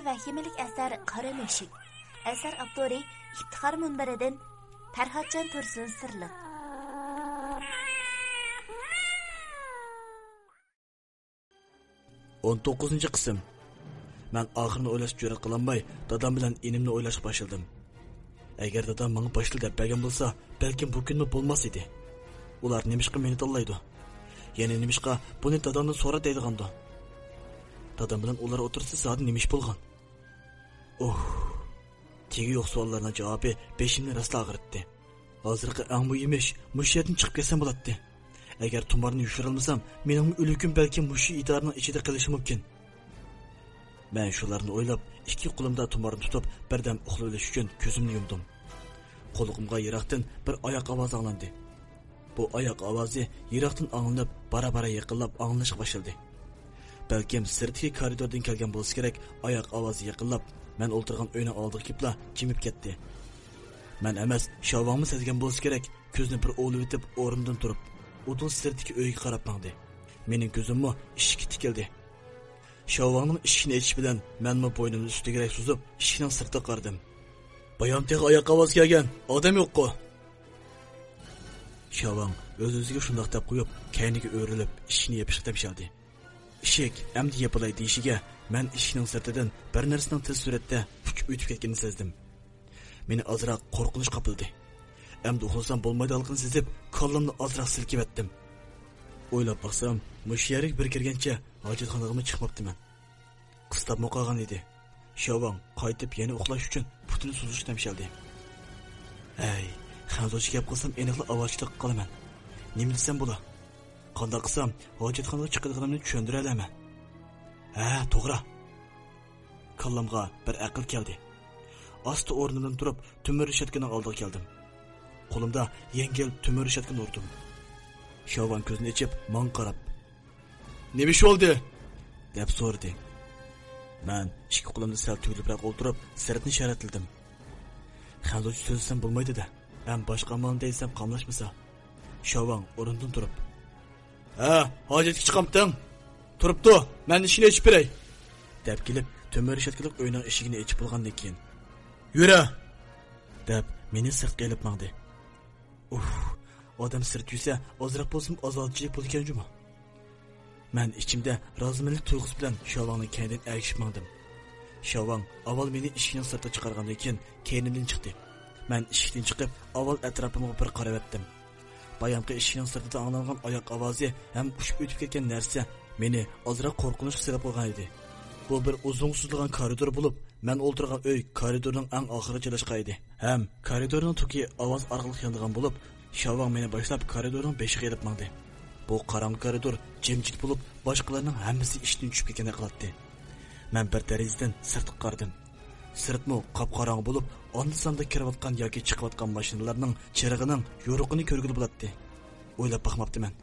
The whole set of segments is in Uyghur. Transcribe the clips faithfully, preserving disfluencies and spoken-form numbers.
ۋەھىمىلىك ئەسەر قارا مۈشۈك. ئەسەر ئاپتورى ئىپتىخار مۇنبىرىدىن پەرھاتجان تۇرسۇن سىرلىق. ئون توققۇزىنچى قىسىم. مەن ئاخىرىنى ئويلاشقا جۈرئەت قىلالماي، دادام بىلەن ئىنىمنى ئويلاشقا باشلىدىم. ئەگەر دادام ماڭا باشتىن دەپ بەرگەن بولسا، بەلكىم بۇ كۈنمۇ بولماس ئىدى. ئۇلار نېمىشقا مېنى تاللايدۇ؟ يەنە نېمىشقا بۇنى دادامدىن سورا دەيدىغاندۇ؟ دادام بىلەن ئۇلار ئوتتۇرىسىدا زادى نېمە ئىش بولغان؟ ئۇھ. تېگى يوق سوئاللارنىڭ جاۋابى بېشىمنى راسلا ئاغرىتتى. ھازىرقى ئەڭ مۇھىم ئىش مۇشۇ يەردىن چىقىپ كەتسەم بولاتتى. ئەگەر تۇمارنى يوشۇرالمىسام، مېنىڭمۇ ئۆلۈكۈم بەلكىم مۇشۇ ئىدارىنىڭ ئىچىدە قېلىشى مۇمكىن. مەن شۇلارنى ئويلاپ، ئىككى قولۇمدا تۇمارنى تۇتۇپ، بىردەم ئۇخلىۋېلىش ئۈچۈن كۆزۈمنى يۇمدۇم. قۇلىقىمغا يىراقتىن بىر ئاياق ئاۋازى ئاڭلاندى. بۇ ئاياق ئاۋازى يىراقتىن ئاڭلىنىپ، بارا-بارا يېقىنلاپ ئاڭلىنىشقا باشلىدى. بەلكىم سىرتتىكى كارىدوردىن كەلگەن بولسا كېرەك، ئاياق ئاۋازى يېقىنلاپ، مەن ئولتۇرغان ئۆينىڭ ئالدىغا كېلىپلا جىمىپ كەتتى. مەن ئەمەس، شياۋاڭمۇ سەزگەن بولسا كېرەك، كۆزىنى بىر ئوۋلىۋېتىپ، ئورنىدىن تۇرۇپ، ئۇدۇل سىرتتىكى ئۆيگە قاراپ ماڭدى. مېنىڭ كۆزۈممۇ ئىشىككە تىكىلدى. شياۋاڭنىڭ ئىشىكنى ئېچىشى بىلەن مەنمۇ بوينۇمنى ئۈستىگىرەك سوزۇپ، ئىشىكنىڭ سىرتىغا قارىدىم. بايام تېخى ئاياق ئاۋازى كەلگەن، ئادەم يوققۇ. شياۋاڭ ئۆز-ئۆزىگە شۇنداق دەپ قويۇپ، كەينىگە ئۆرۈلۈپ، ئىشىكنى يېپىشقا تەمشەلدى. ئىشىك ئەمدى يېپىلاي دېيىشىگە، مەن ئىشىكنىڭ سىرتىدىن بىر نەرسىنىڭ تېز سۈرئەتتە ئۇچۇپ ئۆتۈپ كەتكىنىنى سەزدىم. مېنى ئازراق قورقۇنچ قاپلىدى. ئەمدى ئۇخلىسام بولمايدىغانلىقىنى سېزىپ، كاللامنى ئازراق سىلكىۋەتتىم. ئويلاپ باقسام، مۇشۇ يەرگە بىر كىرگەنچە ھاجەتخانىغىمۇ چىقماپتىمەن. قىستاپمۇ قالغان ئىدى. شياۋاڭ قايتىپ يەنە ئۇخلاش ئۈچۈن پۇتىنى سوزۇشقا تەمشەلدى. ھەي، خەنزۇچە گەپ قىلسام ئېنىقلا ئاۋارىچىلىك قىلىمەن. نېمە دېسەم بولا؟ قانداق قىلسام ھاجەتخانىغا چىقىدىغىنىمنى چۈشەندۈرەلەيمەن؟ ھە، توغرا. كاللامغا بىر ئەقىل كەلدى. ئاستا ئورنۇمدىن تۇرۇپ، تۆمۈر رېشاتكىنىڭ ئالدىغا كەلدىم. قولۇمدا يەڭگىل تۆمۈر رېشاتكىنى ئۇردۇم. شياۋاڭ كۆزىنى ئېچىپ، ماڭا قاراپ، «نېمە ئىش بولدى؟» دەپ سورىدى. مەن ئىككى قولۇمنى سەل تۈگۈلۈپرەك ئولتۇرۇپ، سىرتنى شەرەتلىدىم. «خەنزۇچە سۆزلىسەم بولمايدۇ-دە، ھەم باشقا ئامالنى دەيسەم قاملاشمىسا.» شياۋاڭ ئورنىدىن تۇرۇپ، «ھە، ھاجەتكە چىقامتىڭ؟ تۇرۇپتۇ، مەن ئىشىكنى ئېچىپ بېرەي.» دەپ كېلىپ، تۆمۈر رېشاتكىلىق ئۆينىڭ ئىشىكىنى ئېچىپ بولغاندىن كېيىن، «يۈرە!» دەپ، مېنى سىرتقا ئېلىپ ماڭدى. ئۇھ، ئادەم سىرت يۈرسە، ئازراق بولسىمۇ ئازادىچىلىك بولىدىكەن جۇمۇ. مەن ئىچىمدە رازىمەنلىك تۇيغۇسى بىلەن شياۋاڭنىڭ كەينىدىن ئەگىشىپ ماڭدىم. شياۋاڭ ئاۋۋال مېنى ئىشىكنىڭ سىرتىغا چىقارغاندىن كېيىن، كەينىمدىن چىقتى. مەن ئىشىكتىن چىقىپ، ئاۋۋال ئەتراپىمغا بىر قاراۋەتتىم. بايامقى ئىشىكنىڭ سىرتىدا ئاڭلانغان ئاياق ئاۋازى ھەم ئۇچۇپ ئۆتۈپ كەتكەن نەرسە مېنى ئازراق قورقۇنچقا سېلىپ قويغان ئىدى. بۇ بىر ئۇزۇنغا سوزۇلغان كارىدور بولۇپ، مەن ئولتۇرغان ئۆي كارىدورنىڭ ئەڭ ئاخىرىغا جايلاشقان ئىدى. ھەم كارىدورنىڭ توكى ئاۋاز ئارقىلىق يانىدىغان بولۇپ، شياۋاڭ مېنى باشلاپ كارىدورنىڭ بېشىغا ئېلىپ ماڭدى. بۇ قاراڭغۇ كارىدور جىمجىت بولۇپ، باشقىلارنىڭ ھەممىسى ئىشتىن چۈشۈپ كەتكەندەك قىلاتتى. مەن بىر دېرىزىدىن سىرتقا قارىدىم. سىرتمۇ قاپقاراڭغۇ بولۇپ، ئاندا-ساندا كىرىۋاتقان ياكى چىقىۋاتقان ماشىنىلارنىڭ چىرىغىنىڭ يورۇقىنى كۆرگىلى بولاتتى. ئويلاپ باقماپتىمەن.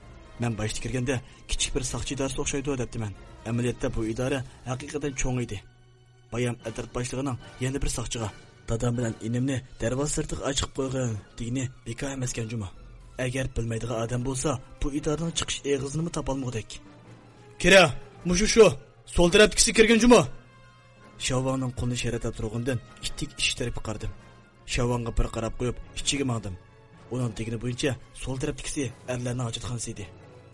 مەن باشتا كىرگەندە، كىچىك بىر ساقچى ئىدارىسى ئوخشايدۇ دەپتىمەن. ئەمەلىيەتتە بۇ ئىدارە ھەقىقەتەن چوڭ ئىدى. بايام ئەترەت باشلىقىنىڭ يەنە بىر ساقچىغا، «دادام بىلەن ئىنىمنى دەرۋازا سىرتىغا ئاچىقىپ قويغىن» دېگىنى بىكار ئەمەسكەن جۇمۇ. ئەگەر بىلمەيدىغان ئادەم بولسا، بۇ ئىدارىنىڭ چىقىش ئېغىزىنىمۇ تاپالمىغۇدەك. «كىرە، مۇشۇ شۇ، سول تەرەپتىكىسى كىرگىن جۇمۇ.» شياۋاڭنىڭ قولىنى شەرەتلەپ تۇرغىنىدىن ئىتتىك ئىشىك تەرەپكە قارىدىم. شياۋاڭغا بىر قاراپ قويۇپ، ئىچىگە ماڭدىم. ئۇنىڭ دېگىنى بويىچە سول تەرەپتىكىسى ئەرلەرنىڭ ھاجەتخانىسى ئىدى.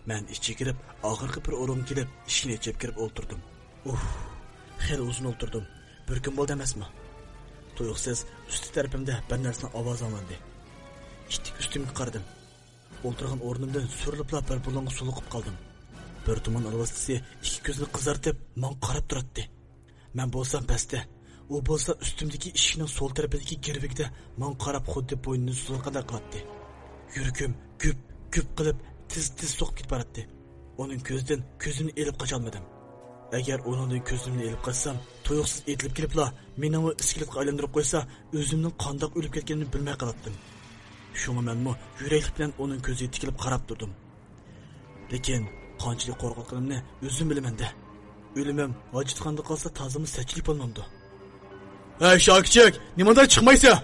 مەن ئىچىگە كىرىپ، ئاخىرقى بىر ئورۇنغا كېلىپ، ئىشىكنى ئېچىپ كىرىپ ئولتۇردۇم. ئۇھ، خېلى ئۇزۇن ئولتۇردۇم. بىر كۈن بولدى ئەمەسمۇ؟ تۇيۇقسىز ئۈستى تەرىپىمدە بىر نەرسىنىڭ ئاۋازى ئاڭلاندى. ئىتتىك ئۈستۈمگە قارىدىم. ئولتۇرغان ئورنۇمدىن سۈرۈلۈپلا بىر بۇلۇڭغا سولۇقۇپ قالدىم. بىر تۇمان ئالۋاستىسى ئىككى كۆزىنى قىزارتىپ، ماڭا قاراپ تۇراتتى. مەن بولسام پەستە. ئۇ بولسا ئۈستۈمدىكى ئىشىكنىڭ سول تەرىپىدىكى گىرۋىكىدە ماڭا قاراپ خۇددى بوينىنى سوزۇۋالغاندەك قىلاتتى. يۈرىكىم گۈپ، گۈپ قىلىپ، تېز، تېز سوقۇپ كېتىپ باراتتى. ئۇنىڭ كۆزىدىن كۆزۈمنى ئېلىپ قاچالمىدىم. ئەگەر ئۇنىڭدىن كۆزۈمنى ئېلىپ قاچسام، تۇيۇقسىز ئېتىلىپ كېلىپلا، مېنىمۇ ئىسكىلىتقا ئايلاندۇرۇپ قويسا، ئۆزۈمنىڭ قانداق ئۆلۈپ كەتكىنىمنى بىلمەي قالاتتىم. شۇڭا مەنمۇ يۈرەكلىك بىلەن ئۇنىڭ كۆزىگە تىكىلىپ قاراپ تۇردۇم. لېكىن قانچىلىك قورقۇۋاتقىنىمنى ئۆزۈم بىلىمەن-دە. ئۆلۈمۈم ھاجەتخانىدا قالسا تازىمۇ سەتچىلىك بولمامدۇ؟ ھەي، شاكىچىك، نېمانداق چىقمايسەن؟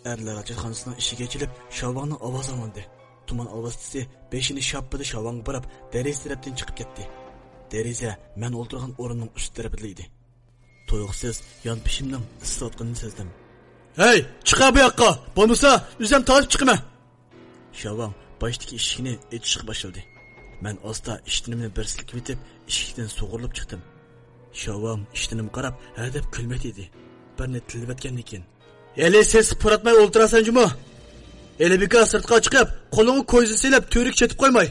ئەرلەر ھاجەتخانىسىنىڭ ئىشىكى ئېچىلىپ، شياۋاڭنىڭ ئاۋازى ئاڭلاندى. تۇمان ئالۋاستىسى بېشىنى شاپپىدە شياۋاڭغا بۇراپ، دېرىزە تەرەپتىن چىقىپ كەتتى. دېرىزە مەن ئولتۇرغان ئورۇننىڭ ئۈستى تەرىپىدە ئىدى. تۇيۇقسىز يانپېشىمنىڭ ئىسسىۋاتقىنىنى سەزدىم. ھەي، چىقە بۇ ياققا، بولمىسا ئۆزۈم تارتىپ چىقىمەن. شياۋاڭ باشتىكى ئىشىكنى ئېچىشقا باشلىدى. مەن ئاستا ئىشتىنىمنى بىر سىلكىۋېتىپ، ئىشىكتىن سۇغۇرۇلۇپ چىقتىم. شياۋاڭ ئىشتىنىمغا قاراپ ھەدەپ كۈلمەكتە ئېدى. بىرنى تىللىۋەتكەندىن كېيىن، ھېلى سېسىق پۇراتماي ئولتۇراسەن جۇمۇ. ھېلى بىكار سىرتقا چىقىپ، قولۇڭغا كويزا سېلىپ، تۈۋرۈك چېتىپ قويماي.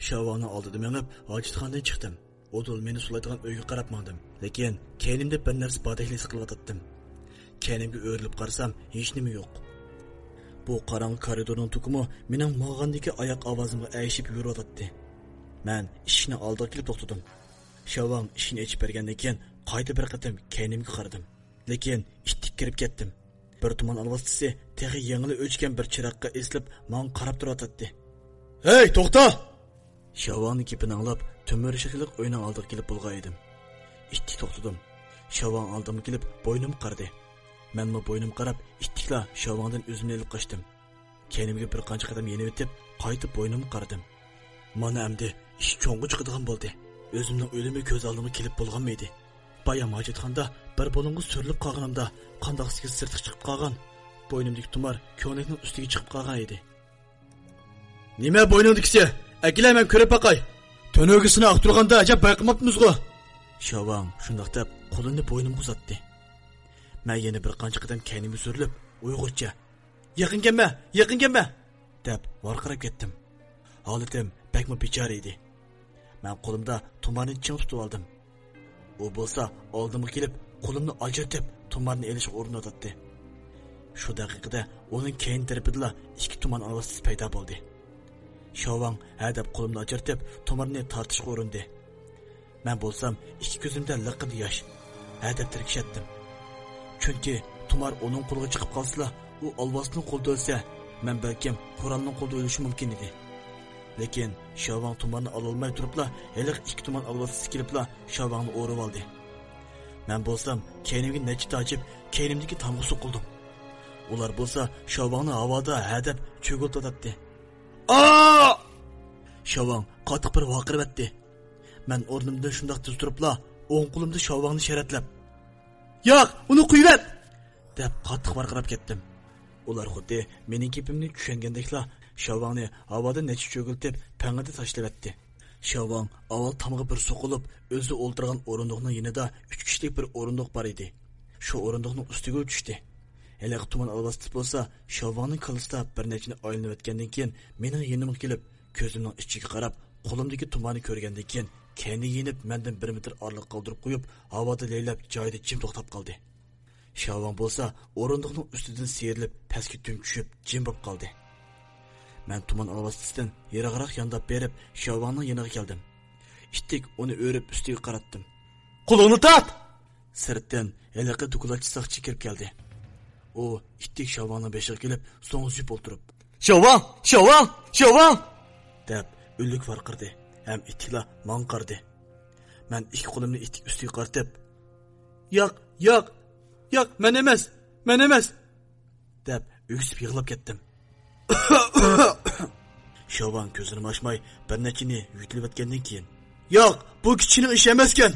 شياۋاڭنىڭ ئالدىدا مېڭىپ، ھاجەتخانىدىن چىقتىم. ئۇدۇل مېنى سولايدىغان ئۆيگە قاراپ ماڭدىم. لېكىن كەينىمدە بىر نەرسە باردەكلا ھېس قىلىۋاتاتتىم. كەينىمگە ئۆرۈلۈپ قارىسام، ھېچنېمە يوق. بۇ قاراڭغۇ كارىدورنىڭ توكىمۇ مېنىڭ ماڭغاندىكى ئاياق ئاۋازىمغا ئەگىشىپ يورۇۋاتاتتى. مەن ئىشىكنىڭ ئالدىغا كېلىپ توختىدىم. شياۋاڭ ئىشىكنى ئېچىپ بەرگەندىن كېيىن، قايتا بىر قېتىم كەينىمگە قارىدىم. لېكىن ئىتتىك كىرىپ كەتتىم. بىر تۇمان ئالۋاستىسى تېخى يېڭىلا ئۆچكەن بىر چىراغقا ئېسىلىپ، ماڭا قاراپ تۇرۇۋاتاتتى. ھەي، توختا! شياۋاڭنىڭ گېپىنى ئاڭلاپ، تۆمۈر ئىشىكلىق ئۆينىڭ ئالدىغا كېلىپ بولغان ئىدىم. ئىتتىك توختىدىم. شياۋاڭ ئالدىمغا كېلىپ، بوينۇمغا قارىدى. مەنمۇ بوينۇمغا قاراپ، ئىتتىكلا شياۋاڭدىن ئۆزۈمنى ئېلىپ قاچتىم. كەينىمگە بىر قانچە قەدەم يېنىۋېتىپ، قايتا بوينۇمغا قارىدىم. مانا ئەمدى ئىش چوڭغا چىقىدىغان بولدى. ئۆزۈمنىڭ ئۆلۈمى كۆز ئالدىمغا كېلىپ بولغانمىدى؟ بايام ھاجەتخانىدا بىر بۇلۇڭغا سۈرۈلۈپ قالغىنىمدا، قانداقسىكىن سىرتقا چىقىپ قالغان. بوينۇمدىكى تۇمار كۆڭلەكنىڭ ئۈستىگە چىقىپ قالغان ئىدى. نېمە بوينۇڭدىكىسى؟ ئەكىلە، مەن كۆرۈپ باقاي. تۈنۈگۈنسىنى ئاختۇرغاندا ئەجەب بايقىماپتىمىزغۇ. شياۋاڭ شۇنداق دەپ، قولىنى بوينۇمغا ئۇزاتتى. مەن يەنە بىر قانچە قەدەم كەينىمگە سۈرۈلۈپ، ئۇيغۇرچە، يېقىن كەلمە، يېقىن كەلمە! دەپ ۋارقىراپ كەتتىم. ھالىتىم بەكمۇ بىچارە ئىدى. مەن قولۇمدا تۇمارنى چىڭ تۇتۇۋالدىم. ئۇ بولسا ئالدىمغا كېلىپ، قولۇمنى ئاجرىتىپ، تۇمارنى ئېلىشقا ئۇرۇنۇۋاتاتتى. شۇ دەقىقىدە ئۇنىڭ كەينى تەرىپىدىلا ئىككى تۇمان ئالۋاستىسى پەيدا بولدى. شياۋاڭ ھە دەپ قولۇمنى ئاجرىتىپ، تۇمارنى تارتىشقا ئۇرۇندى. مەن بولسام ئىككى كۆزۈمدە لىققىدە ياش. ھە دەپ تىركىشەتتىم. چۈنكى تۇمار ئۇنىڭ قولىغا چىقىپ قالسىلا، ئۇ ئالۋاستىنىڭ قولىدا ئۆلسە، مەن بەلكىم قورالنىڭ قولىدا ئۆلۈشۈم مۇمكىن ئىدى. لېكىن شياۋاڭ تۇمارنى ئالالماي تۇرۇپلا، ھېلىقى ئىككى تۇمان ئالۋاستىسى كېلىپلا شياۋاڭنى ئورىۋالدى. مەن بولسام كەينىمگە نەچچە تاجىپ، كەينىمدىكى تامغا سوقۇلدۇم. ئۇلار بولسا شياۋاڭنى ھاۋادا ھە دەپ چۆگۈلتۈۋاتاتتى. ئا! شياۋاڭ قاتتىق بىر ۋارقىرىۋەتتى. مەن ئورنۇمدىن شۇنداق تېز تۇرۇپلا، ئوڭ قولۇمدا شياۋاڭنى شەرەتلەپ، ياق، ئۇنى قويۇۋەت! دەپ قاتتىق ۋارقىراپ كەتتىم. ئۇلار خۇددى مېنىڭ گېپىمنى چۈشەنگەندەكلا، شياۋاڭنى ھاۋادا نەچچە چۆگۈلتۈپ، پەڭگىدە تاشلىۋەتتى. شياۋاڭ ئاۋۋال تامغا بىر سوقۇلۇپ، ئۆزى ئولتۇرغان ئورۇندۇقنىڭ يېنىدا ئۈچ كىشىلىك بىر ئورۇندۇق بار ئىدى. شۇ ئورۇندۇقنىڭ ئۈستىگە چۈشتى. ھېلىقى تۇمان ئالۋاستىسى بولسا شياۋاڭنىڭ كاللىسىدا بىر نەچچىنى ئايلىنىۋەتكەندىن كېيىن، مېنىڭ يېنىمغا كېلىپ، كۆزۈمنىڭ ئىچىگە قاراپ، قولۇمدىكى تۇمارنى كۆرگەندىن كېيىن، كەينىگە يېنىپ، مەندىن بىر مېتىر ئارىلىق قالدۇرۇپ قويۇپ، ھاۋادا لەيلەپ، جايىدا جىم توختاپ قالدى. شياۋاڭ بولسا ئورۇندۇقنىڭ ئۈستىدىن سىيرىلىپ، پەسكە دۈم چۈشۈپ، جىم بولۇپ قالدى. مەن تۇمان ئالۋاستىسىدىن يىراقراق يانداپ بېرىپ، شياۋاڭنىڭ يېنىغا كەلدىم. ئىتتىك ئۇنى ئۆرۈپ، ئۈستىگە قاراتتىم. قولۇڭنى تارت! سىرتتىن ھېلىقى دوكلاتچى ساقچى كىرىپ كەلدى. ئۇ ئىتتىك شياۋاڭنىڭ بېشىغا كېلىپ، سوڭزىيىپ ئولتۇرۇپ، شياۋاڭ! شياۋاڭ! شياۋاڭ! دەپ ئۆلۈك ۋارقىرىدى ھەم ئىتتىكلا ماڭا قارىدى. مەن ئىككى قولۇمنى ئىتتىك ئۈستىگە قارىتىپ، ياق، ياق، ياق، مەن ئەمەس، مەن ئەمەس! دەپ ئۆكسۈپ يىغلاپ كەتتىم. شياۋاڭ كۆزلىرىمنى ئاچماي بىر نەچچىنى يۆتىلىۋەتكەندىن كېيىن، ياق، بۇ كىشىنىڭ ئىشى ئەمەسكەن.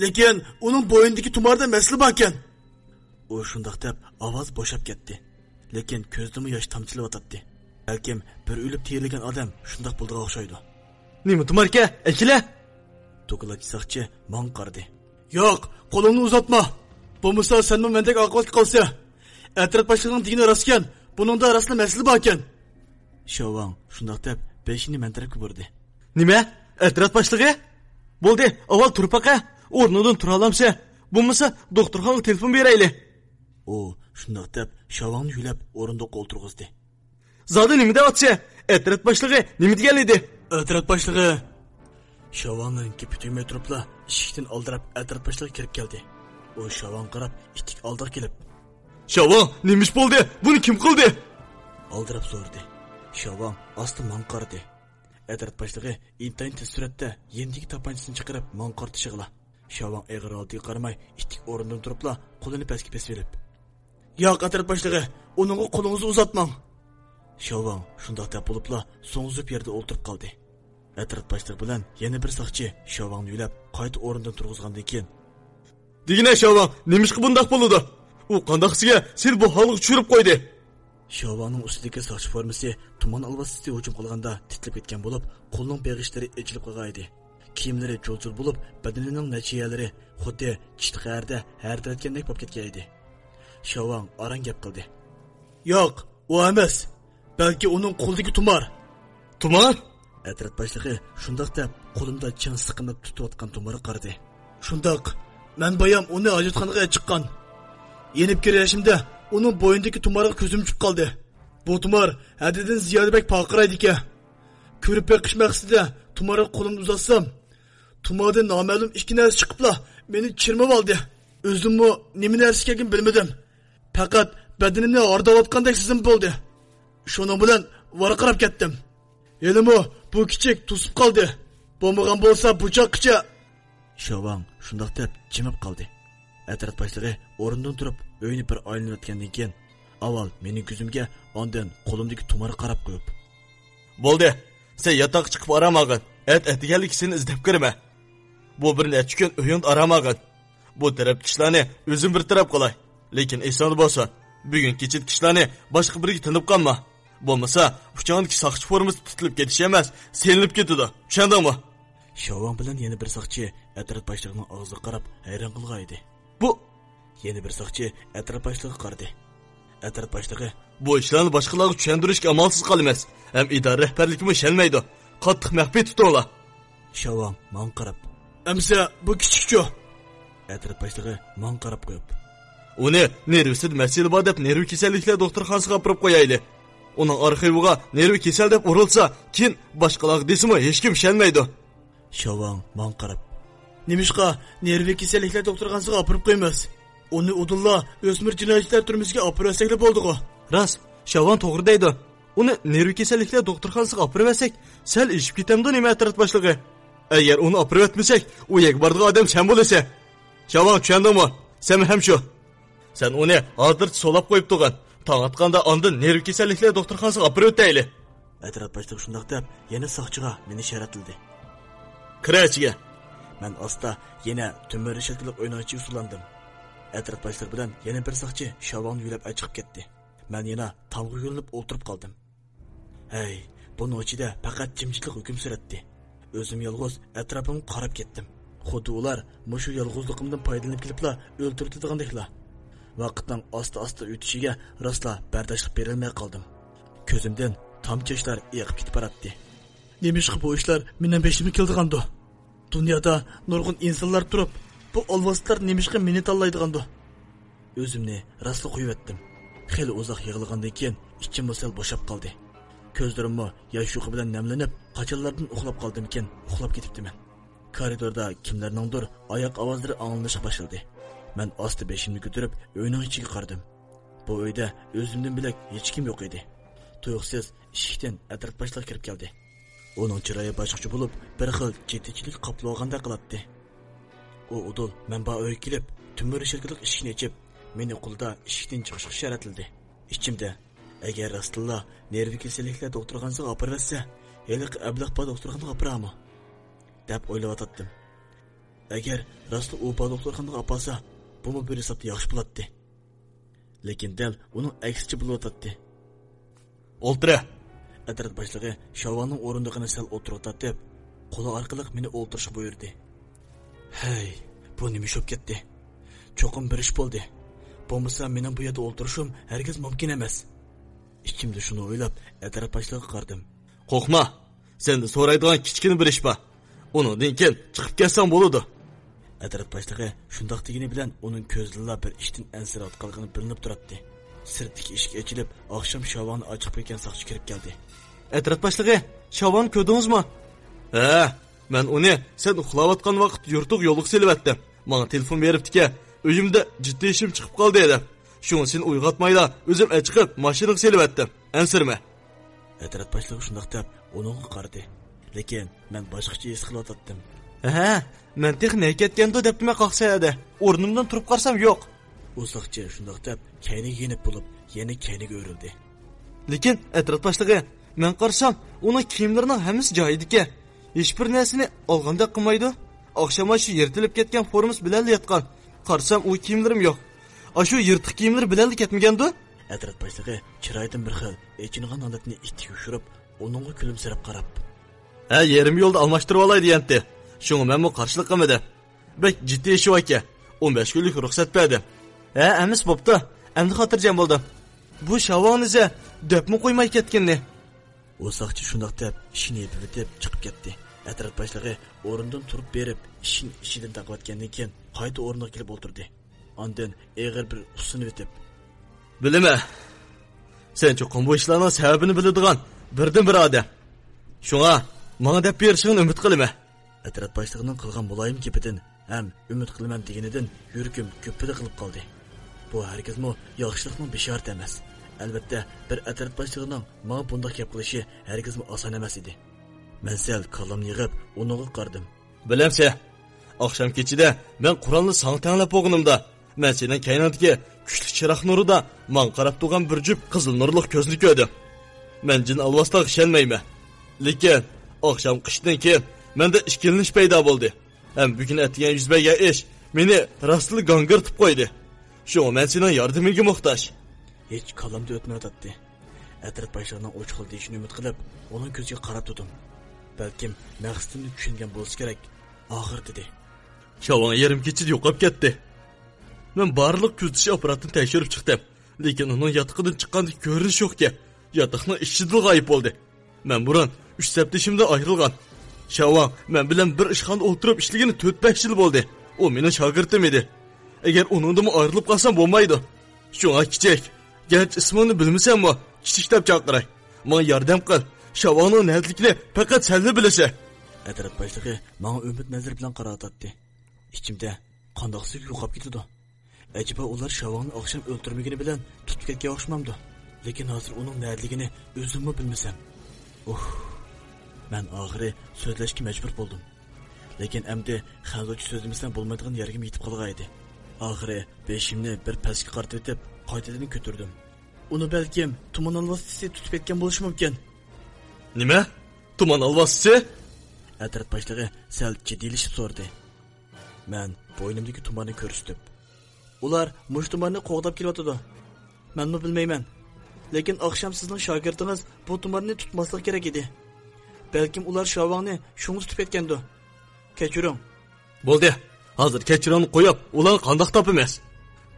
لېكىن ئۇنىڭ بوينىدىكى تۇماردا مەسىلە باركەن. ئۇ شۇنداق دەپ ئاۋاز بوشاپ كەتتى. لېكىن كۆزدىنمۇ ياش تامچىلىۋاتاتتى. بەلكىم بىر ئۆلۈپ تىرىلگەن ئادەم شۇنداق بولىدىغان ئوخشايدۇ. نېمە تۇماركەن؟ ئەكىلە! دوكلاتچى ساقچى ماڭا قارىدى. ياق، قولۇڭنى ئۇزاتما. بولمىسا سەنمۇ مەندەك ئاقىۋەتكە قالىسەن. ئەترەت باشلىقىنىڭ دېگىنى راستكەن. بۇنىڭدا راستلا مەسىلە باركەن. شياۋاڭ شۇنداق دەپ بېشىنى مەن تەرەپكە بۇردى. نېمە؟ ئەترەت باشلىقى؟ بولدى، ئاۋۋال تۇرۇپ باقە. ئورنۇڭدىن تۇرالامسەن؟ بولمىسا دوختۇرخانىغا تېلېفون بېرەيلى. ئۇ شۇنداق دەپ شياۋاڭنى يۆلەپ ئورۇندۇققا ئولتۇرغۇزدى. زادى نېمە دەۋاتىسەن؟ ئەترەت باشلىقى نېمە دېگەن ئىدى؟ ئەترەت باشلىقى. شياۋاڭنىڭ گېپى تۈگىمەي تۇرۇپلا ئىشىكتىن ئالدىراپ ئەترەت باشلىقى كىرىپ كەلدى. ئۇ شياۋاڭغا قاراپ ئىتتىك ئالدىغا كېلىپ، شياۋاڭ، نېمە ئىش بولدى؟ بۇنى كىم قىلدى؟ ئالدىراپ سورىدى. شياۋاڭ ئاستا ماڭا قارىدى. ئەترەت باشلىقى ئىنتايىن تېز سۈرئەتتە يېنىدىكى تاپانچىسىنى چىقىرىپ ماڭا قارىتىشىغىلا، شياۋاڭ ئېغىر ھالىتىگە قارىماي ئىتتىك ئورنىدىن تۇرۇپلا قولىنى پەسكە بېسىۋېلىپ، ياق، ئەترەت باشلىقى، ئۇنىڭغا قولىڭىزنى ئۇزاتماڭ. شياۋاڭ شۇنداق دەپ بولۇپلا سوڭزىپ يەردە ئولتۇرۇپ قالدى. ئەترەت باشلىقى بىلەن يەنە بىر ساقچى شياۋاڭنى يۆلەپ قايتا ئورنىدىن تۇرغۇزغاندىن كېيىن، دېگىنە شاۋاڭ نېمىشقا بۇنداق بولىدۇ؟ ئۇ قانداق سىزگە سېنى بۇ ھالغا چۈشۈرۈپ قويدى؟ شاۋاڭنىڭ ئۈستىدىكى ساقچى فورمىسى تۇمان ئالۋاستىسى ھۇجۇم قىلغاندا تىتىلىپ كەتكەن بولۇپ، قولىنىڭ بېغىشلىرى ئېچىلىپ قالغان ئىدى. كىيىملىرى جۇل-جۇل بولۇپ، بەدىنىنىڭ نەچچە يەرلىرى خۇددى چىتىق ھەرىدە ھەرىدىلەتكەندەك بولۇپ كەتكەن ئىدى. شاۋاڭ ئاران گەپ قىلدى. ياق، ئۇ ئەمەس. بەلكى ئۇنىڭ قولىدىكى تۇمار. تۇمار؟ ئەترەت باشلىقى شۇنداق دەپ، قولۇمدا چىڭ سىقىملاپ تۇتۇۋاتقان تۇمارغا قارىدى. شۇنداق. مەن بايام ئۇنى ھاجەتخانىغا ئەچىققان. يېنىپ كىرىۋېرىشىمدە ئۇنىڭ بوينىدىكى تۇمارغا كۆزۈم چۈشۈپ قالدى. بۇ تۇمار ھەددىدىن زىيادە بەك پارقىرايدىكەن. كۆرۈپ بېقىش مەقسىتىدە تۇمارغا قولۇمنى ئۇزاتسام، تۇماردىن نامەلۇم ئىككى نەرسە چىقىپلا مېنى چىرمىۋالدى. ئۆزۈممۇ نېمە نەرسە ئىكەنلىكىنى بىلمىدىم. پەقەت بەدىنىمنى ھارداۋاتقاندەك سېزىم بولدى. شۇنىڭ بىلەن ۋارقىراپ كەتتىم. ھېلىمۇ بۇ كىچىك توسۇپ قالدى. بولمىغان بولسا بۇ چاغقىچە. شاۋاڭ شۇنداق دەپ جىمىپ قالدى. ئەترەت باشلىقى ئورنىدىن تۇرۇپ ئۆينى بىر ئايلىنىۋەتكەندىن كېيىن، ئاۋۋال مېنىڭ كۆزۈمگە، ئاندىن قولۇمدىكى تۇمارغا قاراپ قويۇپ، بولدى، سەن ياتاققا چىقىپ ئارام ئالغىن. ئەت ئەتىگەنلىكى سېنى ئىزدەپ كىرىمەن. بۇ بىر نەچچە كۈن ئۆيۈڭدە ئارام ئالغىن. بۇ تەرەپتىكى ئىشلارنى ئۆزۈم بىر تەرەپ قىلاي. لېكىن ئېسىڭدە بولسۇن، بۈگۈن كېچىدىكى ئىشلارنى باشقا بىرىگە تىنىپ قالما. بولمىسا ئۇچاڭدىكى ساقچى فورمىسى تۇتۇلۇپ كېتىش ئەمەس، سېلىنىپ كېتىدۇ. چۈشەندىڭمۇ؟ شاۋاڭ بىلەن يەنە بىر ساقچى ئەترەت باشلىقىنىڭ ئاغزىغا قاراپ ھەيران قالغان ئىدى. بۇ يەنە بىر ساقچى ئەترەت باشلىقىغا قارىدى. ئەترەت باشلىقى، بۇ ئىشلارنى باشقىلارغا چۈشەندۈرۈشكە ئامالسىز قالىمىز. ھەم ئىدارە رەھبەرلىكىمۇ ئىشەنمەيدۇ. قاتتىق مەخپىي تۇتۇڭلار. شاۋاڭ ماڭا قاراپ، ئەمسە بۇ كىچىكچۇ؟ ئەترەت باشلىقى ماڭا قاراپ قويۇپ، ئۇنى نېرۋىسىدا مەسىلە بار دەپ نېرۋا كېسەللىكلەر دوختۇرخانىسىغا ئاپىرىپ قويايلى. ئۇنىڭ ئارخىۋىغا نېرۋا كېسەل دەپ ئۇرۇلسا، كېيىن باشقىلارغا دېسىمۇ ھېچكىم ئىشەنمەيدۇ. شاۋاڭ ماڭا قاراپ، نېمىشقا نېرۋا كېسەللىكلەر دوختۇرخانىسىغا ئاپىرىپ قويىمىز؟ ئۇنى ئۇدۇللا ئۆسمۈر جىنايەتچىلەر تۈرمىسىگە ئاپىرىۋەتسەكلا بولدىغۇ. راست، شاۋاڭ توغرا دەيدۇ. ئۇنى نېرۋا كېسەللىكلەر دوختۇرخانىسىغا ئاپىرىۋەتسەك، سەل ئېشىپ كېتەمدۇ نېمە ئەترەت باشلىقى؟ ئەگەر ئۇنى ئاپىرىۋەتمىسەك، ئۇ يەرگە بارىدىغان ئادەم سەن بولىسەن. شاۋاڭ، چۈشەندىڭمۇ؟ سەن ھەم شۇ. سەن ئۇنى ھازىرچە سولاپ قويۇپ تۇرغىن. تاڭ ئاتقاندا ئاندىن نېرۋا كېسەللىكلەر دوختۇرخانىسىغا ئاپىرىۋېتەيلى. ئەترەت باشلىقى شۇنداق دەپ، يەنە ساقچىغا مېنى ئىشارەتلىدى. كىرە ئىچىگە. مەن ئاستا يەنە تۆمۈر رېشاتكىلىق ئۆينىڭ ئىچىگە سولاندىم. ئەترەت باشلىقى بىلەن يەنە بىر ساقچى شاۋاڭنى يۆلەپ ئەچىقىپ كەتتى. مەن يەنە تامغا يۆلىنىپ ئولتۇرۇپ قالدىم. ھەي، بۇنىڭ ئىچىدە پەقەت جىمجىتلىق ھۆكۈم سۈرەتتى. ئۆزۈم يالغۇز ئەتراپىمغا قاراپ كەتتىم. خۇددى ئۇلار مۇشۇ يالغۇزلۇقۇمدىن پايدىلىنىپ كېلىپلا ئۆلتۈرۈۋېتىدىغاندەكلا. ۋاقىتنىڭ ئاستا-ئاستا ئۆتۈشىگە راسلا بەرداشلىق بېرەلمەي قالدىم. كۆزۈمدىن تامچە ياشلار ئېقىپ كېتىپ باراتتى. نېمىشقا بۇ ئىشلار مېنىڭ بېشىمغا كېلىدىغاندۇ؟ دۇنيادا نۇرغۇن ئىنسانلار تۇرۇپ، بۇ ئالۋاستىلار نېمىشقا مېنى تاللايدىغاندۇ؟ ئۆزۈمنى راستلا قويۇۋەتتىم. خېلى ئۇزاق يىغلىغاندىن كېيىن ئىچىممۇ سەل بوشاپ قالدى. كۆزلىرىممۇ ياش يۇقى بىلەن نەملىنىپ، قاچانلاردىن ئۇخلاپ قالدىمىكىن، ئۇخلاپ كېتىپتىمەن. كارىدوردا كىملەرنىڭدۇر ئاياق ئاۋازلىرى ئاڭلىنىشقا باشلىدى. مەن ئاستا بېشىمنى كۆتۈرۈپ ئۆينىڭ ئىچىگە قارىدىم. بۇ ئۆيدە ئۆزۈمدىن بۆلەك ھېچكىم يوق ئىدى. تۇيۇقسىز ئىشىكتىن ئەترەت باشلىقى كىرىپ كەلدى. ئۇنىڭ چىرايى باشقىچە بولۇپ، بىر خىل جىددىيچىلىك قاپلىۋالغاندەك قىلاتتى. ئۇ ئۇدۇل مەن بار ئۆيگە كېلىپ، تۆمۈر رېشاتكىلىق ئىشىكنى ئېچىپ، مېنى قولىدا ئىشىكتىن چىقىشقا ئىشارەتلىدى. ئىچىمدە، ئەگەر راستتىنلا نېرۋا كېسەللىكلەر دوختۇرخانىسىغا ئاپىرىۋەتسە، ھېلىقى ئەبلەخ بار دوختۇرخانىغا ئاپىرارمۇ؟ دەپ ئويلاۋاتاتتىم. ئەگەر راستلا ئۇ بار دوختۇرخانىغا ئاپارسا، بۇمۇ بىر ھېسابتا ياخشى بولاتتى. لېكىن دەل ئۇنىڭ ئەكسىچە بولۇۋاتاتتى. ئولتۇرە! ئەترەت باشلىقى شاۋاننىڭ ئورۇندۇقىنى سەل ئوتتۇرىغا تارتىپ، قولى ئارقىلىق مېنى ئولتۇرۇشقا بۇيرۇدى. ھەي، بۇ نېمە ئىش بولۇپ كەتتى؟ چوقۇم بىر ئىش بولدى. بولمىسا مېنىڭ بۇ يەردە ئولتۇرۇشۇم ھەرگىز مۇمكىن ئەمەس. ئىچىمدە شۇنى ئويلاپ، ئەترەت باشلىقىغا قارىدىم. قورقما! سەندىن سورايدىغان كىچىككىنە بىر ئىش بار. ئۇنىڭدىن كېيىن چىقىپ كەتسەڭ بولىدۇ. ئەترەت باشلىقى شۇنداق دېگىنى بىلەن ئۇنىڭ كۆزىدىنلا بىر ئىشتىن ئەنسىرەۋاتقانلىقىنى بىلىنىپ تۇراتتى. سىرتتىكى ئىشىك ئېچىلىپ، ئاخشام شاۋاننى ئاچىقىپ كەلگەن ساقچى كىرىپ كەلدى. ئەترەت باشلىقى، شاۋاننى كۆردىڭىزمۇ؟ ھە، مەن ئۇنى سەن ئۇخلاۋاتقان ۋاقىت يۇرتۇڭغا يولغا سېلىۋەتتىم. ماڭا تېلېفون بېرىپتىكەن، ئۆيۈمدە جىددىي ئىشىم چىقىپ قالدى دەپ. شۇڭا سېنى ئويغاتمايلا ئۆزۈم ئەچىقىپ ماشىنىغا سېلىۋەتتىم. ئەنسىرىمە. ئەترەت باشلىقى شۇنداق دەپ ئۇنىڭغا قارىدى. لېكىن مەن باشقىچە ھېس قىلىۋاتاتتىم. ھە، مەن تېخى نەگە كەتكەندۇ دەپتىمەن قاقشايدە. ئورنۇمدىن تۇرۇپ قارىسام يوق. ئۇ ساقچى شۇنداق دەپ كەينىگە يېنىپ بولۇپ، يەنە كەينىگە ئۆرۈلدى. لېكىن ئەترەت باشلىقى، مەن قارىسام، ئۇنىڭ كىيىملىرىنىڭ ھەممىسى جايىدىكەن. ھېچبىر نەرسىنى ئالغاندەك قىلمايدۇ. ئاخشام ئاشۇ يىرتىلىپ كەتكەن فورمىسى بىلەنلا ياتقان. قارىسام، ئۇ كىيىملىرىم يوق. ئاشۇ يىرتىق كىيىملىرى بىلەنلا كەتمىگەندۇ؟ ئەترەت باشلىقى چىرايىدىن بىر خىل ئېچىنغان ھالەتنى ئىتتىك يوشۇرۇپ، ئۇنىڭغا كۈلۈمسىرەپ قاراپ. ھە، يېرىم يولدا ئالماشتۇرۇۋالاي دېگەنتى. شۇڭا مەنمۇ قارشىلىق قىلمىدىم. بەك جىددىي ئىشى باركەن. ئون بەش كۈنلۈك رۇخسەت بەردىم. ھە، ئەمىسە بوپتۇ. ئەمدى خاتىرجەم بولدۇم. بۇ شاۋاڭنى دەپمۇ قويماي كەتكىنىنى. ئۇ ساقچى شۇنداق دەپ ئىشىكنى يېپىۋېتىپ چىقىپ كەتتى. ئەترەت باشلىقى ئورنىدىن تۇرۇپ بېرىپ ئىشىكنى ئىچىدىن تاقىۋەتكەندىن كېيىن قايتا ئورنىغا كېلىپ ئولتۇردى. ئاندىن ئېغىر بىر ئۇسسىنىۋېتىپ، بىلىمەن، سەن چوقۇم بۇ ئىشلارنىڭ سەۋەبىنى بىلىدىغان بىردىنبىر ئادەم. شۇڭا ماڭا دەپ بېرىشىڭنى ئۈمىد قىلىمەن. ئەترەت باشلىقىنىڭ قىلغان مۇلايىم گېپىدىن ھەم ئۈمىد قىلىمەن دېگىنىدىن يۈرىكىم گۈپپىدە قىلىپ قالدى. بۇ ھەرگىزمۇ ياخشىلىقنىڭ بېشارىتى ئەمەس. ئەلۋەتتە، بىر ئەترەت باشلىقىنىڭ ماڭا بۇنداق گەپ قىلىشى ھەرگىزمۇ ئاسان ئەمەس ئىدى. مەن سەل كاللامنى يىغىپ، ئۇنىڭغا قارىدىم. بىلەمسەن، ئاخشام كېچىدە مەن قورالنى ساڭا تەڭلەپ بولغىنىمدا، مەن سېنىڭ كەينىڭدىكى كۈچلۈك چىراغ نۇرىدا ماڭا قاراپ تۇرغان بىر جۈپ قىزىل نۇرلۇق كۆزنى كۆردۈم. مەن جىن ئالۋاستىغا ئىشەنمەيمەن. لېكىن ئاخشامقى ئىشتىن كېيىن مەندە ئىككىلىنىش پەيدا بولدى. ھەم بۈگۈن ئەتىگەن يۈز بەرگەن ئىش مېنى راستلا گاڭگىرىتىپ قويدى. شۇڭا مەن سېنىڭ ياردىمىڭگە موھتاج. ھېچ كاللامدا ئۆتمەيۋاتاتتى. ئەترەت باشلىقىنىڭ ئوچۇقلا دېيىشىنى ئۈمىد قىلىپ، ئۇنىڭ كۆزىگە قاراپ تۇردۇم. بەلكىم مەقسىتىمنى چۈشەنگەن بولسا كېرەك. ئاخىر دېدى. شاۋاڭ يېرىم كېچىدە يوقاپ كەتتى. مەن بارلىق كۆزىتىش ئاپپاراتىنى تەكشۈرۈپ چىقتىم. لېكىن ئۇنىڭ ياتىقىدىن چىققاندىكى كۆرۈنۈش يوقكەن. ياتاقنىڭ ئىچىدىلا غايىب بولدى. مەن بۇرۇن ئۈچ سەپدىشىمدىن ئايرىلغان. شاۋاڭ مەن بىلەن بىر ئىشخانىدا ئولتۇرۇپ ئىشلىگىنى تۆت-بەش يىل بولدى. ئۇ مېنىڭ شاگىرتىم ئىدى. ئەگەر ئۇنىڭدىنمۇ ئايرىلىپ قالسام بولمايدۇ. شۇڭا كىچىك، گەرچە ئىسمىڭنى بىلمىسەممۇ، كىچىك دەپ چاقىراي. ماڭا ياردەم قىل. شاۋاڭنىڭ نەدىلىكىنى پەقەت سەنلا بىلىسەن. ئەترەت باشلىقى ماڭا ئۈمىد نەزىرى بىلەن قاراۋاتاتتى. ئىچىمدە، قانداقسىگە يوقاپ كېتىدۇ؟ ئەجەبا ئۇلار شاۋاڭنى ئاخشام ئۆلتۈرمىگىنى بىلەن تۇتۇپ كەتكەن ئوخشىمامدۇ؟ لېكىن ھازىر ئۇنىڭ نەدىلىكىنى ئۆزۈممۇ بىلمىسەم. ئۇھ. مەن ئاخىرى سۆزلەشكە مەجبۇر بولدۇم. لېكىن ئەمدى خەنزۇچە سۆزلىمىسەم بولمايدىغان يەرگىمۇ يېتىپ قالغان ئىدى. ئاخىرى بېشىمنى بىر پەسكە قارىتىۋېتىپ، قايتىدىن كۆتۈردۈم. ئۇنى بەلكىم تۇمان ئالۋاستىسى تۇتۇپ كەتكەن بولۇشى مۇمكىن. نېمە؟ تۇمان ئالۋاستىسى؟ ئەترەت باشلىقى سەل جىددىيلىشىپ سورىدى. مەن بوينۇمدىكى تۇمارنى كۆرسىتىپ، ئۇلار مۇشۇ تۇمارنى قوغداپ كېلىۋاتىدۇ. مەنمۇ بىلمەيمەن. لېكىن ئاخشام سىزنىڭ شاگىرتىڭىز بۇ تۇمارنى تۇتماسلىقى كېرەك ئىدى. بەلكىم ئۇلار شاۋاڭنى شۇڭا تۇتۇپ كەتكەندۇ. كەچۈرۈڭ. بولدى. ھازىر كەچۈرۈڭنى قويۇپ، ئۇلارنى قانداق تاپىمىز؟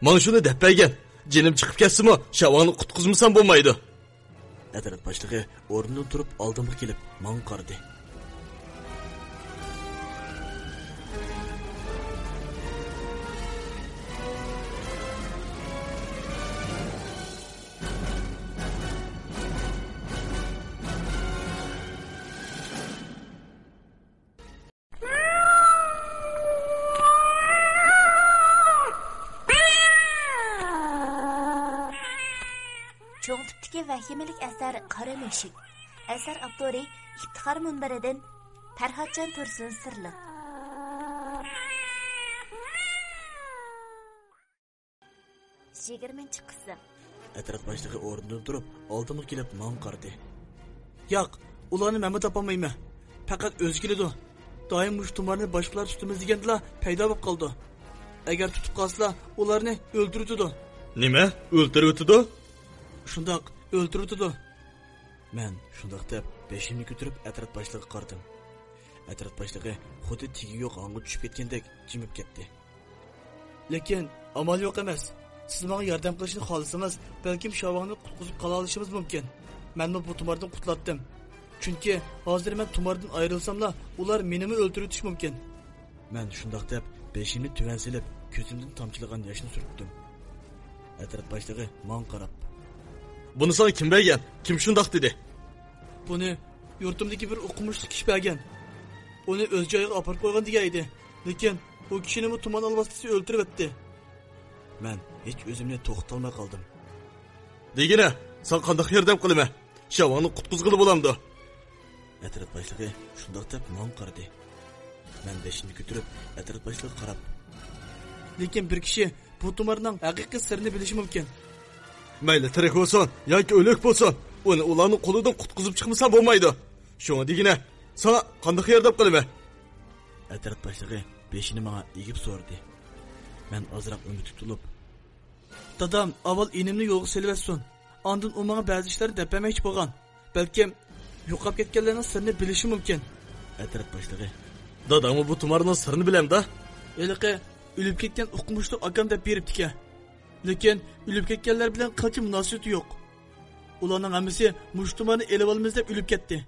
ماڭا شۇنى دەپ بەرگىن. جېنىم چىقىپ كەتسىمۇ، شاۋاڭنى قۇتقۇزمىسام بولمايدۇ. ئەترەت باشلىقى ئورنىدىن تۇرۇپ ئالدىمغا كېلىپ ماڭا قارىدى. چوڭ تىپتىكى ۋەھىمىلىك ئەسەر قارا مۈشۈك. ئەسەر ئاپتورى ئىپتىخار مۇنبىرىدىن پەرھاتجان تۇرسۇن سىرلىق. يىگىرمىنچى قىسىم. ئەترەت باشلىقى ئورنىدىن تۇرۇپ، ئالدىمغا كېلىپ ماڭا قارىدى. ياق، ئۇلارنى مەنمۇ تاپالمايمەن. پەقەت ئۆزى كېلىدۇ. دائىم مۇشۇ تۇمارنى باشقىلار تۇتىمىز دېگەندىلا پەيدا بولۇپ قالىدۇ. ئەگەر تۇتۇپ قالسىلا، ئۇلارنى ئۆلتۈرۈۋېتىدۇ. نېمە؟ ئۆلتۈرۈۋېتىدۇ؟ شۇنداق، ئۆلتۈرۈۋېتىدۇ. مەن شۇنداق دەپ بېشىمنى كۆتۈرۈپ ئەترەت باشلىقىغا قارىدىم. ئەترەت باشلىقى خۇددى تېگى يوق ھاڭغا چۈشۈپ كەتكەندەك جىمىپ كەتتى. لېكىن ئامال يوق ئەمەس. سىز ماڭا ياردەم قىلىشنى خالىسىڭىز، بەلكىم شاۋاڭنى قۇتقۇزۇپ قالالىشىمىز مۇمكىن. مەنمۇ بۇ تۇماردىن قۇتۇلاتتىم. چۈنكى ھازىر مەن تۇماردىن ئايرىلساملا، ئۇلار مېنىمۇ ئۆلتۈرۈۋېتىشى مۇمكىن. مەن شۇنداق دەپ بېشىمنى تۆۋەن سېلىپ، كۆزۈمدىن تامچىلىغان ياشنى سۈرتتۈم. ئەترەت باشلىقى ماڭا قاراپ. بۇنى ساڭا كىم بەرگەن؟ كىم شۇنداق دېدى؟ بۇنى يۇرتۇمدىكى بىر ئوقۇمۇشلۇق كىشى بەرگەن. ئۇنى ئۆز جايىغا ئاپىرىپ قويغىن دېگەن ئىدى. لېكىن ئۇ كىشىنىمۇ تۇمان ئالۋاستىسى ئۆلتۈرۈۋەتتى. مەن ھېچ ئۆزۈمنى توختىتالماي قالدىم. دېگىنە، ساڭا قانداق ياردەم قىلىمەن؟ شاۋاڭنى قۇتقۇزغىلى بولامدۇ؟ ئەترەت باشلىقى شۇنداق دەپ ماڭا قارىدى. مەن بېشىمنى كۆتۈرۈپ، ئەترەت باشلىقىغا قاراپ. لېكىن بىر كىشى بۇ تۇمارنىڭ ھەقىقىي سىرىنى بىلىشى مۇمكىن. مەيلى تىرىك بولسۇن ياكى ئۆلۈك بولسۇن، ئۇنى ئۇلارنىڭ قولىدىن قۇتقۇزۇپ چىقمىسا بولمايدۇ. شۇڭا دېگىنە، ساڭا قانداق ياردەم قىلىمەن؟ ئەترەت باشلىقى بېشىنى ماڭا ئېگىپ سورىدى. مەن ئازراق ئۈمىدكە تولۇپ، دادام ئاۋۋال ئىنىمنى يولغا سېلىۋەتسۇن، ئاندىن ئۇ ماڭا بەزى ئىشلارنى دەپ بەرمەكچى بولغان. بەلكىم يوقاپ كەتكەنلەرنىڭ سىرىنى بىلىشى مۇمكىن. ئەترەت باشلىقى، داداڭمۇ بۇ تۇمارنىڭ سىرىنى بىلەمدا؟ ھېلىقى ئۆلۈپ كەتكەن ئۇقمۇشلۇق ئاكام دەپ بېرىپتىكەن. لېكىن ئۆلۈپ كەتكەنلەر بىلەن قىلچە مۇناسىۋىتى يوق. ئۇلارنىڭ ھەممىسى مۇشۇ تۇمارنى ئېلىۋالىمىز دەپ ئۆلۈپ كەتتى.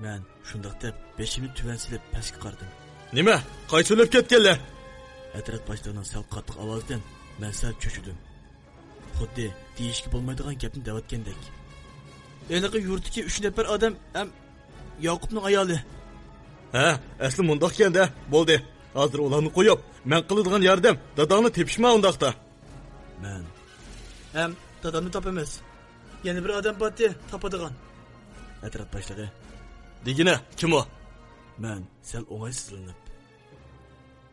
مەن شۇنداق دەپ بېشىمنى تۆۋەن سېلىپ پەسكە قارىدىم. نېمە؟ قايسى ئۆلۈپ كەتكەنلەر؟ ئەترەت باشلىقىنىڭ سەل قاتتىق ئاۋازىدىن مەن سەل چۆچۈدۈم. خۇددى دېيىشكە بولمايدىغان گەپنى دەۋاتقاندەك. ھېلىقى يۇرتتىكى ئۈچ نەپەر ئادەم ھەم ياقۇپنىڭ ئايالى. ھە، ئەسلى مۇنداق ئىكەن-دە. بولدى. ھازىر ئۇلارنى قويۇپ، مەن قىلىدىغان ياردەم داداڭنى تېپىشما ئۇنداقتا. مەن. ھەم دادامنى تاپىمىز. يەنە بىر ئادەم بارتى تاپىدىغان. ئەترەت باشلىقى. دېگىنە، كىم ئۇ؟ مەن سەل ئوڭايسىزلىنىپ.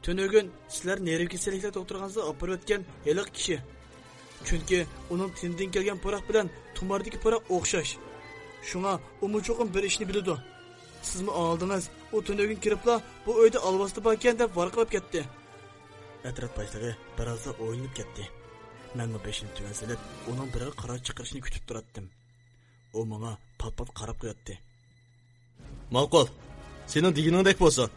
تۈنۈگۈن سىلەر نېرۋا كېسەللىكلەر دوختۇرخانىسىغا ئاپىرىۋەتكەن ھېلىقى كىشى. چۈنكى ئۇنىڭ تېنىدىن كەلگەن پۇراق بىلەن تۇماردىكى پۇراق ئوخشاش. شۇڭا ئۇمۇ چوقۇم بىر ئىشنى بىلىدۇ. سىزمۇ ئاڭلىدىڭىز، ئۇ تۈنۈگۈن كىرىپلا بۇ ئۆيدە ئالۋاستى باركەن دەپ ۋارقىراپ كەتتى. ئەترەت باشلىقى بىرازلا ئويلىنىپ كەتتى. مەنمۇ بېشىمنى تۆۋەن سېلىپ، ئۇنىڭ بىرەر قارار چىقىرىشىنى كۈتۈپ تۇراتتىم. ئۇ ماڭا پات-پات قاراپ قوياتتى. ماقۇل، سېنىڭ دېگىنىڭدەك بولسۇن.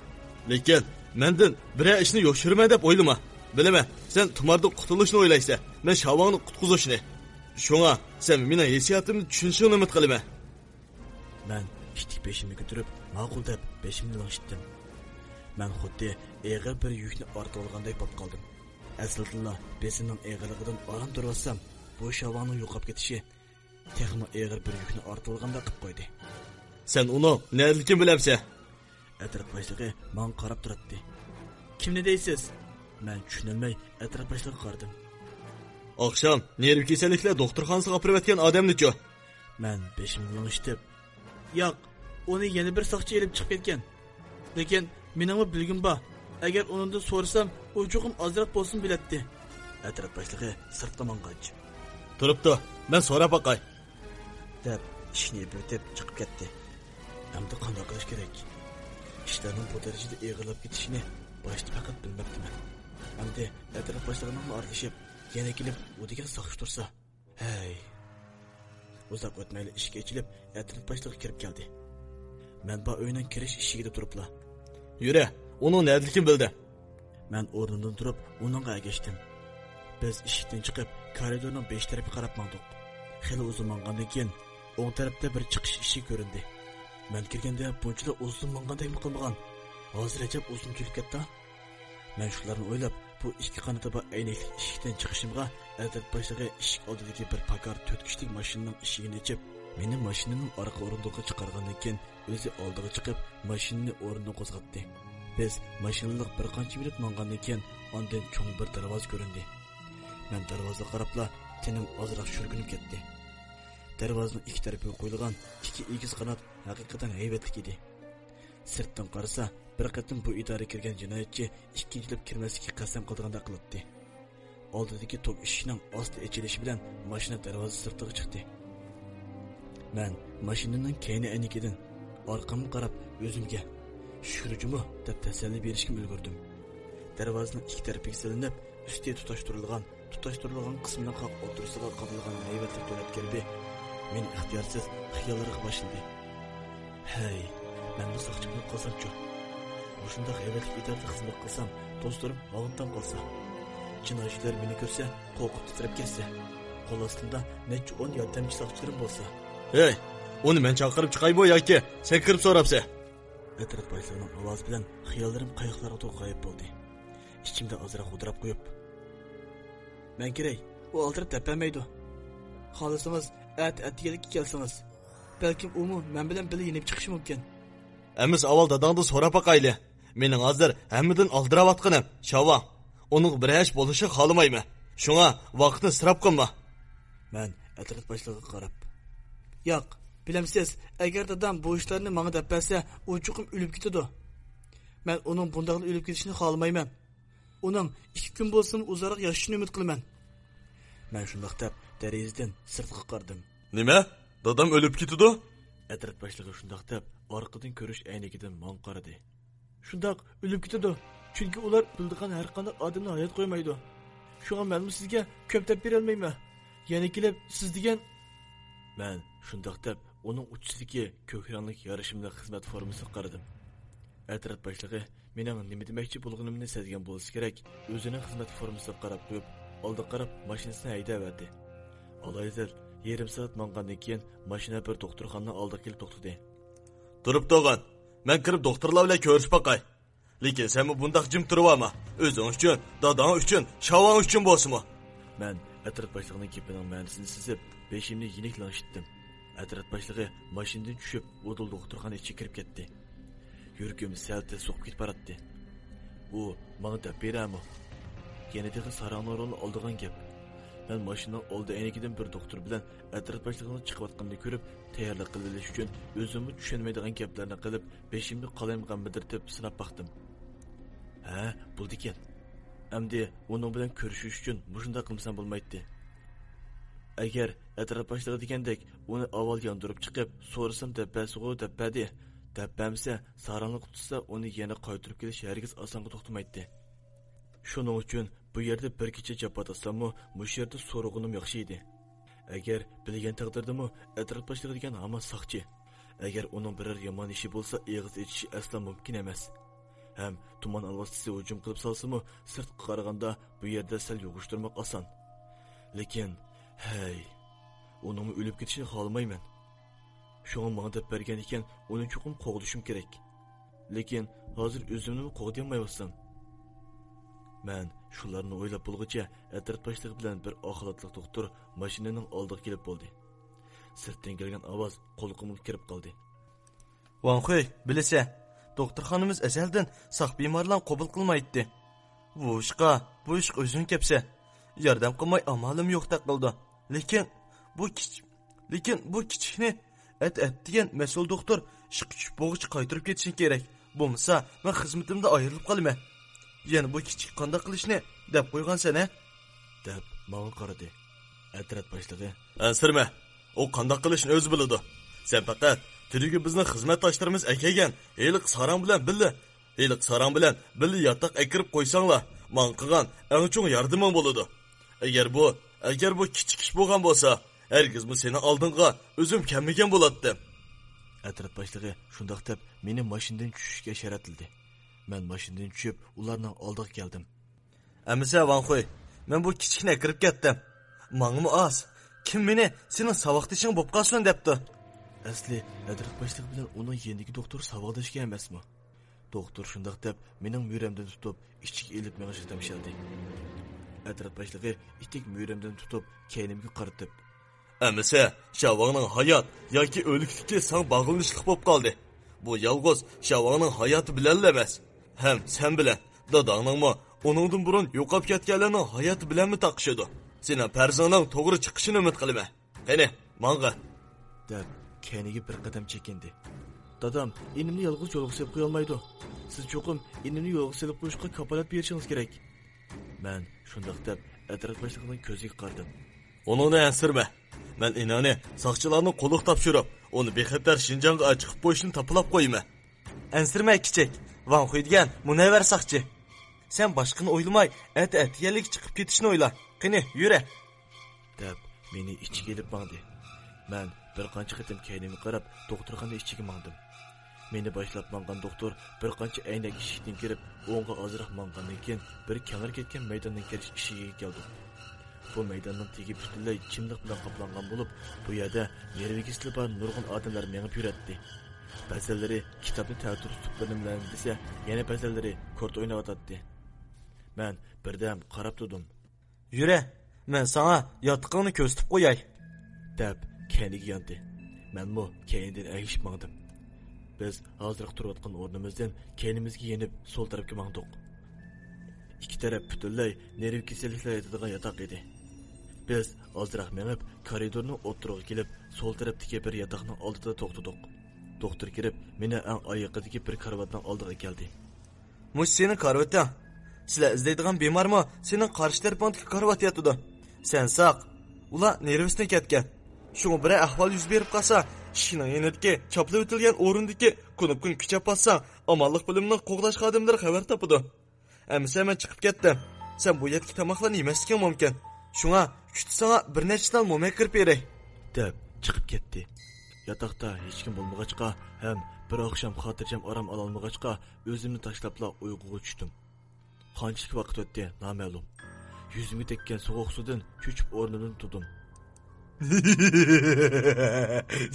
لېكىن مەندىن بىرەر ئىشنى يوشۇرىمەن دەپ ئويلىما. بىلىمەن، سەن تۇماردىن قۇتۇلۇشنى ئويلايسەن، مەن شاۋاڭنى قۇتقۇزۇشنى. شۇڭا سەن مېنىڭ ھېسسىياتىمنى چۈشىنىشىڭنى ئۈمىد قىلىمەن. مەن كىچىك بېشىمنى كۆتۈرۈپ ماقۇل دەپ بېشىمنى لىڭشىتتىم. مەن خۇددى ئېغىر بىر يۈكنى ئارتىۋالغاندەك بولۇپ قالدىم. ئەسلىدىنلا بېسىمنىڭ ئېغىرلىقىدىن ئاران تۇرۇۋاتسام، بۇ شاۋاڭنىڭ يوقاپ كېتىشى تېخىمۇ ئېغىر بىر يۈكنى ئارتىۋالغاندەك قىلىپ قويدى. سەن ئۇنىڭ نەدىلىكىنى بىلەمسەن؟ ئەترەت باشلىقى ماڭا قاراپ تۇراتتى. كىمنى دەيسىز؟ مەن چۈشىنەلمەي ئەترەت باشلىقىغا قارىدىم. ئاخشام نېرۋا كېسەللىكلەر دوختۇرخانىسىغا ئاپىرىۋەتكەن ئادەمنىچۇ؟ مەن بېشىمنى لىڭشىتىپ. ياق، ئۇنى يەنە بىر ساقچى ئېلىپ چىقىپ كەتكەن. لېكىن مېنىڭمۇ بىلگۈم بار. ئەگەر ئۇنىڭدىن سورىسام، ئۇ چوقۇم ئازراق بولسىمۇ بىلەتتى. ئەترەت باشلىقى سىرتقا ماڭغاچ. تۇرۇپتۇ، مەن سوراپ باقاي. دەپ ئىشىكنى يېپىۋېتىپ چىقىپ كەتتى. ئەمدى قانداق قىلىش كېرەك؟ ئىشلارنىڭ بۇ دەرىجىدە ئېغىرلاپ كېتىشىنى باشتا پەقەت بىلمەپتىمەن. ئەمدى ئەترەت باشلىقىنىڭ ئارىلىشىپ، يەنە كېلىپ ئۇ دېگەن ساقچى تۇرسا. ھەي. ئۇزاق ئۆتمەيلا ئىشىك ئېچىلىپ، ئەترەت باشلىقى كىرىپ كەلدى. مەن بار ئۆينىڭ كىرىش ئىشىكىدە تۇرۇپلا. يۈرە، ئۇنىڭ نەدىلىكىنى بىلدى. مەن ئورنۇمدىن تۇرۇپ، ئۇنىڭغا ئەگەشتىم. بىز ئىشىكتىن چىقىپ، كارىدورنىڭ بېشى تەرەپكە قاراپ ماڭدۇق. خېلى ئۇزۇن ماڭغاندىن كېيىن، ئوڭ تەرەپتە بىر چىقىش ئىشىكى كۆرۈندى. مەن كىرگەندە بۇنچىلا ئۇزۇن ماڭغاندەكمۇ قىلمىغان. ھازىر ئەجەب ئۇزۇن تۇيۇلۇپ كەتتى. مەن شۇلارنى ئويلاپ، بۇ ئىككى قانىتى بار ئەينەكلىك ئىشىكتىن چىقىشىمغا، ئەترەت باشلىقى ئىشىك ئالدىدىكى بىر پاكار تۆت كىشىلىك ماشىنىنىڭ ئىشىكىنى ئېچىپ، مېنى ماشىنىنىڭ ئارقا ئورۇندۇقىغا چىقارغاندىن كېيىن، ئۆزى ئالدىغا چىقىپ، ماشىنىنى ئورنىدىن قوزغاتتى. بىز ماشىنىلىق بىر قانچە مىنۇت ماڭغاندىن كېيىن، ئاندىن چوڭ بىر دەرۋازا كۆرۈندى. مەن دەرۋازىغا قاراپلا تېنىم ئازراق شۈركۈنۈپ كەتتى. دەرۋازىنىڭ ئىككى تەرىپىگە قويۇلغان ئىككى ئېگىز قانات ھەقىقەتەن ھەيۋەتلىك ئىدى. سىرتتىن قارىسا، بىر قېتىم بۇ ئىدارىگە كىرگەن جىنايەتچى ئىككىنچىلەپ كىرمەسلىككە قەسەم قىلىدىغاندەك قىلاتتى. ئالدىدىكى توك ئىشىكنىڭ ئاستا ئېچىلىشى بىلەن ماشىنا دەرۋازا سىرتىغا چىقتى. مەن ماشىنىنىڭ كەينى ئەينىكىدىن ئارقامغا قاراپ ئۆزۈمگە، «شۈكرى جۇمۇ» دەپ تەسەللى بېرىشكىمۇ ئۈلگۈردۈم. دەرۋازىنىڭ ئىككى تەرىپىگە سېلىنىپ، ئۈستى تۇتاشتۇرۇلغان، تۇتاشتۇرۇلغان قىسمىنىڭ قاق ئوتتۇرىسىغا قادىلىغان ھەيۋەتلىك دۆلەت گېربى مېنى ئىختىيارسىز خىياللارغا باشلىدى. ھەي، مەنمۇ ساقچى بولۇپ قالسامچۇ؟ مۇشۇنداق ھەيۋەتلىك ئىدارىدە خىزمەت قىلسام، دوستلىرىم ھاڭ-تاڭ قالسا، جىنايەتچىلەر مېنى كۆرسە، قورقۇپ تىترەپ كەتسە، قول ئاستىمدا نەچچە ئون ياردەمچى ساقچىلىرىم بولسا. ھەي، ئۇنى مەن چاقىرىپ چىقايمۇ ياكى سەن كىرىپ سوراپسەن؟ ئەترەت باشلىقىنىڭ ئاۋازى بىلەن خىياللىرىم قايىقلارغا توغرا غايىب بولدى. ئىچىمدە ئازراق غودراپ قويۇپ، مەن كىرەي، ئۇ ئالدىراپ دەپ بەرمەيدۇ. خالىسىڭىز، ئەتە ئەتىگەنلىككە كەلسىڭىز، بەلكىم ئۇمۇ مەن بىلەن بىللە يېنىپ چىقىشى مۇمكىن. ئەمىسە ئاۋۋال داداڭدىن سوراپ باقايلى. مېنىڭ ھازىر ھەممىدىن ئالدىراۋاتقىنىم شاۋاڭ. ئۇنىڭغا بىر ئىش بولۇشىنى خالىمايمەن. شۇڭا ۋاقىتنى ئىسراپ قىلما. مەن ئەترەت باشلىقىغا قاراپ، ياق، بىلەمسىز، ئەگەر دادام بۇ ئىشلارنى ماڭا دەپ بەرسە، ئۇ چوقۇم ئۆلۈپ كېتىدۇ. مەن ئۇنىڭ بۇنداقلا ئۆلۈپ كېتىشىنى خالىمايمەن. ئۇنىڭ ئىككى كۈن بولسىمۇ ئۇزارراق ياشىشىنى ئۈمىد قىلىمەن. مەن شۇنداق دەپ، دېرىزىدىن سىرتقا قارىدىم. نېمە؟ دادام ئۆلۈپ كېتىدۇ؟ ئەترەت باشلىقى شۇنداق دەپ، ئارقىدىن كۆرۈش ئەينىكىدىن ماڭا قارىدى. شۇنداق، ئۆلۈپ كېتىدۇ. چۈنكى ئۇلار بىلىدىغان ھەر قانداق ئادەمنى ھايات قويمايدۇ. شۇڭا مەنمۇ سىزگە كۆپ دەپ بېرەلمەيمەن. يەنە كېلىپ سىز دېگەن. مەن شۇنداق دەپ ئۇنىڭ ئۇچىسىدىكى كۆك رەڭلىك يارىشىملىق خىزمەت فورمىسىغا قارىدىم. ئەترەت باشلىقى مېنىڭ نېمە دېمەكچى بولغىنىمنى سەزگەن بولسا كېرەك، ئۆزىنىڭ خىزمەت فورمىسىغا قاراپ قويۇپ، ئالدىغا قاراپ ماشىنىسىنى ھەيدەۋەردى. ئالايىتەن يېرىم سائەت ماڭغاندىن كېيىن ماشىنا بىر دوختۇرخانىنىڭ ئالدىغا كېلىپ توختىدى. تۇرۇپ تۇرغىن، مەن كىرىپ دوختۇرلار بىلەن كۆرۈشۈپ باقاي. لېكىن سەنمۇ بۇنداق جىم تۇرۇۋالما. ئۆزۈڭ ئۈچۈن، داداڭ ئۈچۈن، شاۋاڭ ئۈچۈن بولسىمۇ. مەن ئەترەت باشلىقىنىڭ گېپىنىڭ مەنىسىنى سېزىپ، بېشىمنى يېنىك لىڭشىتتىم. ئەترەت باشلىقى ماشىنىدىن چۈشۈپ، ئۇدۇل دوختۇرخانا ئىچىگە كىرىپ كەتتى. يۈرىكىم سەل تېز سوقۇپ كېتىپ باراتتى. ئۇ ماڭا دەپ بېرەمۇ؟ يەنە تېخى ساراڭنىڭ رولىنى ئالىدىغان گەپ. مەن ماشىنىنىڭ ئالدى ئەينىكىدىن بىر دوختۇر بىلەن ئەترەت باشلىقىنىڭ چىقىۋاتقىنىنى كۆرۈپ، تەييارلىق قىلىۋېلىش ئۈچۈن ئۆزۈممۇ چۈشەنمەيدىغان گەپلەرنى قىلىپ، بېشىمنى قالايمىقان مىدىرلىتىپ سىناپ باقتىم. ھە، بولىدىكەن. ئەمدى ئۇنىڭ بىلەن كۆرۈشۈش ئۈچۈن مۇشۇنداق قىلمىسام بولمايتتى. ئەگەر ئەتراپ باشلىقى دېگەندەك ئۇنى ئاۋۋال ياندۇرۇپ چىقىپ، سورىسام دەپ بەرسىغۇ دەپ بەردى. دەپ بەرمىسە، ساراڭلىققا تۇتسا، ئۇنى يەنە قايتۇرۇپ كېلىش ھەرگىز ئاسانغا توختىمايتتى. شۇنىڭ ئۈچۈن بۇ يەردە بىر كېچە جاپا تارتساممۇ، مۇشۇ يەردە سورىغىنىم ياخشى ئىدى. ئەگەر بىلگەن تەقدىردىمۇ، ئەتراپ باشلىقى دېگەن ھامان ساقچى. ئەگەر ئۇنىڭ بىرەر يامان ئىشى بولسا، ئېغىز ئېچىشى ئەسلا مۇمكىن ئەمەس. ھەم تۇمان ئالۋاستىسى ھۇجۇم قىلىپ سالسىمۇ، سىرتقا قارىغاندا بۇ يەردە سەل يوغۇشتۇرماق ئاسان. لېكىن، ھەي، ئۇنىڭمۇ ئۆلۈپ كېتىشىنى خالىمايمەن. شۇڭا ماڭا دەپ بەرگەن ئىكەن، ئۇنى چوقۇم قوغدىشىم كېرەك. لېكىن ھازىر ئۆزۈمنىمۇ قوغدىيالمايۋاتسام. مەن شۇلارنى ئويلاپ بولغۇچە، ئەترەت باشلىقى بىلەن بىر ئاق خالاتلىق دوختۇر ماشىنىنىڭ ئالدىغا كېلىپ بولدى. سىرتتىن كەلگەن ئاۋاز قۇلىقىمغا كىرىپ قالدى. ۋاڭ خۇي، بىلىسە، دوختۇرخانىمىز ئەزەلدىن ساق بىمارلارنى قوبۇل قىلمايتتى. بۇ ئىشقا، بۇ ئىشقا ئۆزۈڭ كەپسە، ياردەم قىلماي ئامالىم يوقتەك قىلىدۇ. لېكىن بۇ كىچ-، لېكىن بۇ كىچىكنى ئەت-، ئەتىگەن مەسئۇل دوختۇر ئىشقا چۈشۈپ بولغۇچە قايتۇرۇپ كېتىشىڭ كېرەك. بولمىسا، مەن خىزمىتىمدىن ئايرىلىپ قالىمەن. يەنە بۇ كىچىككە قانداق قىلىشنى دەپ قويغانسەن، ھە؟ دەپ ماڭا قارىدى. ئەترەت باشلىقى. ئەنسىرىمە، ئۇ قانداق قىلىشنى ئۆزى بىلىدۇ. سەن پەقەت تۈنۈگۈن بىزنىڭ خىزمەتداشلىرىمىز ئەكەلگەن ھېلىقى ساراڭ بىلەن بىللە، ھېلىقى ساراڭ بىلەن بىللە ياتاق ئەكىرىپ قويساڭلار، ماڭا قىلغان ئەڭ چوڭ ياردىمىڭ بولىدۇ. ئەگەر بۇ، ئەگەر بۇ كىچىك ئىش بولغان بولسا، ھەرگىزمۇ سېنىڭ ئالدىڭغا ئۆزۈم كەلمىگەن بولاتتىم. ئەترەت باشلىقى شۇنداق دەپ مېنى ماشىنىدىن چۈشۈشكە ئىشارەتلىدى. مەن ماشىنىدىن چۈشۈپ ئۇلارنىڭ ئالدىغا كەلدىم. ئەمىسە ۋاڭ خۇي، مەن بۇ كىچىكنى ئەكىرىپ كەتتىم. ماڭىمۇ ئاز. كىم مېنى سېنىڭ ساۋاقدىشىڭ بوپ قالسۇن دەپتۇ؟ ئەسلى ئەترەت باشلىقى بىلەن ئۇنىڭ يېنىدىكى دوختۇر ساۋاقداش ئىكەن ئەمەسمۇ؟ دوختۇر شۇنداق دەپ مېنىڭ مۈرەمدىن تۇتۇپ ئىچىگە ئېلىپ مېڭىشقا تەمشەلدى. ئەترەت باشلىقى ئىتتىك مۈرەمدىن تۇتۇپ كەينىمگە قارىتىپ. ئەمىسە، شاۋاڭنىڭ ھايات ياكى ئۆلۈكلۈكى ساڭا باغلىنىشلىق بولۇپ قالدى. بۇ يالغۇز شاۋاڭنىڭ ھاياتى بىلەنلا ئەمەس، ھەم سەن بىلەن داداڭنىڭمۇ، ئۇنىڭدىن بۇرۇن يوقاپ كەتكەنلەرنىڭ ھاياتى بىلەنمۇ تاقىشىدۇ. سېنىڭ پەرىزىڭنىڭ توغرا چىقىشىنى ئۈمىد قىلىمەن. قېنى، ماڭغىن. دەپ كەينىگە بىر قەدەم چېكىندى. دادام ئىنىمنى يالغۇز يولغا سېلىپ قويالمايدۇ. سىز چوقۇم ئىنىمنى يولغا سېلىپ قويۇشقا كاپالەت بېرىشىڭىز كېرەك. مەن شۇنداق دەپ ئەترەت باشلىقىنىڭ كۆزىگە قارىدىم. ئۇنىڭنى ئەنسىرىمە. مەن ئىنىڭنى ساقچىلارنىڭ قولىغا تاپشۇرۇپ، ئۇنى بىخەتەر شىنجاڭغا چىقىپ قويۇشنى تاپىلاپ قويىمەن. ئەنسىرىمە كىچىك، ۋاڭ خۇي دېگەن مۇنەۋۋەر ساقچى. سەن باشقىنى ئويلىماي، ئەتە-ئەتىگەنلىكى چىقىپ كېتىشنى ئويلا. قېنى، يۈرە. دەپ مېنى ئىچىگە ئېلىپ ماڭدى. مەن بىر قانچە قېتىم كەينىمگە قاراپ دوختۇرخانا ئىچىگە ماڭدىم. مېنى باشلاپ ماڭغان دوختۇر بىر قانچە ئەينەك ئىشىكتىن كىرىپ، ئوڭغا ئازراق ماڭغاندىن كېيىن بىر كەڭرى كەتكەن مەيداننىڭ كىرىش ئىشىكىگە كەلدۇق. بۇ مەيداننىڭ تېگى پۈتۈنلەي چىملىق بىلەن قاپلانغان بولۇپ، بۇ يەردە نېرۋا كېسىلى بار نۇرغۇن ئادەملەر مېڭىپ يۈرەتتى. بەزىلىرى كىتابنى تەتۈر تۇتۇپ بىر نېمىلەرنى دېسە، يەنە بەزىلىرى كورت ئويناۋاتاتتى. مەن بىردەم قاراپ تۇردۇم. يۈرە، مەن ساڭا ياتىقىڭنى كۆرسىتىپ قوياي. دەپ كەينىگە ياندى. مەنمۇ كەينىدىن ئەگىشىپ ماڭدىم. بىز ھازىرقى تۇرۇۋاتقان ئورنىمىزدىن كەينىمىزگە يېنىپ سول تەرەپكە ماڭدۇق. ئىككى تەرەپ پۈتۈنلەي نېرۋا كېسەللىكلەر ياتىدىغان ياتاق ئىدى. بىز ئازراق مېڭىپ، كارىدورنىڭ ئوتتۇرىغا كېلىپ، سول تەرەپتىكى بىر ياتاقنىڭ ئالدىدا توختىدۇق. دوختۇر كىرىپ، مېنى ئەڭ ئايىقىدىكى بىر كارىۋاتنىڭ ئالدىغا ئەكەلدى. مۇشۇ سېنىڭ كارىۋىتىڭ. سىلەر ئىزدەيدىغان بىمارمۇ سېنىڭ قارشى تەرىپىڭدىكى كارىۋاتتا ياتىدۇ. سەن ساق. ئۇلار نېرۋىسىدىن كەتكەن. شۇڭا بىرەر ئەھۋال يۈز بېرىپ قالسا، ئىشىكنىڭ يېنىدىكى چاپلىۋېتىلگەن ئورۇندىكى كۇنۇپكىنى كۈچەپ باسساڭ، ئامانلىق بۆلۈمىنىڭ قوغداش خادىملىرى خەۋەر تاپىدۇ. ئەمىسە مەن چىقىپ كەتتىم. سەن بۇ يەردىكى تاماقلارنى يېمەسلىكىڭ مۇمكىن. شۇڭا كۈتتە ساڭا بىر نەچچە تال موماي قىرىپ بېرەي. دەپ چىقىپ كەتتى. ياتاقتا ھېچكىم بولمىغاچقا ھەم بىر ئاخشام خاتىرجەم ئارام ئالالمىغاچقا، ئۆزۈمنى تاشلاپلا ئۇيقۇغا چۈشتۈم. قانچىلىك ۋاقىت ئۆتتى، نامەلۇم. يۈزۈمگە تەگكەن سوغۇق سۇدىن چۆچۈپ ئورنۇمدىن تۇردۇم.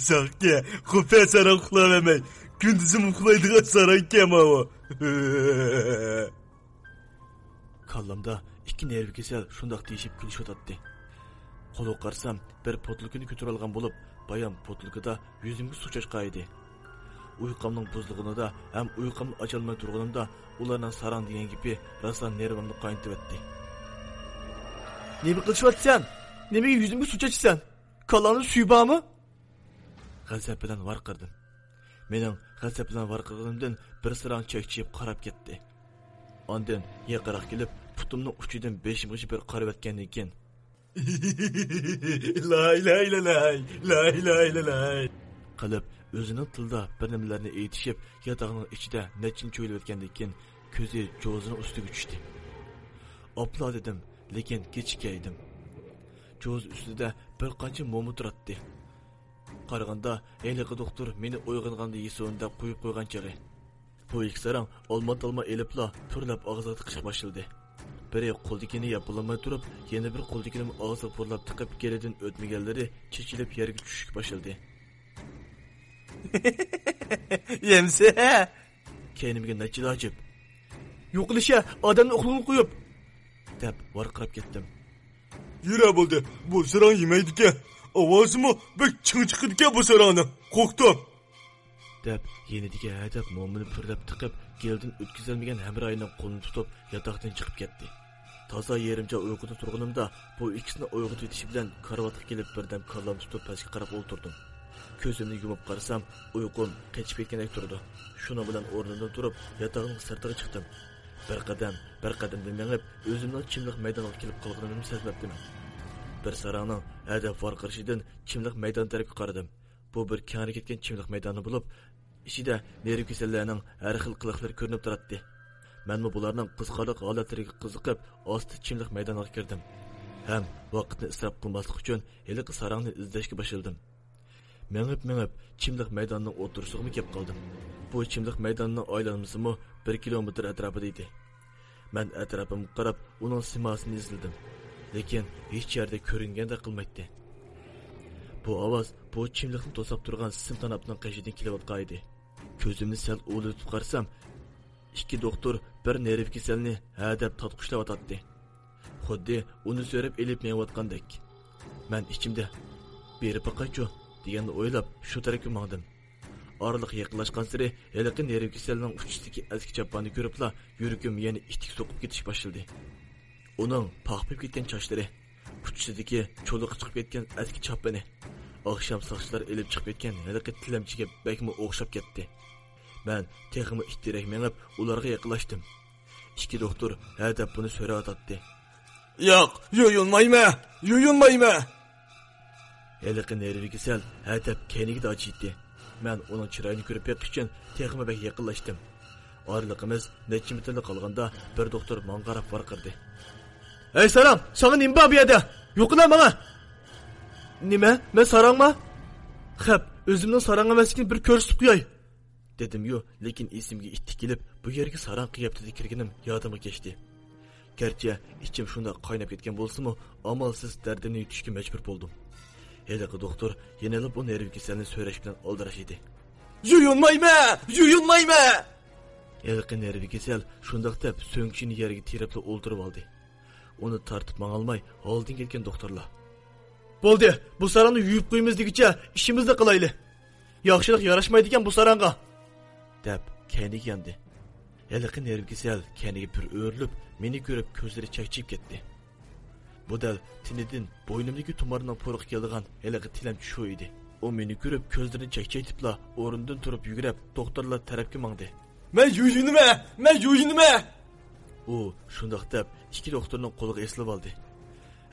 ساقكى، خوپە ساراڭ ئۇخلاۋەرمەي. كۈندۈزۈم ئۇخلايدىغان ساراڭكەن ماۋۇ. كاللامدا ئىككى نېرۋا كېسەل شۇنداق دېيىشىپ كۈلۈشۈۋاتاتتى. قولىغا قارىسام، بىر پوتۇلكىنى كۆتۈرۈۋالغان بولۇپ، بايام پوتۇلكىدا يۈزۈمگە سۇ چاچقان ئىدى. ئۇيقۇمنىڭ بۇزۇلغىنىدا ھەم ئۇيقۇمنى ئاچالماي تۇرغىنىمدا ئۇلارنىڭ ساراڭ دېگەن گېپى راسا نېرۋامنى قاينىتىۋەتتى. نېمە قىلىشىۋاتىسەن؟ نېمىگە يۈزۈمگە سۇ چاچىسەن؟ كاللاڭدا سۈيى بارمۇ؟ غەزەپ بىلەن ۋارقىرىدىم. مېنىڭ غەزەپ بىلەن ۋارقىرىغىنىمدىن بىر ساراڭ چەكچىيىپ قاراپ كەتتى. ئاندىن يېقىنراق كېلىپ، پۇتۇمنىڭ ئۇچىدىن بېشىمغىچە بىر قارىۋەتكەندىن كېيىن، لاي لاي لاي لاي، لاي لاي لاي لاي قىلىپ، ئۆزىنىڭ تىلىدا بىر نېمىلەرنى ئېيتىشىپ، ياتاقنىڭ ئىچىدە نەچچىنى چۆگىلىۋەتكەندىن كېيىن، كۆزى جوزىنىڭ ئۈستىگە چۈشتى. ئاپلا دېدىم، لېكىن كېچىكەيدىم. جوز ئۈستىدە بىر قانچە موما تۇراتتى. قارىغاندا، ھېلىقى دوختۇر مېنى ئويغانغاندا يېسۇن دەپ قويۇپ قويغان چېغى. بۇ ئىككى ساراڭ ئالما-تالما ئېلىپلا پۈرلەپ ئاغزىغا تىقىشقا باشلىدى. بىرى قولىدىكىنى يەپ بولالماي تۇرۇپ، يەنە بىر قولىدىكىنىمۇ ئاغزىغا پۇرلاپ تىقىپ، گېلىدىن ئۆتمىگەنلىرى چېچىلىپ يەرگە چۈشۈشكە باشلىدى. يەمسە! كەينىمگە نەچچىلا جۈپ. يوقىلىشە، ئادەمنى ئۇخلىغىلى قويۇپ! دەپ ۋارقىراپ كەتتىم. يۈرە بولدى، بۇ ساراڭ يېمەيدىكەن. ئاۋازىمۇ بەك چىڭ چىقىدىكەن بۇ ساراڭنىڭ. قورقتۇم. دەپ، يېنىدىكى ھەدەپ مومىنى پۈرلەپ تىقىپ، گېلىدىن ئۆتكۈزەلمىگەن ھەمراھىنىڭ قولىنى تۇتۇپ، ياتاقتىن چىقىپ كەتتى. تازا يېرىمچە ئۇيقۇدا تۇرغىنىمدا، بۇ ئىككىسىنى ئويغىتىۋېتىشى بىلەن كارىۋاتقا كېلىپ، بىردەم كاللامنى تۇتۇپ پەسكە قاراپ ئولتۇردۇم. كۆزۈمنى يۇمۇپ قارىسام، ئۇيقۇم قېچىپ كەتكەندەك تۇرىدۇ. شۇنىڭ بىلەن ئورنۇمدىن تۇرۇپ، ياتاقنىڭ سىرتىغا چىقتىم. بىر قەدەم، بىر قەدەمدىن مېڭىپ، ئۆزۈمنىڭ چىملىق مەيدانىغا كېلىپ قالغىنىمنى سەزمەپتىمەن. بىر ساراڭنىڭ ھەدەپ ۋارقىرىشىدىن چىملىق مەيدان تەرەپكە قارىدىم. بۇ بىر كەڭرى كەتكەن چىملىق مەيدانى بولۇپ، ئىچىدە نېرۋا كېسەللەرنىڭ ھەر خىل قىلىقلىرى كۆرۈنۈپ تۇراتتى. مەنمۇ بۇلارنىڭ قىزىقارلىق ھالەتلىرىگە قىزىقىپ، ئاستا چىملىق مەيدانىغا كىردىم ھەم ۋاقىتنى ئىسراپ قىلماسلىق ئۈچۈن ھېلىقى ساراڭنى ئىزدەشكە باشلىدىم. مېڭىپ-مېڭىپ، چىملىق مەيدانىنىڭ ئوتتۇرىسىغىمۇ كەپ قالدىم. بۇ چىملىق مەيدانىنىڭ ئايلانمىسىمۇ بىر كىلومېتىر ئەتراپىدا ئىدى. مەن ئەتراپىمغا قاراپ، ئۇنىڭ سىماسىنى ئىزدىدىم. لېكىن ھېچ يەردە كۆرۈنگەندەك قىلمايتتى. بۇ ئاۋاز بۇ چىملىقنى توساپ تۇرغان سىم تاناپنىڭ قېشىدىن كېلىۋاتقان ئىدى. كۆزۈمنى سەل ئۇۋۇلىتىپ قارىسام، ئىككى دوختۇر بىر نېرۋا كېسەلنى ھەدەپ تارتقۇچلاۋاتاتتى. خۇددى ئۇنى سۆرەپ ئېلىپ مېڭىۋاتقاندەك. مەن ئىچىمدە، «بېرىپ باقايچۇ» دېگەننى ئويلاپ، شۇ تەرەپكە ماڭدىم. ئارىلىق يېقىنلاشقانسېرى ھېلىقى نېرۋا كېسەلنىڭ ئۇچىسىدىكى ئەسكى چاپاننى كۆرۈپلا يۈرىكىم يەنە ئىتتىك سوقۇپ كېتىشكە باشلىدى. ئۇنىڭ پاخپىيىپ كەتكەن چاچلىرى، ئۇچىسىدىكى چولىقى چىقىپ كەتكەن ئەسكى چاپىنى، ئاخشام ساقچىلار ئېلىپ چىقىپ كەتكەن ھېلىقى تىلەمچىگە بەكمۇ ئوخشاپ كەتتى. مەن تېخىمۇ ئىتتىرەك مېڭىپ، ئۇلارغا يېقىنلاشتىم. ئىككى دوختۇر ھەدەپ بۇنى سۆرەۋاتاتتى. «ياق، يۇيۇنمايمەن، يۇيۇنمايمەن!» ھېلىقى نېرۋا كېسەل ھەدەپ كەينىگە داجىيتتى. مەن ئۇنىڭ چىرايىنى كۆرۈپ بېقىش ئۈچۈن تېخىمۇ بەك يېقىنلاشتىم. ئارىلىقىمىز نەچچە مېتىرلا قالغاندا، بىر دوختۇر ماڭا قاراپ ۋارقىرىدى. «ھەي ساراڭ، ساڭا نېمە بار بۇ يەردە؟ يوقىلا ماڭا!» «نېمە؟ مەن ساراڭما؟ خەپ، ئۆزۈمنىڭ ساراڭ ئەمەسلىكىنى بىر كۆرسىتىپ قوياي!» دېدىميۇ، لېكىن ئېسىمگە ئىتتىك كېلىپ، بۇ يەرگە ساراڭ قىياپىتىدە كىرگىنىم يادىمغا كەچتى. گەرچە ئىچىم شۇنداق قايناپ كەتكەن بولسىمۇ، ئامالسىز دەردىمنى يۇتۇشقا مەجبۇر بولدۇم. ھېلىقى دوختۇر يەنىلا بۇ نېرۋا كېسەلنى سۆرەش بىلەن ئالدىراش ئىدى. «يۇيۇنمايمەن! يۇيۇنمايمەن!» ھېلىقى نېرۋا كېسەل شۇنداق دەپ سۆڭىكىنى يەرگە تىرەپلا ئولتۇرۇۋالدى. ئۇنى تارتىپ ماڭالماي ھالدىن كەتكەن دوختۇرلار، «بولدى، بۇ ساراڭنى يۇيۇپ قويىمىز دېگۈچە ئىشىمىزنى قىلايلى. ياخشىلىق ياراشمايدىكەن بۇ ساراڭغا!» دەپ كەينىگە ياندى. ھېلىقى نېرۋا كېسەل كەينىگە بىر ئۆرۈلۈپ، مېنى كۆرۈپ كۆزلىرى چەكچىيىپ كەتتى. بۇ دەل تېنىدىن بوينۇمدىكى تۇمارنىڭ پۇرىقى كېلىدىغان ھېلىقى تىلەمچى شۇ ئىدى. ئۇ مېنى كۆرۈپ كۆزلىرىنى چەكچەيتىپلا ئورنىدىن تۇرۇپ يۈگۈرۈپ دوختۇرلار تەرەپكە ماڭدى. «مەن يۇيۇنىمەن! مەن يۇيۇنىمەن!» ئۇ شۇنداق دەپ ئىككى دوختۇرنىڭ قولىغا ئېسىلىۋالدى.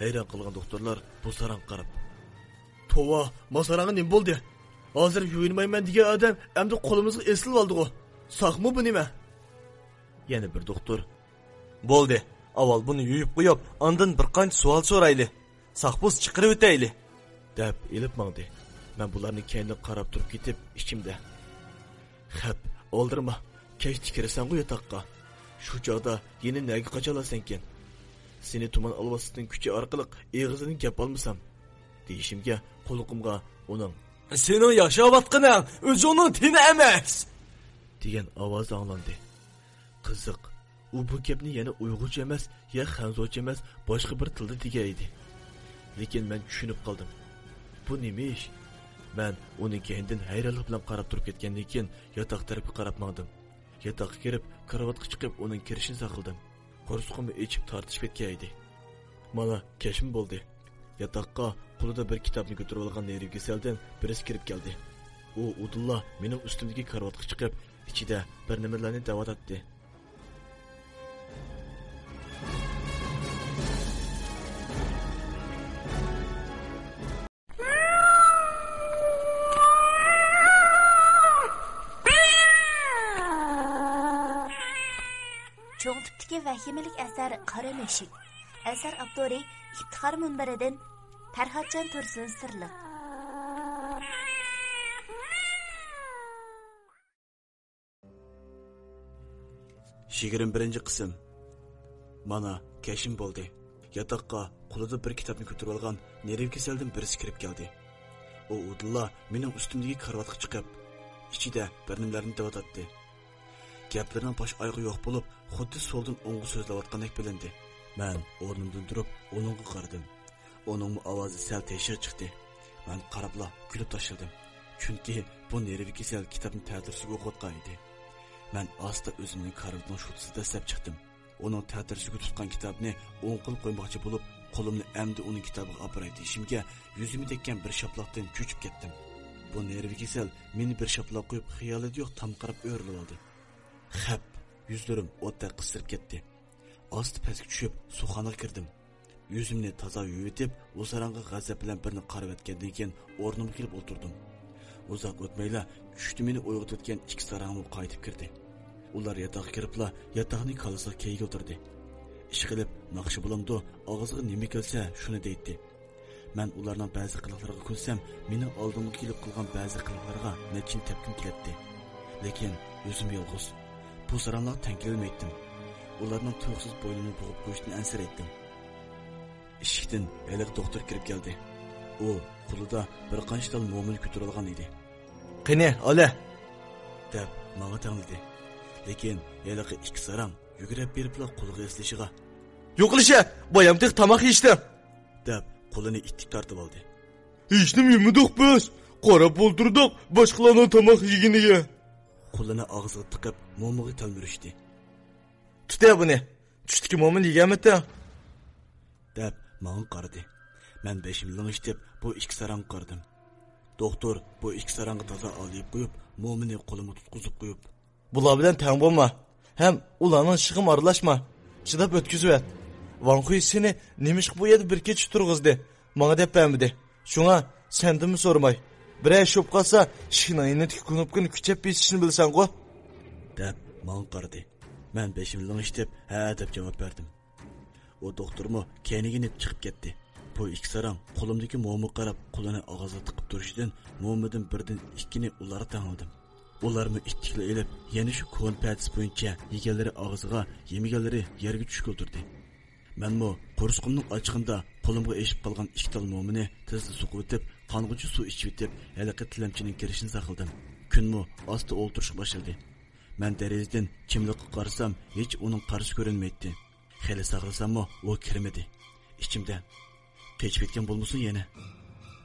ھەيران قالغان دوختۇرلار بۇ ساراڭغا قاراپ، «توۋا، ما ساراڭغا نېمە بولدى؟ ھازىر يۇيۇنمايمەن دېگەن ئادەم ئەمدى قولىمىزغا ئېسىلىۋالدىغۇ. ساقمۇ بۇ نېمە؟» يەنە بىر دوختۇر، بولدى، ئاۋۋال بۇنى يۇيۇپ قويۇپ، ئاندىن بىر قانچە سوئال سورايلى. ساقپۇز چىقىرىۋېتەيلى. دەپ ئېلىپ ماڭدى. مەن بۇلارنىڭ كەينىدىن قاراپ تۇرۇپ كېتىپ، ئىچىمدە، خەپ، ئالدىرىما، كەچتە كىرىسەنغۇ ياتاققا. شۇ چاغدا يەنە نەگە قاچالارسەنكىن؟ سېنى تۇمان ئالۋاستىنىڭ كۈچى ئارقىلىق ئېغىزىدىن گەپ ئالمىسام، دېيىشىمگە، قۇلىقىمغا ئۇنىڭ، سېنىڭ ياشاۋاتقىنىڭ ئۆزۈڭنىڭ تېنى ئەمەس! دېگەن ئاۋازى ئاڭلاندى. قىزىق، ئۇ بۇ گەپنى يەنە ئۇيغۇرچە ئەمەس، يا خەنزۇچە ئەمەس، باشقا بىر تىلدا دېگەن ئىدى. لېكىن مەن چۈشىنىپ قالدىم. بۇ نېمە ئىش؟ مەن ئۇنىڭ كەينىدىن ھەيرانلىق بىلەن قاراپ تۇرۇپ كەتكەندىن كېيىن، ياتاق تەرەپكە قاراپ ماڭدىم. ياتاققا كىرىپ، كارىۋاتقا چىقىپ، ئۇنىڭ كىرىشىنى ساقلىدىم. قورسىقىممۇ ئېچىپ تارتىشىپ كەتكەن ئىدى. مانا، كەچمۇ بولدى. ياتاققا قولىدا بىر كىتابنى كۆتۈرۈۋالغان نېرۋا كېسەلدىن بىرسى كىرىپ كەلدى. ئۇ ئۇدۇللا مېنىڭ ئۈستۈمدىكى كارىۋاتقا چىقىپ، ئىچىدە بىر نېمىلەرنى دەۋاتاتتى. چوڭ تىپتىكى ۋەھىمىلىك ئەسەر قارا مۈشۈك. ئەسەر ئاپتورى ئىپتىخار مۇنبىرىدىن پەرھاتجان تۇرسۇن سىرلىق. يىگىرمە بىرىنچى قىسىم. مانا، كەچمۇ بولدى. ياتاققا قولىدا بىر كىتابنى كۆتۈرۈۋالغان نېرۋا كېسەلدىن بىرسى كىرىپ كەلدى. ئۇ ئۇدۇللا مېنىڭ ئۈستۈمدىكى كارىۋاتقا چىقىپ، ئىچىدە بىر نېمىلەرنى دەۋاتاتتى. گەپلىرىنىڭ باش ئايىغى يوق بولۇپ، خۇددى سولدىن ئوڭغا سۆزلەۋاتقاندەك بىلىندى. مەن ئورنۇمدىن تۇرۇپ، ئۇنىڭغا قارىدىم. ئۇنىڭمۇ ئاۋازى سەل تېشىغا چىقتى. مەن قاراپلا كۈلۈپ تاشلىدىم. چۈنكى بۇ نېرۋا كېسەل كىتابنى تەتۈرىسىگە ئوقۇۋاتقان ئىدى. مەن ئاستا ئۆزۈمنى كارىۋاتنىڭ شوتىسىدا دەسسەپ چىقتىم. ئۇنىڭ تەتۈرىسىگە تۇتقان كىتابنى ئوڭ قول قويماقچى بولۇپ، قولۇمنى ئەمدى ئۇنىڭ كىتابىغا ئاپىراي دېيىشىمگە، يۈزۈمگە تەگكەن بىر شاپىلاقتىن چۆچۈپ كەتتىم. بۇ نېرۋا كېسەل مېنى بىر شاپىلاق قويۇپ، خىيالىدا يوق تامغا قاراپ ئۆرۈلۈۋالدى. خەپ، يۈزلىرىم ئوتتەك قىزىرىپ كەتتى. ئاستا پەسكە چۈشۈپ، سۇخانىغا كىردىم. يۈزۈمنى تازا يۇيۇۋېتىپ، ئۇ ساراڭغا غەزەپ بىلەن بىرنى قارىۋەتكەندىن كېيىن، ئورنۇمغا كېلىپ ئولتۇردۇم. ئۇزاق ئۆتمەيلا، چۈشتە مېنى ئويغىتىۋەتكەن ئىككى ساراڭمۇ قايتىپ كىردى. ئۇلار ياتاققا كىرىپلا، ياتاقنى كاللىسىغا كىيگۈزدۈردى. ئىشقىلىپ، ناخشا بولامدۇ، ئاغزىغا نېمە كەلسە، شۇنى دەيتتى. مەن ئۇلارنىڭ بەزى قىلىقلىرىغا كۈلسەم، مېنىڭ ئالدىمغا كېلىپ قىلغان بەزى قىلىقلىرىغا نەچچىنى تەپكۈم كېلەتتى. لېكىن ئۆزۈم يالغۇز. بۇ ساراڭلارغا تەڭ كېلەلمەيتتىم. ئۇلارنىڭ تۇيۇقسىز بوينۇمنى بوغۇپ قويۇشىدىن ئەنسىرەيتتىم. ئىشىكتىن ھېلىقى دوختۇر كىرىپ كەلدى. ئۇ قولىدا بىر قانچە تال مومىنى كۆتۈرۈۋالغان ئىدى. قېنى، ئالە! دەپ ماڭا تەڭلىدى. لېكىن ھېلىقى ئىككى ساراڭ يۈگرەپ بېرىپلا قولىغا ئېسىلىشىغا، يوقىلىشە! بايام تېخى تاماق يېيىشتىم! دەپ قولىنى ئىتتىك تارتىۋالدى. ھېچنېمە يېمىدۇق بىز. قاراپ ئولتۇردۇق باشقىلارنىڭ تاماق يېگىنىگە. قولىنى ئاغزىغا تىقىپ، مومىغا تەلمۈرۈشتى. تۇتە بۇنى. چۈشتىكى مومىنى يېگەنمىتىڭ؟ دەپ ماڭا قارىدى. مەن بېشىمنى لىڭشىتىپ، بۇ ئىككى ساراڭغا قارىدىم. دوختۇر بۇ ئىككى ساراڭغا تازا ئالىيىپ قويۇپ، مومىنى قولۇمغا تۇتقۇزۇپ قويۇپ، بۇلار بىلەن تەڭ بولما. ھەم ئۇلارنىڭ ئىشىغىمۇ ئارىلاشما. چىداپ ئۆتكۈزۈۋەت. ۋاڭخۇي سېنى نېمىشقا بۇ يەردە بىر كېچە تۇرغۇزدى؟ ماڭا دەپ بەرمىدى. شۇڭا سەندىنمۇ سورىماي. بىرەر ئىش بولۇپ قالسا، ئىشىكنىڭ يېنىدىكى كۇنۇپكىنى كۈچەپ بېسىشنى بىلىسەنغۇ؟ دەپ ماڭا قارىدى. مەن بېشىمنى لىڭشىتىپ، ھە دەپ جاۋاب بەردىم. ئۇ دوختۇرمۇ كەينىگە يېنىپ چىقىپ كەتتى. بۇ ئىككى ساراڭ قولۇمدىكى مومىغا قاراپ، قولىنى ئاغزىغا تىقىپ تۇرۇشىدىن، مومىدىن بىردىن ئىككىنى ئۇلارغا تەڭلىدىم. ئۇلارمۇ ئىتتىكلا ئېلىپ، يەنە شۇ كونا پەدىسى بويىچە يېگەنلىرى ئاغزىغا، يېمىگەنلىرى يەرگە چۈشكىلى تۇردى. مەنمۇ قورسىقىمنىڭ ئاچىقىندا قولۇمغا ئېشىپ قالغان ئىككى تال مومىنى تېزلا سوقۇۋېتىپ، قانغۇچە سۇ ئىچىۋېتىپ، ھېلىقى تىلەمچىنىڭ كىرىشىنى ساقلىدىم. كۈنمۇ ئاستا ئولتۇرۇشقا باشلىدى. مەن دېرىزىدىن چىملىققا قارىسام، ھېچ ئۇنىڭ قارىسى كۆرۈنمەيتتى. خېلى ساقلىساممۇ، ئۇ كىرمىدى. ئىچىمدە، قېچىپ كەتكەن بولمىسۇن يەنە؟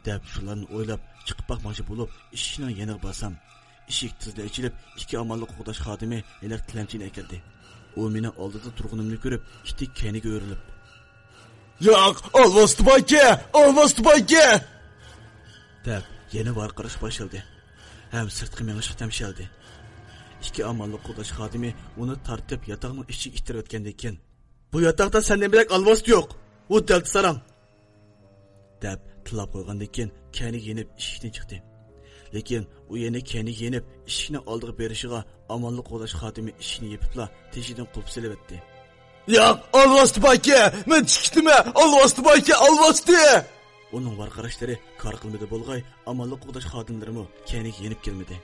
دەپ شۇلارنى ئويلاپ، چىقىپ باقماقچى بولۇپ، ئىشىكنىڭ يېنىغا بارسام، ئىشىك تېزلا ئېچىلىپ، ئىككى ئامانلىق قوغداش خادىمى ھېلىقى تىلەمچىنى ئەكىردى. ئۇ مېنىڭ ئالدىدا تۇرغىنىمنى كۆرۈپ، ئىتتىك كەينىگە ئۆرۈلۈپ، ياق، ئالۋاستى باركەن! ئالۋاستى باركەن! دەپ يەنە ۋارقىراشقا باشلىدى ھەم سىرتقا مېڭىشقا تەمشەلدى. ئىككى ئامانلىق قوغداش خادىمى ئۇنى تارتىپ ياتاقنىڭ ئىچىگە ئىتتىرىۋەتكەندىن كېيىن، بۇ ياتاقتا سەندىن بۆلەك ئالۋاستى يوق. ئۇ دەلتە ساراڭ! دەپ تىللاپ قويغاندىن كېيىن كەينىگە يېنىپ ئىشىكتىن چىقتى. لېكىن ئۇ يەنە كەينىگە يېنىپ ئىشىكنىڭ ئالدىغا بېرىشىغا ئامانلىق قوغداش خادىمى ئىشىكنى يېپىپلا تېشىدىن قۇلۇپ سېلىۋەتتى. ياق، ئالۋاستى باركەن! مەن چىقىشتىمەن! ئالۋاستى باركەن، ئالۋاستى! ئۇنىڭ ۋارقىراشلىرى كار قىلمىدى بولغاي، ئامانلىق قوغداش خادىملىرىمۇ كەينىگە يېنىپ كەلمىدى.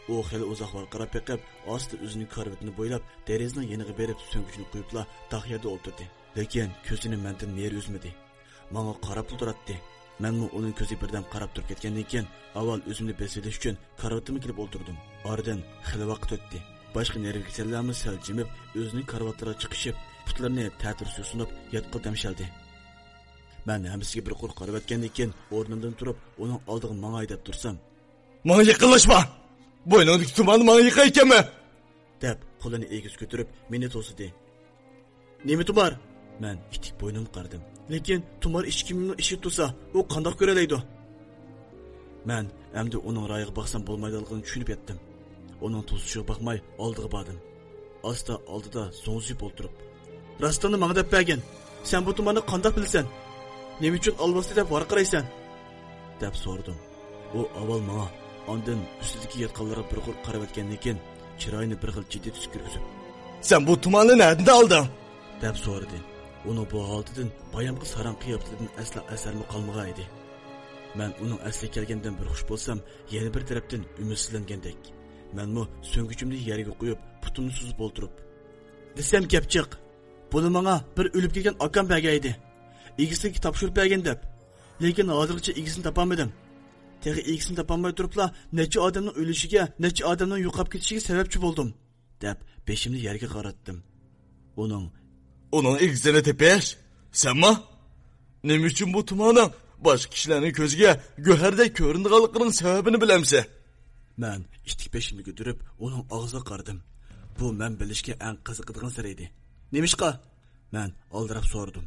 ئۇ خېلى ئۇزاق ۋارقىراپ بېقىپ، ئاستا ئۆزىنىڭ كارىۋىتىنى بويلاپ، دېرىزىنىڭ يېنىغا بېرىپ، سۆڭىكىنى قويۇپلا، تاق يەردە ئولتۇردى. لېكىن كۆزىنى مەندىن نېرى ئۈزمىدى. ماڭا قاراپلا تۇراتتى. مەنمۇ ئۇنىڭ كۆزىگە بىردەم قاراپ تۇرۇپ كەتكەندىن كېيىن، ئاۋۋال ئۆزۈمنى بېسىۋېلىش ئۈچۈن كارىۋىتىمغا كېلىپ ئولتۇردۇم. ئارىدىن خېلى ۋاقىت ئۆتتى. باشقا نېرۋا كېسەللەرمۇ سەل جىمىپ، ئۆزىنىڭ كارىۋاتلىرىغا چىقىشىپ، پۇتلىرىنى تەتۈر سۇيۇقسۇنۇپ، ياتقىلى دەمشەلدى. مەن ھەممىسىگە بىر قۇر قارىۋەتكەندىن كېيىن، ئورنۇمدىن تۇرۇپ، ئۇنىڭ ئالدىغا ماڭاي دەپ تۇرسام، ماڭا يېقىنلاشما! بوينۇڭدىكى تۇمارنى ماڭا يېقاي ئىكەنمۇ؟ دەپ، قولىنى ئېگىز كۆتۈرۈپ، مېنى توسىدى. نېمە تۇمار؟ مەن ئىتتىك بوينۇمغا قارىدىم. لېكىن تۇمار ئىچكى كىيىمنىڭ ئىچىگە تۇرسا، ئۇ قانداق كۆرەلەيدۇ؟ مەن ئەمدى ئۇنىڭ رايىغا باقسام بولمايدىغانلىقىنى چۈشىنىپ يەتتىم. ئۇنىڭ توسۇشىغا باقماي ئالدىغا باردىم. ئاستا ئالدىدا زوڭزىيىپ ئولتۇرۇپ، راستىڭنى ماڭا دەپ بەرگىن. سەن بۇ تۇمارنى قانداق بىلىسەن؟ نېمە ئۈچۈن ئالۋاستى دەپ ۋارقىرايسەن؟ دەپ سورىدىم. ئۇ ئاۋۋال ماڭا، ئاندىن ئۈستىدىكى ياتقانلارغا بىر قۇر قارىۋەتكەندىن كېيىن، چىرايىنى بىر خىل جىددىي تۈس كىرگۈزۈپ، سەن بۇ تۇمارنى نەدىن ئالدىڭ؟ دەپ سورىدى. ئۇنىڭ بۇ ھالىتىدىن بايامقى ساراڭ قىياپىتىدىن ئەسلا ئەسەرمۇ قالمىغان ئىدى. مەن ئۇنىڭ ئەسلىگە كەلگىنىدىن بىر خۇش بولسام، يەنە بىر تەرەپتىن ئۈمىدسىزلەنگەندەك. مەنمۇ سۆڭىكىمنى يەرگە قويۇپ، پۇتۇمنى سوزۇپ ئولتۇرۇپ، دېسەم گەپ جىق. بۇنى ماڭا بىر ئۆلۈپ كەتكەن ئاكام بەرگەن ئىدى. ئىگىسىگە تاپشۇرۇپ بەرگىن دەپ. لېكىن ھازىرغىچە ئىگىسىنى تاپالمىدىم. تېخى ئىگىسىنى تاپالماي تۇرۇپلا نەچچە ئادەمنىڭ ئۆلۈشىگە، نەچچە ئادەمنىڭ يوقاپ كېتىشىگە سەۋەبچى بولدۇم، دەپ بېشىمنى يەرگە قاراتتىم. ئۇنىڭ، ئۇنىڭ ئىگىسىنى تېپىش؟ سەنمۇ؟ نېمە ئۈچۈن بۇ تۇمارنىڭ باشقا كىشىلەرنىڭ كۆزىگە گۆھەردەك كۆرۈنىدىغانلىقىنىڭ سەۋەبىنى بىلەمسەن؟ مەن ئىتتىك بېشىمنى كۆتۈرۈپ، ئۇنىڭ ئاغزىغا قارىدىم. بۇ مەن بىلىشكە ئەڭ قىزىقىدىغان سىر ئىدى. نېمىشقا؟ مەن ئالدىراپ سورىدىم.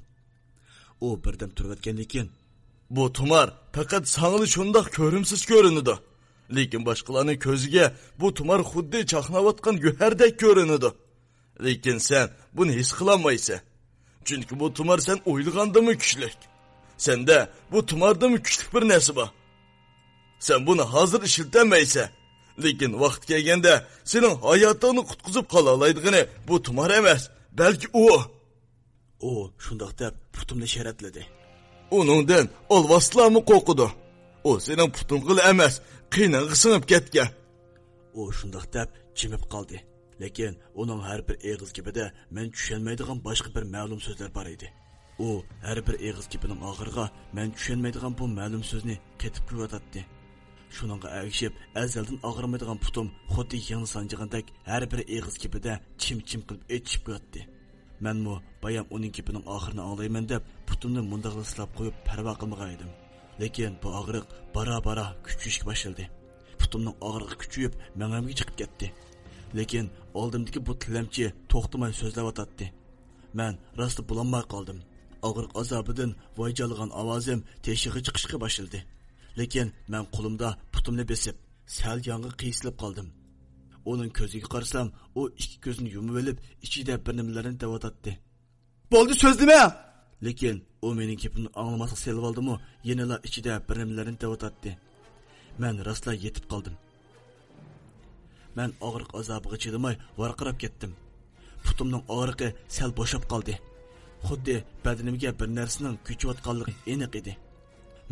ئۇ بىردەم تۇرۇۋەتكەندىن كېيىن، بۇ تۇمار پەقەت ساڭىلا شۇنداق كۆرۈمسىز كۆرۈنىدۇ. لېكىن باشقىلارنىڭ كۆزىگە بۇ تۇمار خۇددى چاقناۋاتقان گۆھەردەك كۆرۈنىدۇ. لېكىن سەن بۇنى ھېس قىلالمايسەن. چۈنكى بۇ تۇمار سەن ئويلىغاندىنمۇ كۈچلۈك. سەندە بۇ تۇماردىنمۇ كۈچلۈك بىر نەرسە بار. سەن بۇنى ھازىر ئىشلىتەلمەيسەن. لېكىن ۋاقتى كەلگەندە سېنىڭ ھاياتىڭنى قۇتقۇزۇپ قالالايدىغىنى بۇ تۇمار ئەمەس، بەلكى ئۇ. ئۇ شۇنداق دەپ پۇتۇمنى شەرەتلىدى. ئۇنىڭدىن ئالۋاستىلارمۇ قورقىدۇ. ئۇ سېنىڭ پۇتۇڭغىلا ئەمەس، قېنىڭغا سىڭىپ كەتكەن. ئۇ شۇنداق دەپ جىمىپ قالدى. لېكىن ئۇنىڭ ھەر بىر ئېغىز گېپىدە مەن چۈشەنمەيدىغان باشقا بىر مەلۇم سۆزلەر بار ئىدى. ئۇ ھەر بىر ئېغىز گېپىنىڭ ئاخىرىغا مەن چۈشەنمەيدىغان بۇ مەلۇم سۆزنى قېتىپ قويۇۋاتاتتى. شۇنىڭغا ئەگىشىپ، ئەزەلدىن ئاغرىمايدىغان پۇتۇم خۇددى يىڭنە سانجىغاندەك ھەر بىر ئېغىز گېپىدە چىم-چىم قىلىپ ئېچىشىپ كېتەتتى. مەنمۇ بايام ئۇنىڭ گېپىنىڭ ئاخىرىنى ئاڭلايمەن دەپ، پۇتۇمنى مۇنداقلا سىلاپ قويۇپ، پەرۋا قىلمىغان ئىدىم. لېكىن بۇ ئاغرىق بارا-بارا كۈچىيىشكە باشلىدى. پۇتۇمنىڭ ئاغرىقى كۈچىيىپ، مېڭەمگە چىقىپ كەتتى. لېكىن ئالدىمدىكى بۇ تىلەمچى توختىماي سۆزلەۋاتاتتى. مەن راسلا بولالماي قالدىم. ئاغرىق ئازابىدىن ۋايجانلىغان ئاۋازىم تېشىغا چىقىشقا باشلىدى. لېكىن مەن قولۇمدا پۇتۇمنى بېسىپ، سەل يانغا قىيسىلىپ قالدىم. ئۇنىڭ كۆزىگە قارىسام، ئۇ ئىككى كۆزىنى يۇمۇۋېلىپ، ئىچىدە بىر نېمىلەرنى دەۋاتاتتى. بولدى، سۆزلىمە! لېكىن ئۇ مېنىڭ گېپىمنى ئاڭلىماسلىق سېلىۋالدىمۇ، يەنىلا ئىچىدە بىر نېمىلەرنى دەۋاتاتتى. مەن راسلا يېتىپ قالدىم. مەن ئاغرىق ئازابىغا چىدىماي ۋارقىراپ كەتتىم. پۇتۇمنىڭ ئاغرىقى سەل بوشاپ قالدى. خۇددى بەدىنىمگە بىر نەرسىنىڭ كۆچۈۋاتقانلىقى ئېنىق ئىدى.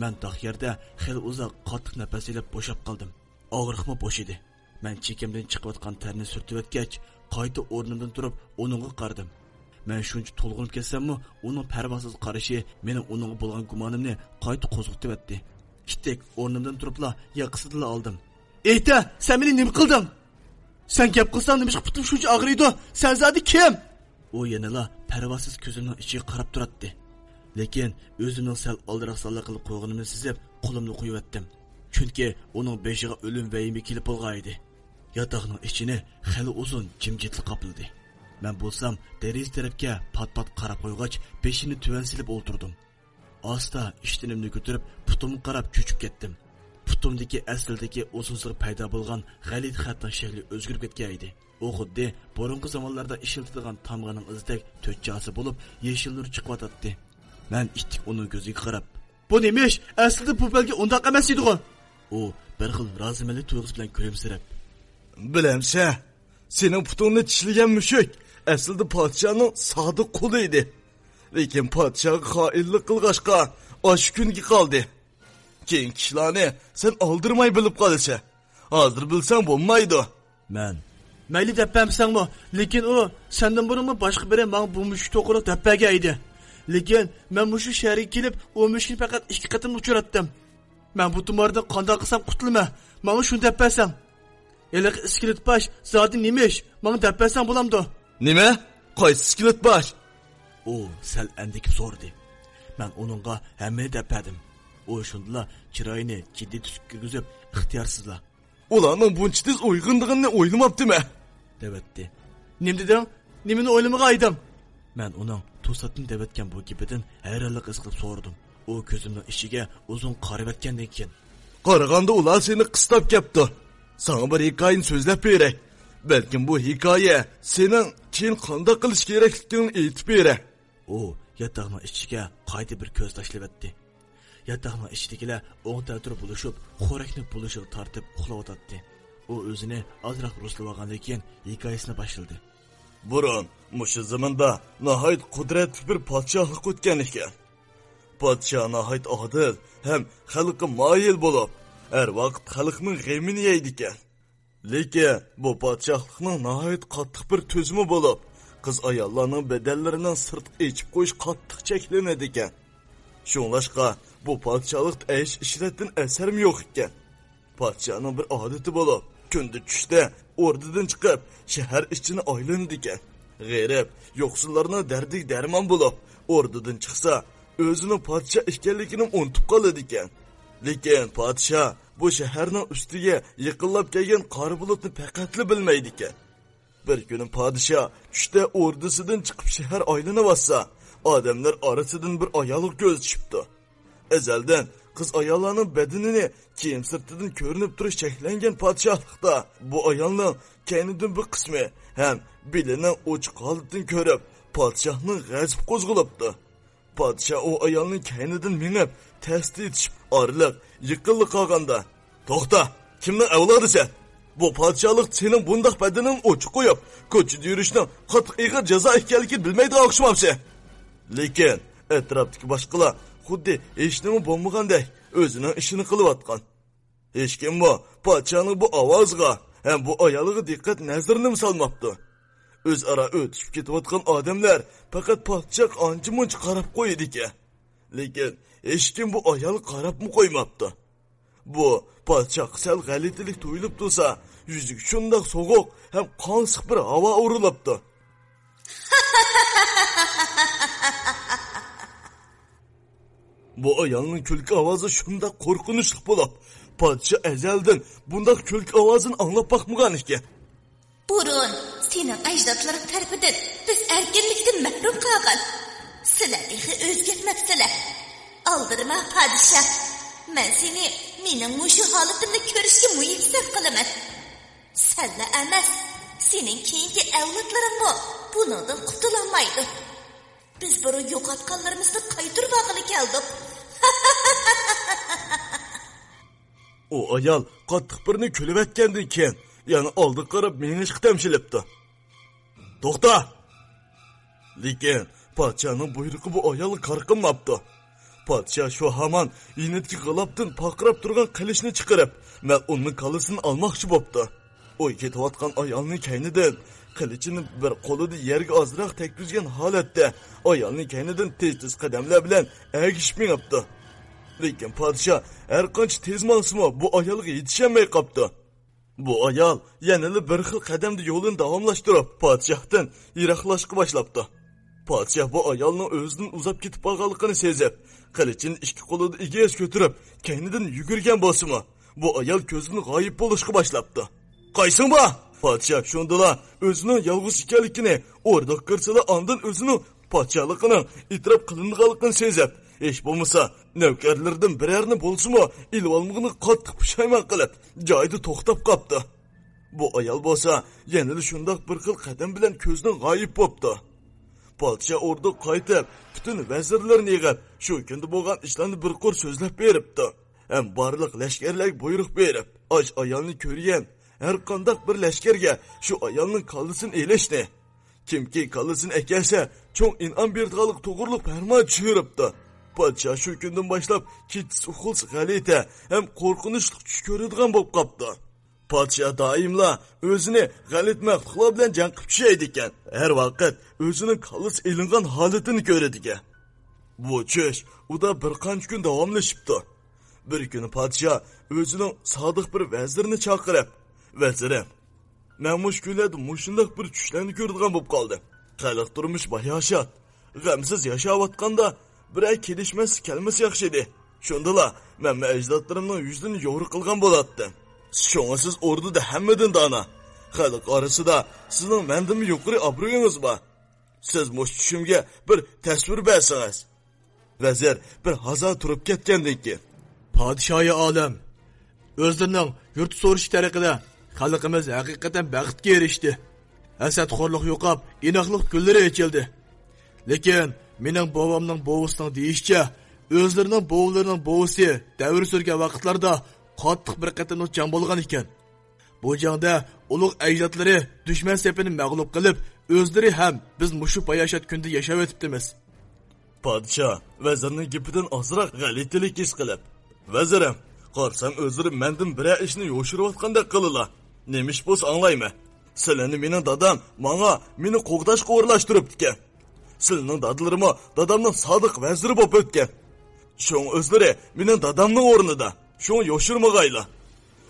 مەن داق يەردە خېلى ئۇزاق قاتتىق نەپەس ئېلىپ بوشاپ قالدىم. ئاغرىقمۇ بوشىدى. مەن چېكەمدىن چىقىۋاتقان تەرنى سۈرتۈۋەتكەچ، قايتا ئورنۇمدىن تۇرۇپ، ئۇنىڭغا قارىدىم. مەن شۇنچە تولغىنىپ كەتسەممۇ، ئۇنىڭ پەرۋاسىز قارىشى مېنىڭ ئۇنىڭغا بولغان گۇمانىمنى قايتا قوزغىتىۋەتتى. ئىتتىك ئورنۇمدىن تۇرۇپلا ياقىسىدىنلا ئالدىم. ئېيتە، سەن مېنى نېمە قىلدىڭ؟ سەن گەپ قىلساڭ، نېمىشقا پۇتۇم شۇنچە ئاغرىيدۇ؟ سەن زادى كىم؟ ئۇ يەنىلا پەرۋاسىز كۆزۈمنىڭ ئىچىگە قاراپ تۇراتتى. لېكىن ئۆزۈمنىڭ سەل ئالدىراقسانلىق قىلىپ قويغىنىمنى سېزىپ، قولۇمنى قويۇۋەتتىم. چۈنكى ئۇنىڭ بېشىغا ئۆلۈم ۋەھىمە كېلىپ بولغانىدى. ياتاقنىڭ ئىچىنى خېلى ئۇزۇن جىمجىتلىق قاپلىدى. مەن بولسام دېرىزە تەرەپكە پات-پات قاراپ قويغاچ، بېشىمنى تۆۋەن سېلىپ ئولتۇردۇم. ئاستا ئىشتىنىمنى كۆتۈرۈپ، پۇتۇمغا قاراپ چۆچۈپ كەتتىم. پۇتۇمدىكى ئەسلىدىكى ئۇزۇنسىغا پەيدا بولغان غەلىتە خەتنىڭ شەكلى ئۆزگىرىپ كەتكەن ئىدى. ئۇ خۇددى بۇرۇنقى زامانلاردا ئىشلىتىدىغان تامغىنىڭ ئىزىدەك تۆت چاسا بولۇپ، يېشىل نۇر چىقىۋاتاتتى. مەن ئىتتىك ئۇنىڭ كۆزىگە قاراپ، بۇ نېمە ئىش؟ ئەسلىدە بۇ بەلگە ئۇنداق ئەمەس ئىدىغۇ؟ ئۇ بىر خىل رازىمەنلىك تۇيغۇسى بىلەن كۈلۈمسىرەپ، بىلەمسەن، سېنىڭ پۇتۇڭنى چىشلىگەن مۈشۈك ئەسلىدە پادىشاھنىڭ سادىق قۇلى ئىدى. لېكىن پادىشاھقا خائىنلىق قىلغاچقا، ئاشۇ كۈنگە قالدى. كېيىنكى ئىشلارنى سەن ئالدىرىماي بىلىپ قالىسەن. ھازىر بىلسەڭ بولمايدۇ. مەن، مەيلى دەپ بەرمىسەڭمۇ، لېكىن ئۇ سەندىن بۇرۇنمۇ باشقا بىرى ماڭا بۇ مۈشۈك توغرىلىق دەپ بەرگەن ئىدى. لېكىن مەن مۇشۇ شەھەرگە كېلىپ، ئۇ مۈشۈكنى پەقەت ئىككى قېتىم ئۇچراتتىم. مەن بۇ تۇماردىن قانداق قىلسام قۇتۇلىمەن؟ ماڭا شۇنى دەپ بەرسەڭ. ھېلىقى ئىسكىلىت باش زادى نېمە ئىش؟ ماڭا دەپ بەرسەڭ بولامدۇ؟ نېمە؟ قايسى ئىسكىلىت باش؟ ئۇ سەل ئەندىكىپ سورىدى. مەن ئۇنىڭغا ھەممىنى دەپ بەردىم. ئۇ شۇندىلا چىرايىنى جىددىي تۈسكە كىرگۈزۈپ، ئىختىيارسىزلا، ئۇلارنىڭ بۇنچە تېز ئويغىنىدىغىنىنى ئويلىماپتىمەن، دەۋەتتى. نېمە دېدىڭ؟ نېمىنى ئويلىمىغان ئىدىڭ؟ مەن ئۇنىڭ توساتتىن دەۋەتكەن بۇ گېپىدىن ھەيرانلىق ھېس قىلىپ سورىدىم. ئۇ كۆزۈمنىڭ ئىچىگە ئۇزۇن قارىۋەتكەندىن كېيىن، قارىغاندا ئۇلار سېنى قىستاپ كەپتۇ. ساڭا بىر ھېكايىنى سۆزلەپ بېرەي. بەلكىم بۇ ھېكايە سېنىڭ كېيىن قانداق قىلىش كېرەكلىكىڭنى ئېيتىپ بېرەر. ئۇ ياتاقنىڭ ئىچىگە قايتا بىر كۆز تاشلىۋەتتى. ياتاقنىڭ ئىچىدىكىلەر ئوڭ تەتۈر بولۇشۇپ، خورەكنى بولۇشىغا تارتىپ ئۇخلاۋاتاتتى. ئۇ ئۆزىنى ئازراق رۇسلىۋالغاندىن كېيىن ھېكايىسىنى باشلىدى. بۇرۇن مۇشۇ زېمىندا ناھايىتى قۇدرەتلىك بىر پادىشاھلىق ئۆتكەن ئىكەن. پادىشاھ ناھايىتى ئادىل ھەم خەلققە مايىل بولۇپ، ھەر ۋاقىت خەلقنىڭ غېمىنى يەيدىكەن. لېكىن بۇ پادىشاھلىقنىڭ ناھايىتى قاتتىق بىر تۈزۈمى بولۇپ، قىز-ئاياللارنىڭ بەدەنلىرىنىڭ سىرتقا ئېچىپ قويۇش قاتتىق چەكلىنىدىكەن. شۇڭلاشقا بۇ پادىشاھلىقتا ئەيش-ئىشرەتتىن ئەسەرمۇ يوق ئىكەن. پادىشاھنىڭ بىر ئادىتى بولۇپ، كۈندە چۈشتە ئوردىدىن چىقىپ، شەھەر ئىچىنى ئايلىنىدىكەن. غېرىب، يوقسۇللارنىڭ دەردىگە دەرمان بولۇپ، ئوردىدىن چىقسا، ئۆزىنىڭ پادىشاھ ئىكەنلىكىنى ئۇنتۇپ قالىدىكەن. لېكىن پادىشاھ بۇ شەھەرنىڭ ئۈستىگە يېقىنلاپ كەلگەن قارا بۇلۇتنى پەقەتلا بىلمەيدىكەن. بىر كۈنى پادىشاھ چۈشتە ئوردىسىدىن چىقىپ شەھەر ئايلىنىۋاتسا، ئادەملەر ئارىسىدىن بىر ئايالغا كۆزى چۈشۈپتۇ. ئەزەلدىن قىز-ئاياللارنىڭ بەدىنىنى كىيىم سىرتىدىن كۆرۈنۈپ تۇرۇش چەكلەنگەن پادىشاھلىقتا بۇ ئايالنىڭ كەينىدىن بىر قىسمى ھەم بېلىنىڭ ئوچۇق ھالىتىنى كۆرۈپ، پادىشاھنىڭ غەزىپى قوزغىلىپتۇ. پادىشاھ ئۇ ئايالنىڭ كەينىدىن مېڭىپ، تەستە يېتىشىپ، ئارىلىق يېقىنلا قالغاندا، توختا، كىمنىڭ ئەۋلادى سەن؟ بۇ پادىشاھلىقتا سېنىڭ بۇنداق بەدىنىڭنى ئوچۇق قويۇپ، كوچىدا يۈرۈشنىڭ قاتتىق ئېغىر جازا ئىكەنلىكىنى بىلمەيدىغان ئوخشىمامسەن؟ لېكىن ئەتراپتىكى باشقىلار خۇددى ھېچنېمە بولمىغاندەك ئۆزىنىڭ ئىشىنى قىلىۋاتقان. ھېچكىممۇ پادىشاھنىڭ بۇ ئاۋازىغا ھەم بۇ ئايالىغا دىققەت نەزىرىنىمۇ سالماپتۇ. ئۆزئارا ئۆتۈشۈپ كېتىۋاتقان ئادەملەر پەقەت پادىشاھقا ئانچە-مۇنچە قاراپ قويىدىكەن. لېكىن ھېچكىم بۇ ئايالغا قاراپمۇ قويماپتۇ. بۇ پادىشاھقا سەل غەلىتىلىك تۇيۇلۇپ تۇرسا، يۈزىگە شۇنداق سوغۇق ھەم قاڭسىق بىر ھاۋا ئۇرۇلۇپتۇ. بۇ ئايالنىڭ كۈلكە ئاۋازى شۇنداق قورقۇنچلۇق بولۇپ، پادىشاھ ئەزەلدىن بۇنداق كۈلكە ئاۋازىنى ئاڭلاپ باقمىغان ئىكەن. بۇرۇن سېنىڭ ئەجدادلىرىڭ تەرىپىدىن بىز ئەركىنلىكتىن مەھرۇم قالغان. سىلەر تېخى ئۆزگەرمەپسىلەر. ئالدىرىما پادىشاھ. مەن سېنى مېنىڭ مۇشۇ ھالىتىمنى كۆرۈشكە مۇيەسسەر قىلىمەن. سەنلا ئەمەس، سېنىڭ كېيىنكى ئەۋلادلىرىڭمۇ بۇنىڭدىن قۇتۇلالمايدۇ. بىز بۇرۇن يوقاتقانلىرىمىزنى قايتۇرۇۋالغىلى كەلدۇق. ئۇ ئايال قاتتىق بىرنى كۈلۈۋەتكەندىن كېيىن، يەنە ئالدىغا قاراپ مېڭىشقا تەمشىلىپتۇ. توختا! لېكىن پادىشاھنىڭ بۇيرۇقى بۇ ئايالغا كار قىلماپتۇ. پادىشاھ شۇ ھامان يېنىدىكى غىلاپتىن پارقىراپ تۇرغان قىلىچنى چىقىرىپ، مەلئۇننىڭ كاللىسىنى ئالماقچى بوپتۇ. ئۇ كېتىۋاتقان ئايالنىڭ كەينىدىن قىلىچىنى بىر قولىدا يەرگە ئازراق تەگكۈزگەن ھالەتتە ئايالنىڭ كەينىدىن تېز-تېز قەدەملەر بىلەن ئەگىشىپ مېڭىپتۇ. لېكىن پادىشاھ ھەرقانچە تېز ماڭسىمۇ، بۇ ئايالغا يېتىشەلمەي قاپتۇ. بۇ ئايال يەنىلا بىر خىل قەدەمدە يولىنى داۋاملاشتۇرۇپ، پادىشاھتىن يىراقلاشقا باشلاپتۇ. پادىشاھ بۇ ئايالنىڭ ئۆزىدىن ئۇزاپ كېتىپ بارغانلىقىنى سېزىپ، قىلىچىنى ئىككى قولىدا ئېگىز كۆتۈرۈپ، كەينىدىن يۈگۈرگەن بولسىمۇ، بۇ ئايال كۆزدىن غايىب بولۇشقا باشلاپتۇ. قايسىڭ بار؟ پادىشاھ شۇندىلا ئۆزىنىڭ يالغۇز ئىكەنلىكىنى، ئوردىغا كىرسىلا ئاندىن ئۆزىنىڭ پادىشاھلىقىنىڭ ئېتىراپ قىلىنىدىغانلىقىنى سېزىپ، ھېچ بولمىسا نۆكەرلىرىدىن بىرەرنى بولسىمۇ ئېلىۋالمىغىنىغا قاتتىق پۇشايمان قىلىپ، جايىدا توختاپ قاپتۇ. بۇ ئايال بولسا يەنىلا شۇنداق بىر خىل قەدەم بىلەن كۆزدىن غايىب بوپتۇ. پادىشاھ ئوردىغا قايتىپ، پۈتۈن ۋەزىرلىرىنى يىغىپ، شۇ كۈندە بولغان ئىشلارنى بىر قۇر سۆزلەپ بېرىپتۇ. ھەم بارلىق لەشكەرلەرگە بۇيرۇق بېرىپ، ئاش ئايالنى كۆرگەن ھەر قانداق بىر لەشكەرگە شۇ ئايالنىڭ كاللىسىنى ئېلىشنى، كىمكى كاللىسىنى ئەكەلسە، چوڭ ئىنئام بېرىدىغانلىقى توغرۇلۇق پەرمان چۈشۈرۈپتۇ. پادىشاھ شۇ كۈندىن باشلاپ كېچىسى ئۇخلىسا غەلىتە ھەم قورقۇنچلۇق چۈش كۆرىدىغان بولۇپ قاپتۇ. پادىشاھ دائىملا ئۆزىنى غەلىتە مەخلۇقلار بىلەن جەڭ قىلىپ چۈشەيدىكەن، ھەر ۋاقىت ئۆزىنىڭ كاللىسى ئېلىنغان ھالىتىنى كۆرىدىكەن. بۇ چۈش ئۇدا بىر قانچە كۈن داۋاملىشىپتۇ. بىر كۈنى پادىشاھ ئۆزىنىڭ سادىق بىر ۋەزىرىنى چاقىرىپ، ۋەزىرىم، مەن مۇشۇ كۈنلەردە مۇشۇنداق بىر چۈشلەرنى كۆرىدىغان بولۇپ قالدىم. خەلق تۇرمۇشى باياشات، غەمسىز ياشاۋاتقاندا بىرەر كېلىشمەسلىك كەلمىسە ياخشى ئىدى. شۇندىلا مەنمۇ ئەجدادلىرىمنىڭ يۈزىدىن يورۇق قىلغان بولاتتىم. شۇڭا سىز ئوردىدا ھەممىدىن دانا، خەلق ئارىسىدا سىزنىڭ مەندىنمۇ يۇقىرى ئابرۇيىڭىز بار. سىز مۇشۇ چۈشۈمگە بىر تەسۋىر بەرسىڭىز. ۋەزىر بىر ھازا تۇرۇپ كەتكەندىن كېيىن، پادىشاھى ئالەم، ئۆزلىرىنىڭ يۇرت سورۇشى تەرىقىدە خەلقىمىز ھەقىقەتەن بەختكە ئېرىشتى. ھەسەتخورلۇق يوقاپ، ئىناقلىق گۈللىرى ئېچىلدى. لېكىن مېنىڭ بوۋامنىڭ بوۋىسىنىڭ دېيىشىچە، ئۆزلىرىنىڭ بوۋىلىرىنىڭ بوۋىسى دەۋر سۈرگەن ۋاقىتلاردا قاتتىق بىر قېتىملىق جەڭ بولغان ئىكەن. بۇ جەڭدە ئۇلۇغ ئەجدادلىرى دۈشمەن سېپىنى مەغلۇپ قىلىپ، ئۆزلىرى ھەم بىز مۇشۇ باياشات كۈندە ياشاۋېتىپتىمىز. پادىشاھ ۋەزىرنىڭ گېپىدىن ئازراق غەلىتىلىك ھېس قىلىپ، ۋەزىرىم، قارىسام ئۆزلىرى مەندىن بىرەر ئىشنى يوشۇرۇۋاتقاندەك قىلىلا. نېمە ئىش بولسا ئاڭلايمەن. سىلىنى مېنىڭ دادام ماڭا، مېنى قوغداشقا ئورۇنلاشتۇرۇپتىكەن. سىلىنىڭ دادىلىرىمۇ دادامنىڭ سادىق ۋەزىرى بولۇپ ئۆتكەن. شۇڭا ئۆزلىرى مېنىڭ دادامنىڭ ئورنىدا. شۇڭا يوشۇرمىغايلا.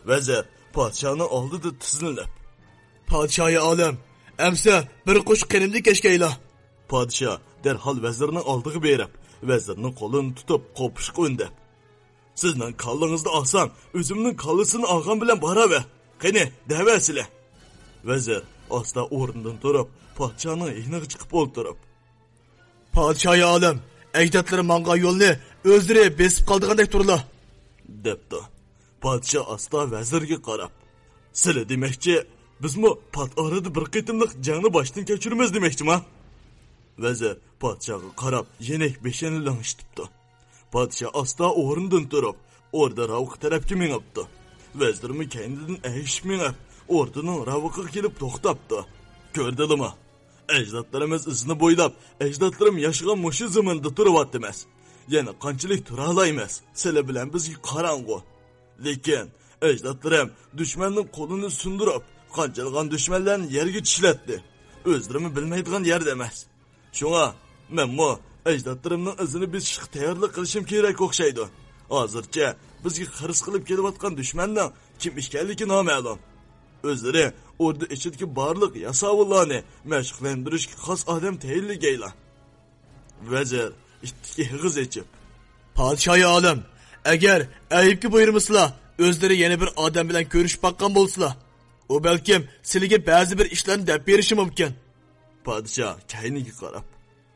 ۋەزىر پادىشاھنىڭ ئالدىدا تىزلىنىپ، پادىشاھى ئالەم، ئەمسە بىر قوشۇق قېنىمدىن كەچكەيلا. پادىشاھ دەرھال ۋەزىرنىڭ ئالدىغا بېرىپ، ۋەزىرنىڭ قولىنى تۇتۇپ، قوپۇشقا ئۈندەپ، سىزنىڭ كاللىڭىزنى ئالسام، ئۆزۈمنىڭ كاللىسىنى ئالغان بىلەن باراۋەر. قېنى، دەۋەرسىلە. ۋەزىر ئاستا ئورنىدىن تۇرۇپ، پادىشاھنىڭ يېنىغا چىقىپ ئولتۇرۇپ، پادىشاھى ئالەم، ئەجدادلىرى ماڭغان يولنى ئۆزلىرى بېسىپ قالىدىغاندەك تۇرلا، دەپتۇ. پادىشاھ ئاستا ۋەزىرگە قاراپ، سىلى دېمەكچى، بىزمۇ پات ئارىدا بىر قېتىملىق جەڭنى باشتىن كەچۈرىمىز دېمەكچىما؟ ۋەزىر پادىشاھقا قاراپ يېنىك بېشىنى لىڭشىتىپتۇ. پادىشاھ ئاستا ئورنىدىن تۇرۇپ، ئوردا راۋىقى تەرەپكە مېڭىپتۇ. ۋەزىرمۇ كەينىدىن ئەگىشىپ مېڭىپ، ئوردىنىڭ راۋىقىغا كېلىپ توختاپتۇ. كۆردىلىمۇ؟ ئەجدادلىرىمىز ئىزىنى بويلاپ، ئەجدادلىرىم ياشىغان مۇشۇ زېمىندا تۇرۇۋاتىمىز. يەنە قانچىلىك تۇرالايمىز؟ سىلى بىلەن بىزگە قاراڭغۇ. لېكىن ئەجدادلىرىم دۈشمەننىڭ قولىنى سۇندۇرۇپ، قانچىلىغان دۈشمەنلەرنى يەرگە چىشلەتتى. ئۆزلىرىمۇ بىلمەيدىغان يەردە ئەمەس. شۇڭا مەنمۇ ئەجدادلىرىمنىڭ ئىزىنى بېسىشقا تەييارلىق قىلىشىم كېرەك ئوخشايدۇ. ھازىرچە بىزگە خىرىس قىلىپ كېلىۋاتقان دۈشمەننىڭ كىم ئىكەنلىكى نامەلۇم. ئۆزلىرى ئوردا ئىچىدىكى بارلىق ياساۋۇللارنى مەشىقلەندۈرۈشكە خاس ئادەم تەيىنلىگەيلا. ۋەزىر ئىتتىك ئېغىز ئېچىپ، پادىشاھى ئالەم، ئەگەر ئەيىبكە بۇيرۇمىسىلا، ئۆزلىرى يەنە بىر ئادەم بىلەن كۆرۈشۈپ باققان بولسىلا، ئۇ بەلكىم سىلىگە بەزى بىر ئىشلارنى دەپ بېرىشى مۇمكىن. پادىشاھ كەينىگە قاراپ،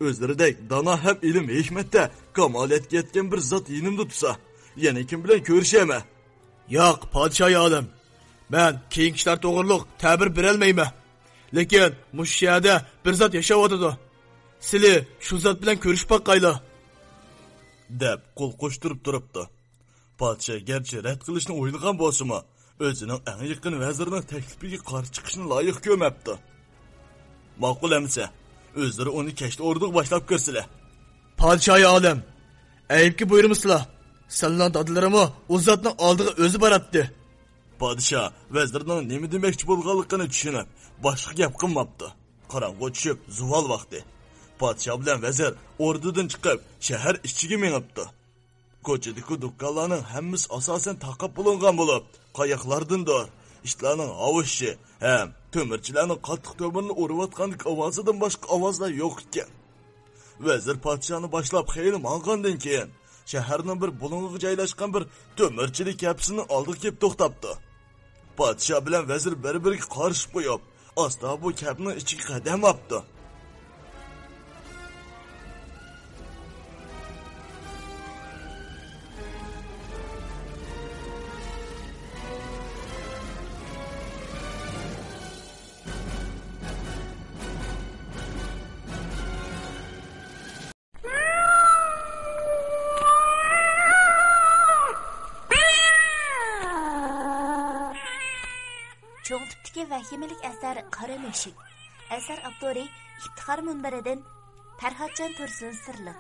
ئۆزلىرىدەك دانا ھەم ئىلىم ھېكمەتتە كامالەتكە يەتكەن بىر زات يېنىمدا تۇرسا، يەنە كىم بىلەن كۆرۈشەمەن؟ ياق، پادىشاھى ئالەم، مەن كېيىنكى ئىشلار توغرۇلۇق تەبىر بېرەلمەيمەن. لېكىن مۇشۇ شەھەردە بىر زات ياشاۋاتىدۇ. سىلى شۇ زات بىلەن كۆرۈشۈپ باققايلا، دەپ قول قوشتۇرۇپ تۇرۇپتۇ. پادىشاھ گەرچە رەت قىلىشنى ئويلىغان بولسىمۇ، ئۆزىنىڭ ئەڭ يېقىن ۋەزىرىنىڭ تەكلىپىگە قارشى چىقىشنى لايىق كۆرمەپتۇ. ماقۇل ئەمىسە، ئۆزلىرى ئۇنى كەچتە ئوردىغا باشلاپ كىرسىلە. پادىشاھى ئالەم، ئەيىبكە بۇيرۇمىسىلا، سىلىنىڭ دادىلىرىمۇ ئۇ زاتنىڭ ئالدىغا ئۆزى باراتتى. پادىشاھ ۋەزىرنىڭ نېمە دېمەكچى بولغانلىقىنى چۈشىنىپ، باشقا گەپ قىلماپتۇ. قاراڭغۇ چۈشۈپ، زۇۋال ۋاقتى. پادىشاھ بىلەن ۋەزىر ئوردىدىن چىقىپ، شەھەر ئىچىگە مېڭىپتۇ. كوچىدىكى دۇكانلارنىڭ ھەممىسى ئاساسەن تاقاپ بولۇنغان بولۇپ، قاياقلاردىن دۇر ئىتلارنىڭ ھاۋشىشى ھەم تۆمۈرچىلەرنىڭ قاتتىق تۆمۈرنى ئۇرۇۋاتقاندىكى ئاۋازىدىن باشقا ئاۋازلار يوق ئىكەن. ۋەزىر پادىشاھنى باشلاپ خېلى ماڭغاندىن كېيىن، شەھەرنىڭ بىر بۇلۇڭىغا جايلاشقان بىر تۆمۈرچىلىك كەپىسىنىڭ ئالدىغا كېلىپ توختاپتۇ. پادىشاھ بىلەن ۋەزىر بىر-بىرىگە قارىشىپ قويۇپ، ئاستا بۇ كەپنىڭ ئىچىگە قەدەم ئاپتۇ. چوڭ تىپتىكى ۋەھىمىلىك ئەسەر قارا مۈشۈك. ئەسەر ئاپتورى ئىپتىخار مۇنبىرىدىن پەرھاتجان تۇرسۇن سىرلىق.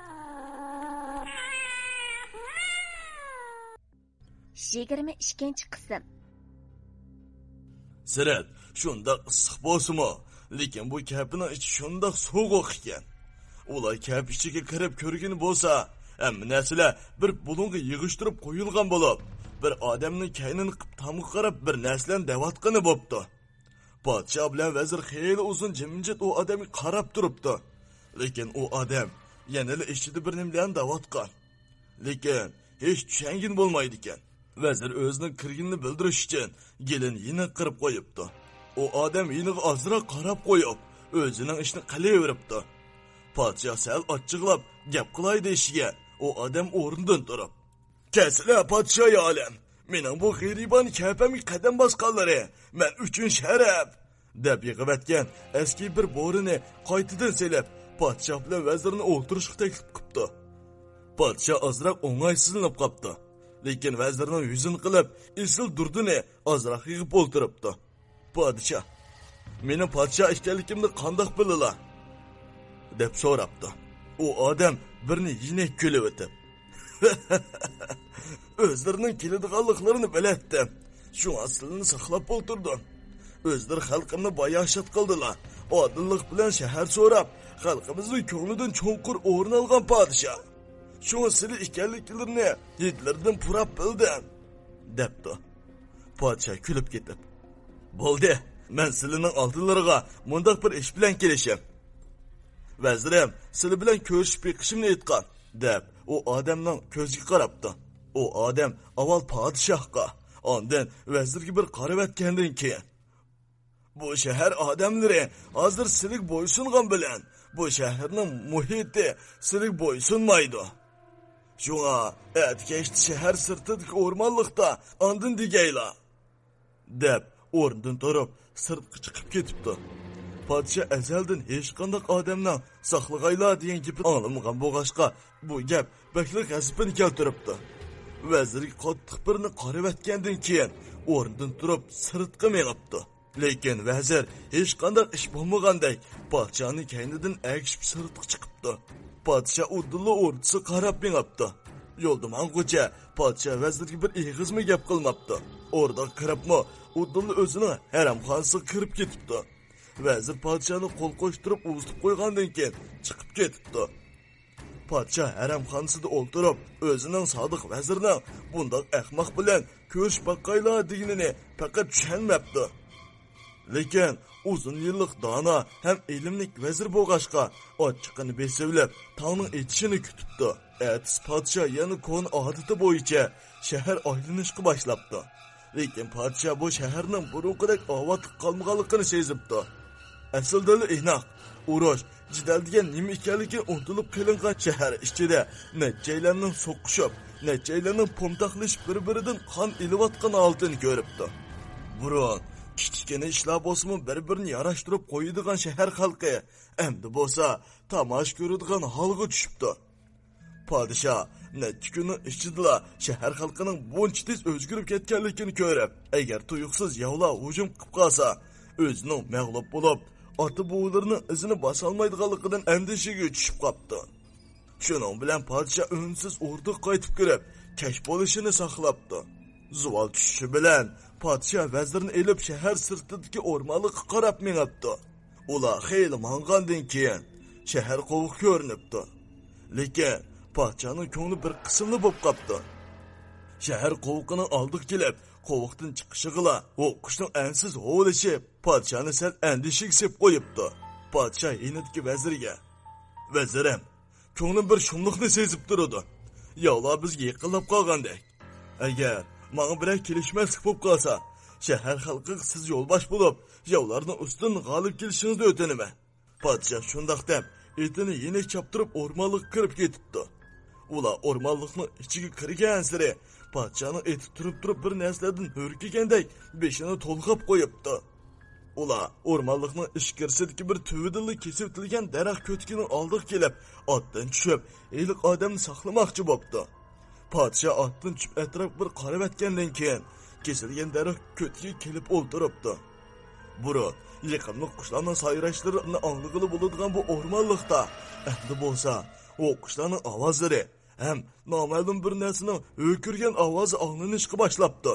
يىگىرمە ئىككىنچى قىسىم. سىرت شۇنداق ئىسسىق بولسىمۇ، لېكىن بۇ كەپىنىڭ ئىچى شۇنداق سوغۇق ئىكەن. ئۇلار كەپە ئىچىگە كىرىپ كۆرگىنى بولسا، ھەممە نەرسىلەر بىر بۇلۇڭغا يىغىشتۇرۇپ قويۇلغان بولۇپ، بىر ئادەمنىڭ كەينىنى قىپ تامغا قاراپ بىر نەرسىلەرنى دەۋاتقىنى بوپتۇ. پادىشاھ بىلەن ۋەزىر خېلى ئۇزۇن جىمجىت ئۇ ئادەمگە قاراپ تۇرۇپتۇ. لېكىن ئۇ ئادەم يەنىلا ئىچىدە بىر نېمىلەرنى دەۋاتقان. لېكىن ھېچ چۈشەنگىلى بولمايدىكەن. ۋەزىر ئۆزىنىڭ كىرگىنىنى بىلدۈرۈش ئۈچۈن گېلىنى يېنىغا قىرىپ قويۇپتۇ. ئۇ ئادەم يېنىغا ئازراق قاراپ قويۇپ، ئۆزىنىڭ ئىشىنى قىلىۋېرىپتۇ. پادىشاھ سەل ئاچچىقلاپ گەپ قىلاي دېيىشىگە، ئۇ ئادەم ئورنىدىن تۇرۇپ، «كەلسىلە، پادىشاھى ئالەم! مېنىڭ بۇ غېرىبانە كەپەمگە قەدەم باسقانلىرى مەن ئۈچۈن شەرەپ!» دەپ يىغىۋەتكەن ئەسكى بىر بورىنى قايتىدىن سېلىپ، پادىشاھ بىلەن ۋەزىرنى ئولتۇرۇشقا تەكلىپ قىپتۇ. پادىشاھ ئازراق ئوڭايسىزلىنىپ قاپتۇ. لېكىن ۋەزىرنىڭ يۈزىنى قىلىپ، ئېسىل دۇردىنى ئازراق يىغىپ ئولتۇرۇپتۇ. پادىشاھ، «مېنىڭ پادىشاھ ئىكەنلىكىمنى قانداق بىلىلا؟» دەپ سوراپتۇ. ئۇ ئادەم بىرنى يېنىك كۈلۈۋېتىپ، «ئۆزلىرىنىڭ كېلىدىغانلىقلىرىنى بىلەتتىم. شۇڭا سىلىنى ساقلاپ ئولتۇردۇم. ئۆزلىرى خەلقىمنى باياشات قىلدىلا. ئادىللىق بىلەن شەھەر سوراپ، خەلقىمىزنىڭ كۆڭلىدىن چوڭقۇر ئورۇن ئالغان پادىشاھ. شۇڭا سىلى ئىكەنلىكلىرىنى ھىدلىرىدىن پۇراپ بىلدىم» دەپتۇ. پادىشاھ كۈلۈپ كېتىپ، «بولدى، مەن سىلىنىڭ ئالدىلىرىغا مۇنداق بىر ئىش بىلەن كېلىشىم. ۋەزىرىم سىلى بىلەن كۆرۈشۈپ بېقىشىمنى ئېيتقان» دەپ، ئۇ ئادەمنىڭ كۆزىگە قاراپتۇ. ئۇ ئادەم ئاۋۋال پادىشاھقا، ئاندىن ۋەزىرگە بىر قارىۋەتكەندىن كېيىن، «بۇ شەھەر ئادەملىرى ھازىر سىلىگە بويسۇنغان بىلەن، بۇ شەھەرنىڭ مۇھىتى سىلىگە بويسۇنمايدۇ. شۇڭا ئەتە كەچتە شەھەر سىرتىدىكى ئورمانلىقتا ئاندىن دېگەيلا» دەپ، ئورنىدىن تۇرۇپ، سىرتقا چىقىپ كېتىپتۇ. پادىشاھ ئەزەلدىن ھېچقانداق ئادەمنىڭ «ساقلىغايلا» دېگەن گېپىنى ئاڭلىمىغان بولغاچقا، بۇ گەپ بەكلا غەزىپىنى كەلتۈرۈپتۇ. ۋەزىرگە قاتتىق بىرنى قارىۋەتكەندىن كېيىن، ئورنىدىن تۇرۇپ، سىرتقا مېڭىپتۇ. لېكىن ۋەزىر ھېچقانداق ئىش بولمىغاندەك، پادىشاھنىڭ كەينىدىن ئەگىشىپ سىرتقا چىقىپتۇ. پادىشاھ ئۇدۇللا ئوردىسىغا قاراپ مېڭىپتۇ. يولدا ماڭغۇچە پادىشاھ ۋەزىرگە بىر ئېغىزمۇ گەپ قىلماپتۇ. ئوردىغا كىرىپمۇ ئۇدۇللا ئۆزىنىڭ ھەرەمخانىسىغا كىرىپ كېتىپتۇ. ۋەزىر پادىشاھنى قول قوشتۇرۇپ ئۇزىتىپ قويغاندىن كېيىن چىقىپ كېتىپتۇ. پادىشاھ ھەرەمخانىسىدا ئولتۇرۇپ، ئۆزىنىڭ سادىق ۋەزىرنىڭ بۇنداق ئەخمەق بىلەن كۆرۈشۈپ باقايلا دېگىنىنى پەقەت چۈشەنمەپتۇ. لېكىن ئۇزۇن يىللىق دانا ھەم ئىلىملىك ۋەزىر بولغاچقا، ئاچچىقىنى بېسىۋېلىپ، تاڭنىڭ ئېتىشىنى كۈتۈپتۇ. ئەتىسى پادىشاھ يەنە كونا ئادىتى بويىچە شەھەر ئايلىنىشقا باشلاپتۇ. لېكىن پادىشاھ بۇ شەھەرنىڭ بۇرۇنقىدەك ئاۋاتلىق قالمىغانلىقىنى سېزىپتۇ. ئەسلىدىلا ئىناق، ئۇرۇش، جېدەل دېگەن نېمە ئىكەنلىكى ئۇنتۇلۇپ قېلىنغان شەھەر ئىچىدە نەچچەيلەننىڭ سوقۇشۇپ، نەچچەيلەننىڭ پومتاقلىشىپ بىر-بىرىدىن قان ئېلىۋاتقان ھالىتىنى كۆرۈپتۇ. بۇرۇن كىچىككىنە ئىشلار بولسىمۇ بىر-بىرىنى ياراشتۇرۇپ قويىدىغان شەھەر خەلقى ئەمدى بولسا تاماشا كۆرىدىغان ھالغا چۈشۈپتۇ. پادىشاھ نەچچە كۈننىڭ ئىچىدىلا شەھەر خەلقىنىڭ بۇنچە تېز ئۆزگىرىپ كەتكەنلىكىنى كۆرۈپ، ئەگەر تۇيۇقسىز ياۋلار ھۇجۇم قىلىپ قالسا، ئۆزىنىڭ مەغلۇپ بولۇپ، ئاتا-بوۋىلىرىنىڭ ئىزىنى باسالمايدىغانلىقىدىن ئەندىشىگە چۈشۈپ قاپتۇ. شۇنىڭ بىلەن پادىشاھ ئۈنسىز ئوردىغا قايتىپ كىرىپ، كەچ بولۇشىنى ساقلاپتۇ. زۇۋال چۈشۈشى بىلەن پادىشاھ ۋەزىرنى ئېلىپ شەھەر سىرتىدىكى ئورمانلىققا قاراپ مېڭىپتۇ. ئۇلار خېلى ماڭغاندىن كېيىن شەھەر قوۋۇقى كۆرۈنۈپتۇ. لېكىن پادىشاھنىڭ كۆڭلى بىر قىسىملا بولۇپ قاپتۇ. شەھەر قوۋۇقىنىڭ ئالدىغا كېلىپ، قوۋۇقتىن چىقىشىغىلا ھوققۇشنىڭ ئەنسىز ھۇۋلىشىپ، پادىشاھنى سەل ئەندىشىگە سېلىپ قويۇپتۇ. پادىشاھ يېنىدىكى ۋەزىرگە، «ۋەزىرىم، كۆڭلۈم بىر شۇملۇقنى سېزىپ تۇرىدۇ. ياۋلار بىزگە يېقىنلاپ قالغاندەك. ئەگەر ماڭا بىرەر كېلىشمەسلىك بولۇپ قالسا، شەھەر خەلقىگە سىز يولباش بولۇپ، ياۋلارنىڭ ئۈستىدىن غالىب كېلىشىڭىزنى ئۆتۈنىمەن.» پادىشاھ شۇنداق دەپ، ئېتىنى يېنىك چاپتۇرۇپ، ئورمانلىققا كىرىپ كېتىپتۇ. ئۇلار ئورمانلىقنىڭ ئىچىگە كىرگەنسېرى، پادىشاھنىڭ ئېتى تۇرۇپ-تۇرۇپ بىر نەرسىلەردىن ھۈركىگەندەك بېشىنى تولغاپ قويۇپتۇ. ئۇلار ئورمانلىقنىڭ ئىچكىرىسىدىكى بىر تۈۋىدىنلا كېسىۋېتىلگەن دەرەخ كۆتىكىنىڭ ئالدىغا كېلىپ، ئاتتىن چۈشۈپ، ھېلىقى ئادەمنى ساقلىماقچى بوپتۇ. پادىشاھ ئاتتىن چۈشۈپ ئەتراپقا بىر قارىۋەتكەندىن كېيىن، كېسىلگەن دەرەخ كۆتىكىگە كېلىپ ئولتۇرۇپتۇ. بۇرۇن يېقىملىق قۇشلارنىڭ سايراشلىرىنى ئاڭلىغىلى بولىدىغان بۇ ئورمانلىقتا ئەمدى بولسا ئۇ قۇشلارنىڭ ئاۋازلىرى ھەم نامەلۇم بىر نەرسىنىڭ ھۆركىرىگەن ئاۋازى ئاڭلىنىشقا باشلاپتۇ.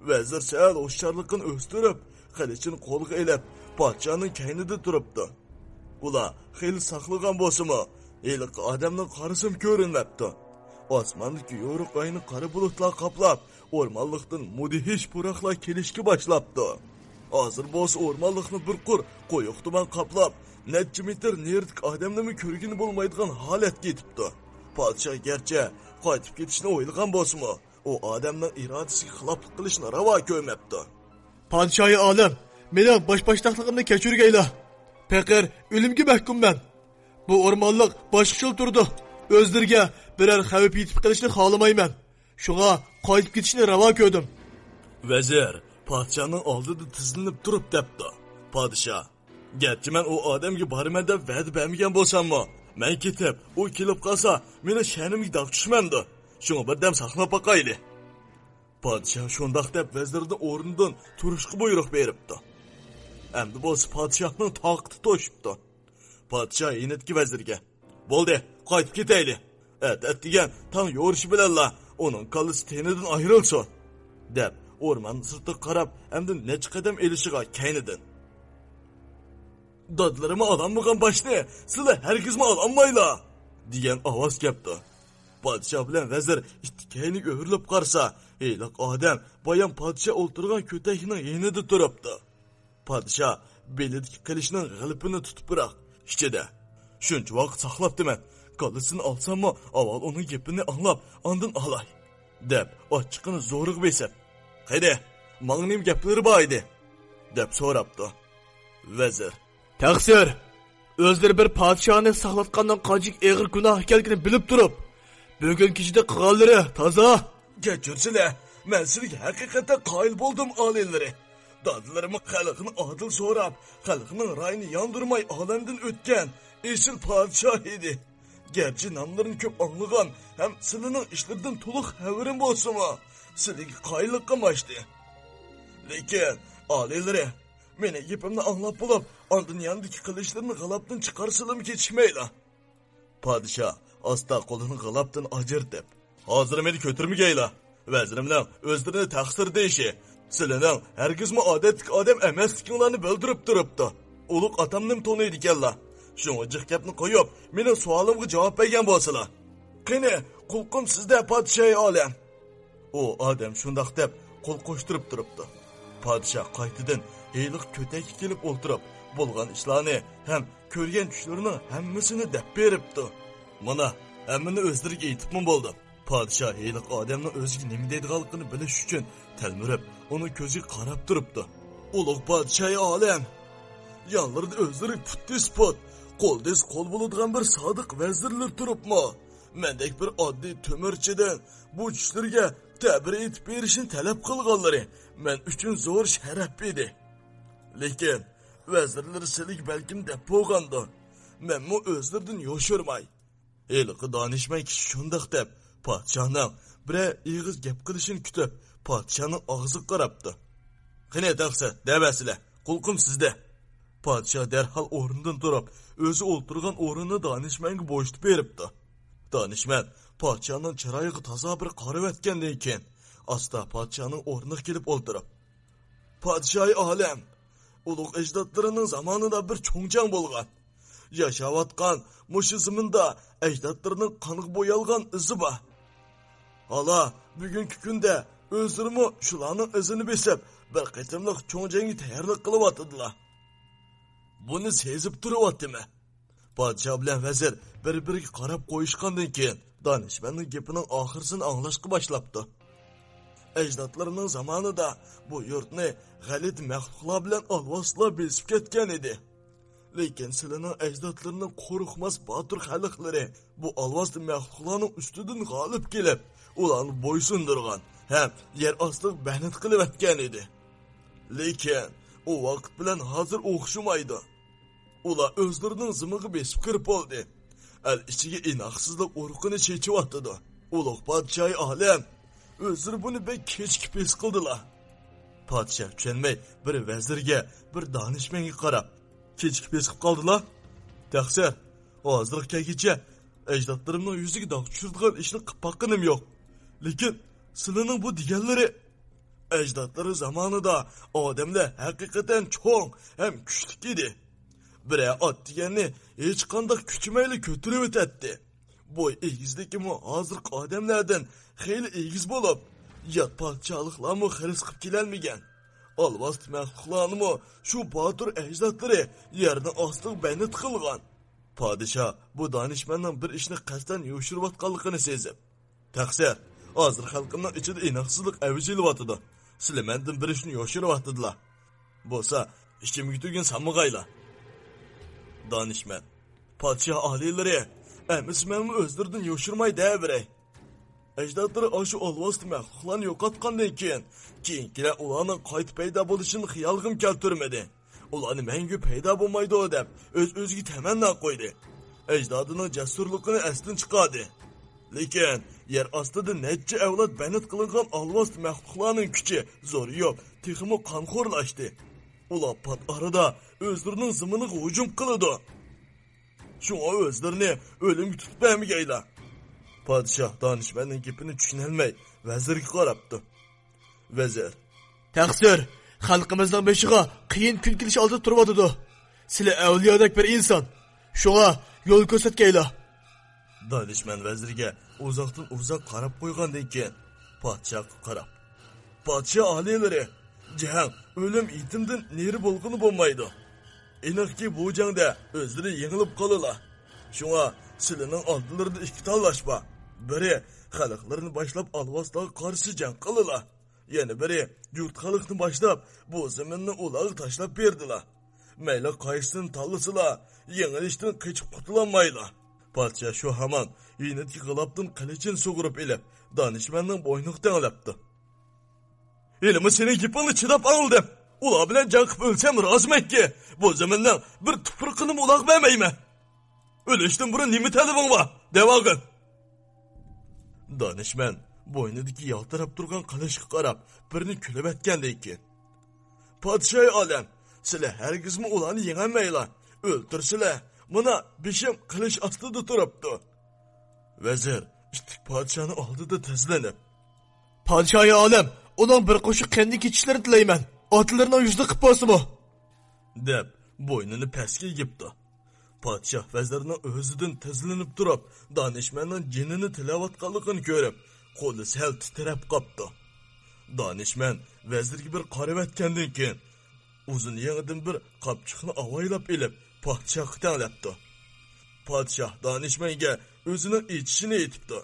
ۋەزىر سەل ھوشيارلىقىنى ئۆستۈرۈپ، قىلىچىنى قولىغا ئېلىپ، پادىشاھنىڭ كەينىدە تۇرۇپتۇ. ئۇلار خېلى ساقلىغان بولسىمۇ، ھېلىقى ئادەمنىڭ قارىسىمۇ كۆرۈنمەپتۇ. ئاسماندىكى يورۇق ئاينى قارا بۇلۇتلار قاپلاپ، ئورمانلىقتىن مۇدھىش پۇراقلار كېلىشكە باشلاپتۇ. ھازىر بولسا ئورمانلىقنى بىر قۇر قويۇق تۇمان قاپلاپ، نەچچە مېتىر نېرىدىكى ئادەمنىمۇ كۆرگىلى بولمايدىغان ھالەتكە يېتىپتۇ. پادىشاھ گەرچە قايتىپ كېتىشنى ئويلىغان بولسىمۇ، ئۇ ئادەمنىڭ ئىرادىسىگە خىلاپلىق قىلىشنى راۋا كۆرمەپتۇ. پادىشاھى ئالەم، مېنىڭ باش-باشتاقلىقىمنى كەچۈرگەيلا. پېقىر، ئۆلۈمگە مەھكۇممەن. بۇ ئورمانلىق باشقىچىلا تۇرىدۇ. ئۆزلىرىگە بىرەر خەۋپ يېتىپ قېلىشىنى خالىمايمەن. شۇڭا قايتىپ كېتىشنى راۋا كۆردۈم. ۋەزىر پادىشاھنىڭ ئالدىدا تىزلىنىپ تۇرۇپ دەپتۇ: پادىشاھ، گەرچە مەن ئۇ ئادەمگە بارىمەن دەپ ۋەدە بەرمىگەن بولساممۇ، مەن كېتىپ، ئۇ كېلىپ قالسا، مېنىڭ شەنىمگە داغ چۈشمەمدۇ؟ شۇڭا بىردەم ساقلاپ باقايلى. پادىشاھ شۇنداق دەپ ۋەزىرنى ئورنىدىن تۇرۇشقا بۇيرۇق بېرىپتۇ. ئەمدى بولسا پادىشاھنىڭ تاقىتى توشۇپتۇ. پادىشاھ يېنىدىكى ۋەزىرگە: بولدى، قايتىپ كېتەيلى. ئەتە ئەتىگەن تاڭ يورۇشى بىلەنلا ئۇنىڭ كاللىسى تېنىدىن ئايرىلسۇن، دەپ ئورمان سىرتىغا قاراپ ئەمدى نەچچە قەدەم ئېلىشىغا كەينىدىن: دادىلىرىمۇ ئالالمىغان باشنى سىلەر ھەرگىزمۇ ئالالمايلا، دېگەن ئاۋاز كەپتۇ. پادىشاھ بىلەن ۋەزىر ئىتتىك كەينىگە ئۆرۈلۈپ قارىسا، ھېلىقى ئادەم بايام پادىشاھ ئولتۇرغان كۆتەكنىڭ يېنىدا تۇرۇپتۇ. پادىشاھ بېلىدىكى قىلىچنىڭ غىلىپىنى تۇتۇپراق ئىچىدە: شۇنچە ۋاقىت ساقلاپتىمەن، كاللىسىنى ئالساممۇ ئاۋۋال ئۇنىڭ گېپىنى ئاڭلاپ ئاندىن ئالاي، دەپ ئاچچىقىنى زورىغا بېسىپ: قېنى، ماڭا نېمە گەپلىرى بار ئىدى؟ دەپ سوراپتۇ. ۋەزىر: تەقسىر! ئۆزلىرى بىر پادىشاھنى ساقلاتقاننىڭ قانچىلىك ئېغىر گۇناھ ئىكەنلىكىنى بىلىپ تۇرۇپ، بۈگۈن كېچىدە قىلغانلىرى تازا. كەچۈرسىلە، مەن سىلىگە ھەقىقەتەن قايىل بولدۇم، ئالىيلىرى. دادىلىرىمۇ خەلقنى ئادىل سوراپ، خەلقنىڭ رايىنى ياندۇرماي ئالەمدىن ئۆتكەن ئېسىل پادىشاھ ئىدى. گەرچە ناملىرىنى كۆپ ئاڭلىغان ھەم سىلىنىڭ ئىشلىرىدىن تولۇق خەۋىرىم بولسىمۇ، سىلىگە قايىللىق قىلماشتى. لېكىن، ئالىيلىرى، مېنىڭ گېپىمنى ئاڭلاپ بولۇپ، ئاندىن ياندىكى قىلىچلىرىنى غىلاپتىن چىقارسىلىمۇ كېچىكمەيلا. پادىشاھ ئاستا قولىنى غىلاپتىن ئاجرىتىپ: ھازىر مېنى كۆتۈرمىگەيلا. ۋەزىرىمنىڭ ئۆزلىرىنى تەقسىر دېيىشى سىلىنىڭ ھەرگىزمۇ ئادەتتىكى ئادەم ئەمەسلىكىڭلارنى بىلدۈرۈپ تۇرۇپتۇ. ئۇلۇغ ئاتامنىمۇ تونۇيدىكەنلا. شۇڭا جىق گەپنى قويۇپ، مېنىڭ سوئالىمغا جاۋاب بەرگەن بولسىلا. قېنى، قۇلىقىم سىزدە، پادىشاھى ئالەم. ئۇ ئادەم شۇنداق دەپ قول قوشتۇرۇپ تۇرۇپتۇ. پادىشاھ قايتىدىن ھېلىقى كۆتەككە كېلىپ ئولتۇرۇپ، بولغان ئىشلارنى ھەم كۆرگەن چۈشلىرىنىڭ ھەممىسىنى دەپ بېرىپتۇ. مانا، ھەممىنى ئۆزلىرىگە ئېيتىپمۇ بولدۇم. پادىشاھ ھېلىقى ئادەمنىڭ ئۆزىگە نېمە دەيدىغانلىقىنى بىلىش ئۈچۈن تەلمۈرۈپ، ئۇنىڭ كۆزىگە قاراپ تۇرۇپتۇ. ئۇلۇغ پادىشاھى ئالەم! يانلىرىدا ئۆزلىرى پۇت دېسە پۇت، قول دېسە قول بولىدىغان بىر سادىق ۋەزىرلىرى تۇرۇپمۇ، مەندەك بىر ئاددىي تۆمۈرچىدىن بۇ چۈشلىرىگە تەبىر ئېيتىپ بېرىشنى تەلەپ قىلغانلىرى مەن ئۈچۈن زور شەرەپ ئىدى. لېكىن ۋەزىرلىرى سىلىگە بەلكىم دەپ بولغاندۇ. مەنمۇ ئۆزلىرىدىن يوشۇرماي. ھېلىقى دانىشمەن كىشى شۇنداق دەپ، پادىشاھنىڭ بىرەر ئېغىز گەپ قىلىشىنى كۈتۈپ، پادىشاھنىڭ ئاغزىغا قاراپتۇ. قېنى، تەقسىر، دەۋەرسىلە، قۇلىقىم سىزدە. پادىشاھ دەرھال ئورنىدىن تۇرۇپ، ئۆزى ئولتۇرغان ئورنىنى دانىشمەنگە بوشىتىپ بېرىپتۇ. دانىشمەن پادىشاھنىڭ چىرايىغا تازا بىر قارىۋەتكەندىن كېيىن، ئاستا پادىشاھنىڭ ئورنىغا كېلىپ ئولتۇرۇپ، پادىشاھى ئالەم، ئۇلۇغ ئەجدادلىرىنىڭ زامانىدا بىر چوڭ جەڭ بولغان. ياشاۋاتقان مۇشۇ زېمىندا ئەجدادلىرىنىڭ قانغا بويالغان ئىزى بار. ھالا بۈگۈنكى كۈندە ئۆزلىرىمۇ شۇلارنىڭ ئىزىنى بېسىپ، بىر قېتىملىق چوڭ جەڭگە تەييارلىق قىلىۋاتىدىلا. بۇنى سېزىپ تۇرۇۋاتىمەن. پادىشاھ بىلەن ۋەزىر بىر-بىرىگە قاراپ قويۇشقاندىن كېيىن، دانىشمەننىڭ گېپىنىڭ ئاخىرسىنى ئاڭلاشقا باشلاپتۇ. ئەجدادلىرىنىڭ زامانىدا بۇ يۇرتنى غەلىتە مەخلۇقلار بىلەن ئالۋاستىلار بېسىپ كەتكەن ئىدى. لېكىن سىلىنىڭ ئەجدادلىرىنىڭ قورقماس باتۇر خەلقلىرى بۇ ئالۋاستى مەخلۇقلارنىڭ ئۈستىدىن غالىب كېلىپ، ئۇلارنى بويسۇندۇرغان ھەم يەر ئاستىغا بەند قىلىۋەتكەن ئىدى. لېكىن ئۇ ۋاقىت بىلەن ھازىر ئوخشىمايدۇ. ئۇلار ئۆزلىرىنىڭ زېمىنىغا بېسىپ كىرىپ بولدى. ئەل ئىچىگە ئىناقسىزلىق ئۇرۇقىنى چېچىۋاتىدۇ. ئۇلۇغ پادىشاھى ئالەم، ئۆزلىرى بۇنى بەك كېچىكىپ ھېس قىلدىلا. پادىشاھ چۈشەنمەي بىر ۋەزىرگە، بىر دانىشمەنگە قاراپ، كېچىكىپ بېسىقىپ قالدىلا؟ تەقسىر، ھازىرغا كەلگۈچە ئەجدادلىرىمنىڭ يۈزىگە داغ چۈشۈرىدىغان ئىشنى قىلىپ باققىنىم يوق. لېكىن سىلىنىڭ بۇ دېگەنلىرى، ئەجدادلىرى زامانىدا ئادەملەر ھەقىقەتەن چوڭ ھەم كۈچلۈك ئىدى. بىرەر ئات دېگەننى ھېچقانداق كۈچىمەيلا كۆتۈرۈۋېتەتتى. بوي ئېگىزلىكىمۇ ھازىرقى ئادەملەردىن خېلى ئېگىز بولۇپ، يات پادىشاھلىقلارمۇ خىرىس قىلىپ كېلەلمىگەن. ئالۋاستى مەخلۇقلارنىمۇ شۇ باتۇر ئەجدادلىرى يەرنىڭ ئاستىغا بەند قىلغان. پادىشاھ بۇ دانىشمەننىڭ بىر ئىشنى قەستەن يوشۇرۇۋاتقانلىقىنى سېزىپ، تەقسىر، ھازىر خەلقىمنىڭ ئىچىدە ئىناقسىزلىق ئەۋج ئېلىۋاتىدۇ. سىلى مەندىن بىر ئىشنى يوشۇرۇۋاتىدىلا. بولسا ئىچىمگە تۈگۈن سالمىغايلا. دانىشمەن، پادىشاھ ئالىيلىرى، ئەمىسە مەنمۇ ئۆزلىرىدىن يوشۇرماي دەۋېرەي. ئەجدادلىرى ئاشۇ ئالۋاستى مەخلۇقلارنى يوقاتقاندىن كېيىن، كېيىنكىلەر ئۇلارنىڭ قايتا پەيدا بولۇشىنى خىيالىغىمۇ كەلتۈرمىدى. ئۇلارنى مەڭگۈ پەيدا بولمايدۇ دەپ ئۆز-ئۆزىگە تەمەننا قويدى. ئەجدادىنىڭ جەسۇرلۇقىنى ئەستىن چىقاردى. لېكىن يەر ئاستىدا نەچچە ئەۋلاد بەند قىلىنغان ئالۋاستى مەخلۇقلارنىڭ كۈچى زورىيىپ، تېخىمۇ قانخورلاشتى. ئۇلار پات ئارىدا ئۆزلىرىنىڭ زېمىنىغا ھۇجۇم قىلىدۇ. شۇڭا ئۆزلىرىنى ئۆلۈمگە تۇتۇپ بەرمىگەيلا. پادىشاھ دانىشمەننىڭ گېپىنى چۈشىنەلمەي، ۋەزىرگە قاراپتۇ. ۋەزىر، تەقسىر، خەلقىمىزنىڭ بېشىغا قىيىن كۈن كېلىش ئالدىدا تۇرۇۋاتىدۇ. سىلى ئەۋلىيادەك بىر ئىنسان. شۇڭا يول كۆرسەتكەيلا. دانىشمەن ۋەزىرگە ئۇزاقتىن ئۇزاق قاراپ قويغاندىن كېيىن، پادىشاھقا قاراپ، پادىشاھ ئالىيلىرى، جەڭ ئۆلۈم يېتىمدىن نېرى بولغىلى بولمايدۇ. ئېنىقكى، بۇ جەڭدە ئۆزلىرى يېڭىلىپ قالىلا. شۇڭا سىلىنىڭ ئالدىلىرىدا ئىككى تاللاش بار. بىرى خەلقلىرىنى باشلاپ ئالۋاستىلارغا قارشى جەڭ قىلىلا. يەنە بىرى يۇرت خەلقنى باشلاپ، بۇ زېمىننى ئۇلارغا تاشلاپ بېرىدىلا. مەيلى قايسىسىنى تاللىسىلا، يېڭىلىشتىن قېچىپ قۇتۇلالمايلا. پادىشاھ شۇ ھامان يېنىدىكى غىلاپتىن قىلىچىنى سۇغۇرۇپ ئېلىپ، دانىشمەننىڭ بوينىغا تەڭلەپتۇ. ھېلىمۇ سېنىڭ گېپىڭنى چىداپ ئاڭلىدىم. ئۇلار بىلەن جەڭ قىلىپ ئۆلسەم رازىمەنكى، بۇ زېمىننىڭ بىر تۇپرىقىنىمۇ ئۇلارغا بەرمەيمەن. ئۆلۈشتىن بۇرۇن نېمە تەلىپىڭ بار؟ دەۋالغىن. دانىشمەن بوينىدىكى يالتىراپ تۇرغان قىلىچقا قاراپ، بىرنى كۈلۈۋەتكەندىن كېيىن، پادىشاھى ئالەم، سىلەر ھەرگىزمۇ ئۇلارنى يېڭەلمەيلا. ئۆلتۈرسىلە، مانا بېشىم قىلىچ ئاستىدا تۇرۇپتۇ. ۋەزىر ئىتتىك پادىشاھنىڭ ئالدىدا تىزلىنىپ، پادىشاھى ئالەم، ئۇنىڭ بىر قوشۇق قېنىنى كېچىشلىرىنى تىلەيمەن. ئاتىلىرىنىڭ يۈزىدە قىلىپ بولسىمۇ، دەپ بوينىنى پەسكە ئېگىپتۇ. پادىشاھ ۋەزىرنىڭ ئۆزىدىن تىزلىنىپ تۇرۇپ، دانىشمەننىڭ جېنىنى تىلەۋاتقانلىقىنى كۆرۈپ، قولى سەل تىترەپ قاپتۇ. دانىشمەن ۋەزىرگە بىر قارىۋەتكەندىن كېيىن، ئۇزۇن يېڭىدىن بىر قاپچۇقنى ئاۋايلاپ ئېلىپ، پادىشاھقا تەڭلەپتۇ. پادىشاھ دانىشمەنگە ئۆزىنىڭ ئېچىشىنى ئېيتىپتۇ.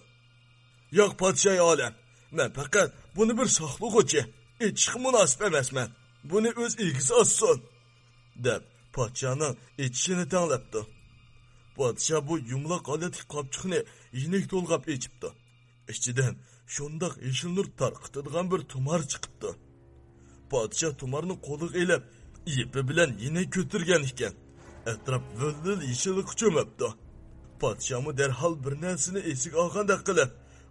ياق، پادىشاھى ئالەم، مەن پەقەت بۇنى بىر ساقلىغۇچى، ئېچىشقا مۇناسىپ ئەمەسمەن. بۇنى ئۆز ئىگىسى ئاچسۇن، دەپ پادىشاھنىڭ ئېچىشىنى تەڭلەپتۇ. پادىشاھ بۇ يۇمىلاق ھالەتتىكى قاپچۇقنى يېنىك تولغاپ ئېچىپتۇ. ئىچىدىن شۇنداق يېشىل نۇر تارقىتىدىغان بىر تۇمار چىقىپتۇ. پادىشاھ تۇمارنى قولىغا ئېلىپ، يىپى بىلەن يېنىك كۆتۈرگەن ئىكەن. ئەتراپ ۋىل-ۋىل يېشىللىققا چۆمۈپتۇ. پادىشاھمۇ دەرھال بىر نەرسىنى ئېسىگە ئالغاندەك قىلىپ،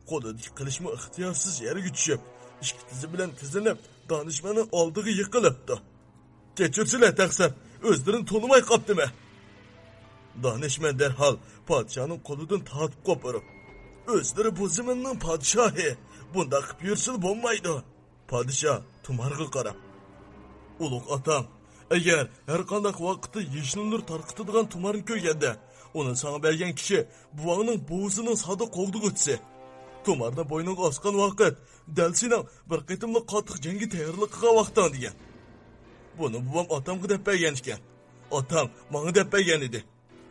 قولىدىكى قىلىچمۇ ئىختىيارسىز يەرگە چۈشۈپ، ئىككى تىزى بىلەن تىزلىنىپ، دانىشمەننىڭ ئالدىغا يىقىلىپتۇ. كەچۈرسىلە، تەقسىر، ئۆزلىرىنى تونۇماي قاپتىمەن. دانىشمەن دەرھال پادىشاھنىڭ قولىدىن تارتىپ قوپۇرۇپ، ئۆزلىرى بۇ زېمىننىڭ پادىشاھى، بۇنداق قىلىپ يۈرسىلە بولمايدۇ. پادىشاھ تۇمارغا قاراپ، ئۇلۇغ ئاتام، ئەگەر ھەر قانداق ۋاقىتتا يېشىل نۇر تارقىتىدىغان تۇمارنى كۆرگەندە، ئۇنى ساڭا بەرگەن كىشى بوۋاڭنىڭ بوۋىسىنىڭ سادىق قوغدىغۇچىسى. تۇمارنى بوينۇڭغا ئاسقان ۋاقىت دەل سېنىڭ بىر قېتىملىق قاتتىق جەڭگە تەييارلىق قىلغان ۋاقتىڭ دېگەن. بۇنى بوۋام ئاتامغا دەپ بەرگەن ئىكەن. ئاتام ماڭا دەپ بەرگەن ئىدى.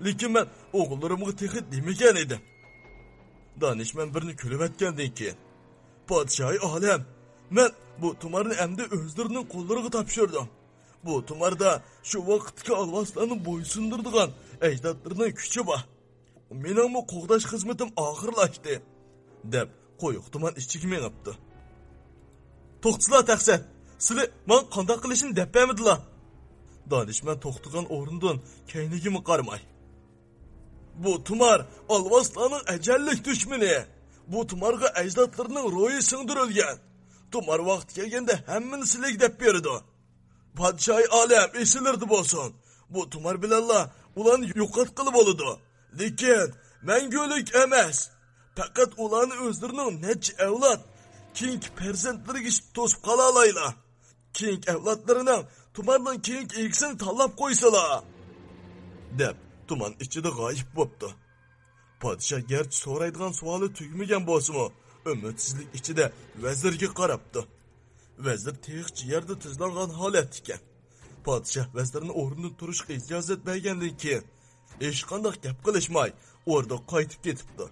لېكىن مەن ئوغۇللىرىمغا تېخى دېمىگەن ئىدىم. دانىشمەن بىرنى كۈلۈۋەتكەندىن كېيىن، پادىشاھى ئالەم، مەن بۇ تۇمارنى ئەمدى ئۆزلىرىنىڭ قوللىرىغا تاپشۇردۇم. بۇ تۇماردا شۇ ۋاقىتتىكى ئالۋاستىلارنى بويسۇندۇرىدىغان ئەجدادلىرىنىڭ كۈچى بار. مېنىڭمۇ قوغداش خىزمىتىم ئاخىرلاشتى، دەپ قويۇق تۇمان ئىچىگە مېڭىپتۇ. توختىسىلا تەقسىر، سىلى ماڭا قانداق قىلىشنى دەپ بەرمىدىلا؟ دانىشمەن توختىغان ئورنىدىن كەينىگىمۇ قارىماي، بۇ تۇمار ئالۋاستىلارنىڭ ئەجەللىك دۈشمىنى. بۇ تۇمارغا ئەجدادلىرىنىڭ روھى سىڭدۈرۈلگەن. تۇمار ۋاقتى كەلگەندە ھەممىنى سىلەرگە دەپ بېرىدۇ. پادىشاھى ئالەم ئېسىلىرىدە بولسۇن. بۇ تۇمار بىلەنلا ئۇلارنى يوقاتقىلى بولىدۇ. لېكىن مەڭگۈلۈك ئەمەس. پەقەت ئۇلارنى ئۆزلىرىنىڭ نەچچە ئەۋلاد كېيىنكى پەرزەنتلىرىگىچە توسۇپ قالالايلا. كېيىنكى ئەۋلادلىرىنىڭ تۇمارنىڭ كېيىنكى ئىگىسىنى تاللاپ قويسىلا، دەپ، تۇمان ئىچىدە غايىب بوپتۇ. پادىشاھ گەرچە سورايدىغان سوئالى تۈگىمىگەن بولسىمۇ، ئۈمىدسىزلىك ئىچىدە ۋەزىرگە قاراپتۇ. ۋەزىر تېخىچە يەردە تىزلانغان ھالەتتە ئىكەن. پادىشاھ ۋەزىرنى ئورنىدىن تۇرۇشقا ئىجازەت بەرگەندىن كېيىن، ھېچقانداق گەپ قىلىشماي، ئورنىدىن قايتىپ كېتىپتۇ.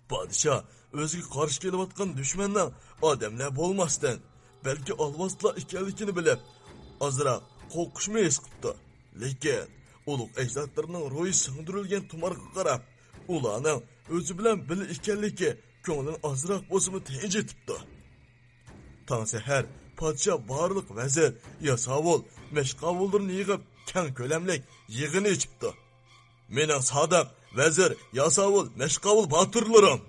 پادىشاھ ئۆزىگە قارشى كېلىۋاتقان دۈشمەننىڭ ئادەملەر بولماستىن، بەلكى ئالۋاستىلار ئىكەنلىكىنى بىلىپ، ئازراق قورقۇشمۇ ھېس قىپتۇ. لېكىن ئۇلۇغ ئەجدادلىرىنىڭ روھى سىڭدۈرۈلگەن تۇمارغا قاراپ، ئۇلارنىڭ ئۆزى بىلەن بىللە ئىكەنلىكى كۆڭلىنى ئازراق بولسىمۇ تىنچىتىپتۇ. تاڭ سەھەر پادىشاھ بارلىق ۋەزىر، ياساۋۇل، مەشقاۋۇللىرىنى يىغىپ، كەڭ كۆلەملىك يىغىن ئېچىپتۇ. مېنىڭ سادىق ۋەزىر، ياساۋۇل، مەشقاۋۇل باتۇرلىرىم!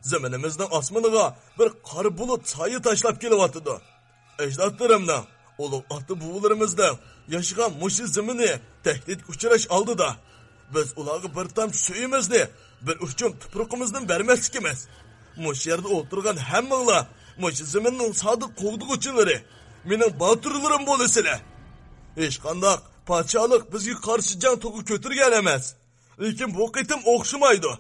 زېمىنىمىزنىڭ ئاسمىنىغا بىر قارا بۇلۇت سايە تاشلاپ كېلىۋاتىدۇ. ئەجدادلىرىمنىڭ، ئۇلۇغ ئاتا-بوۋىلىرىمىزنىڭ ياشىغان مۇشۇ زېمىنى تەھدىتكە ئۇچراش ئالدىدا، بىز ئۇلارغا بىر تامچە سۈيىمىزنى، بىر ئۇچۇم تۇپرىقىمىزنى بەرمەسلىكىمىز. مۇشۇ يەردە ئولتۇرغان ھەممىڭلار مۇشۇ زېمىننىڭ سادىق قوغدىغۇچىلىرى، مېنىڭ باتۇرلىرىم بولىسىلەر. ھېچقانداق پادىشاھلىق بىزگە قارشى جەڭ توقى كۆتۈرگەن ئەمەس. لېكىن بۇ قېتىم ئوخشىمايدۇ.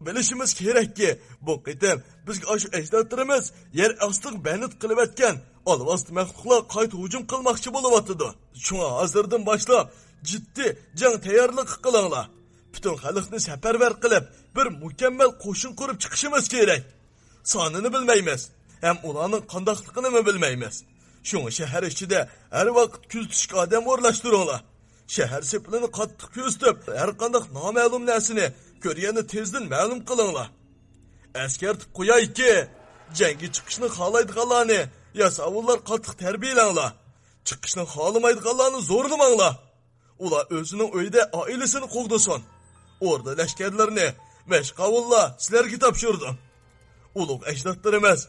بىلىشىمىز كېرەككى، بۇ قېتىم بىزگە ئاشۇ ئەجدادلىرىمىز يەر ئاستىغا بەند قىلىۋەتكەن ئالۋاستى مەخلۇقلار قايتا ھۇجۇم قىلماقچى بولۇۋاتىدۇ. شۇڭا ھازىردىن باشلاپ جىددىي جەڭ تەييارلىقى قىلىڭلار. پۈتۈن خەلقنى سەپەرۋەر قىلىپ، بىر مۇكەممەل قوشۇن قۇرۇپ چىقىشىمىز كېرەك. سانىنى بىلمەيمىز ھەم ئۇلارنىڭ قانداقلىقىنىمۇ بىلمەيمىز. شۇڭا شەھەر ئىچىدە ھەر ۋاقىت كۆزىتىشكە ئادەم ئورۇنلاشتۇرۇڭلار. شەھەر سېپىلىنى قاتتىق كۆزىتىپ، ھەر قانداق نامەلۇم نەرسىنى كۆرگەندە تېزدىن مەلۇم قىلىڭلار. ئەسكەرتىپ قويايكى، جەڭگە چىقىشنى خالايدىغانلارنى ياساۋۇللار قاتتىق تەربىيەلەڭلار. چىقىشنى خالىمايدىغانلارنى زورلىماڭلار. ئۇلار ئۆزىنىڭ ئۆيىدە ئائىلىسىنى قوغدىسۇن. ئوردا لەشكەرلىرىنى مەشقاۋۇللار سىلەرگە تاپشۇردۇم. ئۇلۇغ ئەجدادلىرىمىز،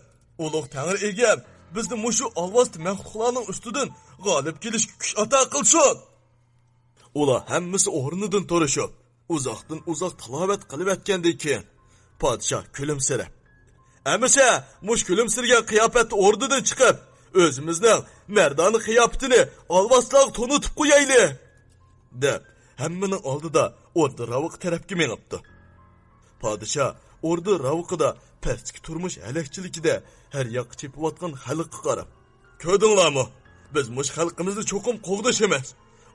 ئۇلۇغ تەڭرى ئىگەم بىزنى مۇشۇ ئالۋاستى مەخلۇقلارنىڭ ئۈستىدىن غالىب كېلىشكە كۈچ ئاتا قىلسۇن. ئۇلار ھەممىسى ئورنىدىن تۇرۇشۇپ، ئۇزاقتىن ئۇزاق تىلاۋەت قىلىۋەتكەندىن كېيىن، پادىشاھ كۈلۈمسىرەپ، ئەمىسە، مۇشۇ كۈلۈمسىرىگەن قىياپەتتە ئوردىدىن چىقىپ، ئۆزىمىزنىڭ مەردانە قىياپىتىنى ئالۋاستىلارغا تونۇتۇپ قويايلى، دەپ، ھەممىنىڭ ئالدىدا ئوردا راۋىقى تەرەپكە مېڭىپتۇ. پادىشاھ ئوردا راۋىقىدا پەستىكى تۇرمۇش ھەلەكچىلىكىدە ھەر ياققا چېپىۋاتقان خەلققە قاراپ، كۆردۈڭلارمۇ؟ بىز مۇشۇ خەلقىمىزنى چوقۇم قوغداش ئەمەس،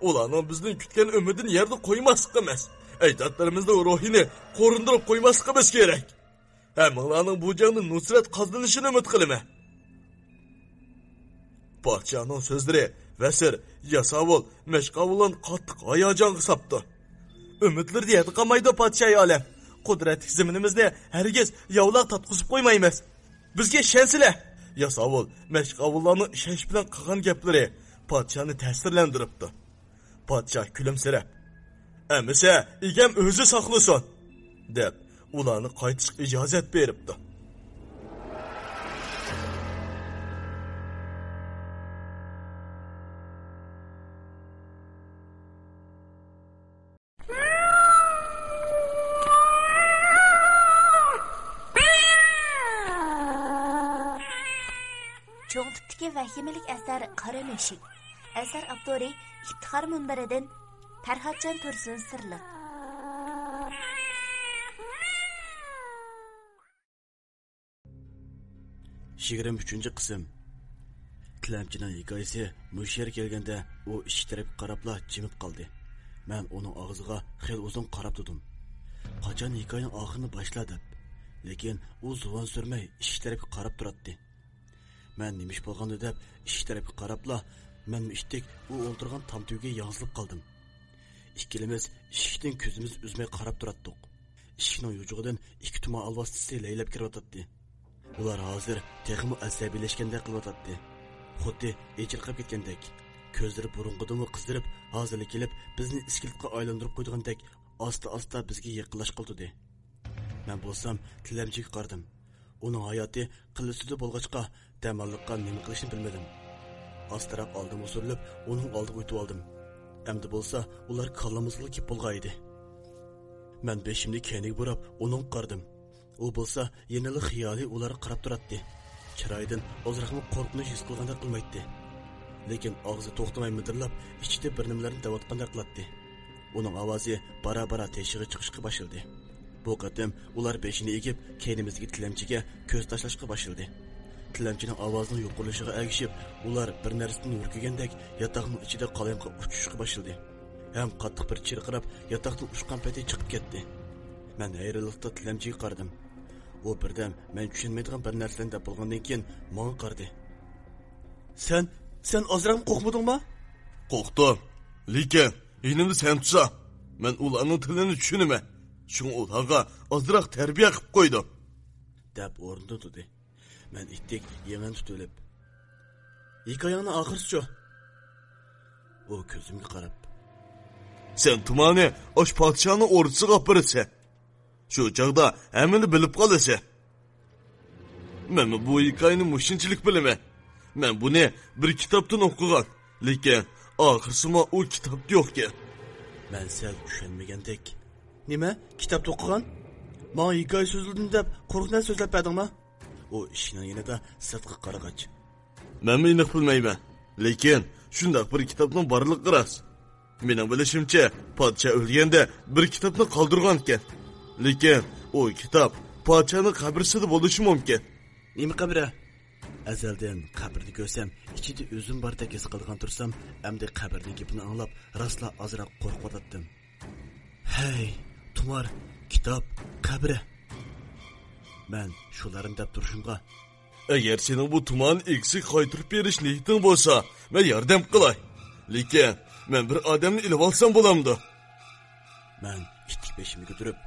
ئۇلارنىڭ بىزدىن كۈتكەن ئۈمىدىنى يەردە قويماسلىق ئەمەس، ئەجدادلىرىمىزنىڭ روھىنى قورۇندۇرۇپ قويماسلىقىمىز كېرەك. ھەممىڭلارنىڭ بۇ جەڭدە نۇسرەت قازىنىشىنى ئۈمىد قىلىمەن. پادىشاھنىڭ سۆزلىرى ۋەسىر، ياساۋۇل، مەشقاۋۇللارنى قاتتىق ھاياجانغا ساپتۇ. ئۈمىدلىرىدە يەردە قالمايدۇ، پادىشاھى ئالەم. قۇدرەتلىك زېمىنىمىزنى ھەرگىز ياۋلار تارتقۇزۇپ قويمايمىز. بىزگە ئىشەنسىلە! ياساۋۇل، مەشقاۋۇللارنىڭ ئىشەنچ بىلەن قىلغان گەپلىرى پادىشاھنى تەسىرلەندۈرۈپتۇ. پادىشاھ كۈلۈمسىرەپ، ئەمىسە، ئىگەم ئۆزى ساقلىسۇن، دەپ، ئۇلارنى قايتىشقا ئىجازەت بېرىپتۇ. چوڭ تىپتىكى ۋەھىمىلىك ئەسەر قارا مۈشۈك. ئەسەر ئاپتورى ئىپتىخار مۇنبىرىدىن پەرھاتجان تۇرسۇن سىرلىق. يىگىرمە ئۈچىنچى قىسىم. تىلەمچىنىڭ ھېكايىسى مۇشۇ يەرگە كەلگەندە، ئۇ ئىشىك تەرەپكە قاراپلا جىمىپ قالدى. مەن ئۇنىڭ ئاغزىغا خېلى ئۇزۇن قاراپ تۇردۇم، قاچان ھېكايىنىڭ ئاخىرىنى باشلا دەپ. لېكىن ئۇ زۇۋان سۈرمەي ئىشىك تەرەپكە قاراپ تۇراتتى. مەن نېمە ئىش بولغاندۇ دەپ ئىشىك تەرەپكە قاراپلا، مەنمۇ ئىتتىك ئۇ ئولتۇرغان تام تۈۋىگە ياڭزىلىپ قالدىم. ئىككىلىمىز ئىشىكتىن كۆزىمىزنى ئۈزمەي قاراپ تۇراتتۇق. ئىشىكنىڭ يوچۇقىدىن ئىككى تۇمان ئالۋاستىسى لەيلەپ كىرىۋاتاتتى. ئۇلار ھازىر تېخىمۇ ئەسەبىيلەشكەندەك قىلىۋاتاتتى. خۇددى ئېچىرقاپ كەتكەندەك. كۆزلىرى بۇرۇنقىدىنمۇ قىزىرىپ، ھازىرلا كېلىپ بىزنى ئىسكىلىتقا ئايلاندۇرۇپ قويىدىغاندەك ئاستا-ئاستا بىزگە يېقىنلاشقىلى تۇردى. مەن بولسام تىلەمچىگە قارىدىم. ئۇنىڭ ھاياتى قىل ئۈستىدە بولغاچقا، دەماللىققا نېمە قىلىشنى بىلمىدىم. ئاستىراق ئالدىمغا سۈرۈلۈپ، ئۇنىڭ ئالدىغا ئۆتۈۋالدىم. ئەمدى بولسا ئۇلار كاللامىزغىلا كېلىپ بولغان ئىدى. مەن بېشىمنى كەينىگە بۇراپ، ئۇنىڭغا قارىدىم. ئۇ بولسا يەنىلا خىيالىي ئۇلارغا قاراپ تۇراتتى. چىرايىدىن ئازراقمۇ قورقۇنچ ھېس قىلغاندەك قىلمايتتى. لېكىن ئاغزى توختىماي مىدىرلاپ، ئىچىدە بىر نېمىلەرنى دەۋاتقاندەك قىلاتتى. ئۇنىڭ ئاۋازى بارا-بارا تېشىغا چىقىشقا باشلىدى. بۇ قېتىم ئۇلار بېشىنى ئېگىپ، كەينىمىزدىكى تىلەمچىگە كۆز تاشلاشقا باشلىدى. تىلەمچىنىڭ ئاۋازىنىڭ يۇقىرىلىشىغا ئەگىشىپ، ئۇلار بىر نەرسىدىن ھۈركىگەندەك ياتاقنىڭ ئىچىدە قالايمىقان ئۇچۇشقا باشلىدى. ھەم قاتتىق بىر چىرقىراپ، ياتاقتىن ئۇچقان پېتى چىقىپ كەتتى. مەن ھەيرانلىقتا تىلەمچىگە قارىدىم. ئۇ بىردەم مەن چۈشەنمەيدىغان بىر نەرسىلەرنى دەپ بولغاندىن كېيىن ماڭا قارىدى. سەن، سەن ئازراقمۇ قورقمىدۇڭما؟ قورقتۇم. لېكىن يېنىمدا سەن تۇرسا، مەن ئۇلارنىڭ تىلىنى چۈشىنىمەن. شۇڭا ئۇلارغا ئازراق تەربىيە قىلىپ قويدۇم. دەپ ئورنىدىن تۇردى. مەن ئىتتىك يېڭىنى تۇتۇۋېلىپ، ھېكايەڭنىڭ ئاخىرىسىچۇ؟ ئۇ كۆزۈمگە قاراپ، سەن تۇماننى ئاش پادىشاھنىڭ ئوردىسىغا ئاپىرىسەن. شۇ چاغدا ھەممىنى بىلىپ قالىسەن. مەنمۇ بۇ ھېكايىنى مۇشۇنچىلىك بىلىمەن. مەن بۇنى بىر كىتابتىن ئوقۇغان، لېكىن ئاخىرسىمۇ ئۇ كىتابتا يوقكەن. مەن سەل چۈشەنمىگەندەك، نېمە؟ كىتابتا ئوقۇغان؟ ماڭا ھېكايە سۆزلىدىم دەپ قۇرۇق نەرسە سۆزلەپ بەردىڭما؟ ئۇ ئىشىكنىڭ يېنىدا سىرتقا قارىغاچ، مەنمۇ ئېنىق بىلمەيمەن، لېكىن شۇنداق بىر كىتابنىڭ بارلىقى راست. مېنىڭ بىلىشىمچە، پادىشاھ ئۆلگەندە بىر كىتابنى قالدۇرغانىكەن. لېكىن ئۇ كىتاب پادىشاھنىڭ قەبرىسىدە بولۇشى مۇمكىن. نېمە قەبرە؟ ئەزەلدىن قەبرىنى كۆرسەم، ئىچىدە ئۆزۈم باردەك ھېس قىلىدىغان تۇرسام، ئەمدى قەبرىنىڭ گېپىنى ئاڭلاپ، راستلا ئازراق قورقۇۋاتاتتىم. ھەي، تۇمار، كىتاب، قەبرە. مەن شۇلارنى دەپ تۇرۇشۇمغا، ئەگەر سېنىڭ بۇ تۇماننى ئېگىزگە قايتۇرۇپ بېرىش نىيىتىڭ بولسا، مەن ياردەم قىلاي. لېكىن مەن بىر ئادەمنى ئېلىۋالسام بولامدۇ؟ مەن ئىتتىك بېشىمنى كۆتۈرۈپ،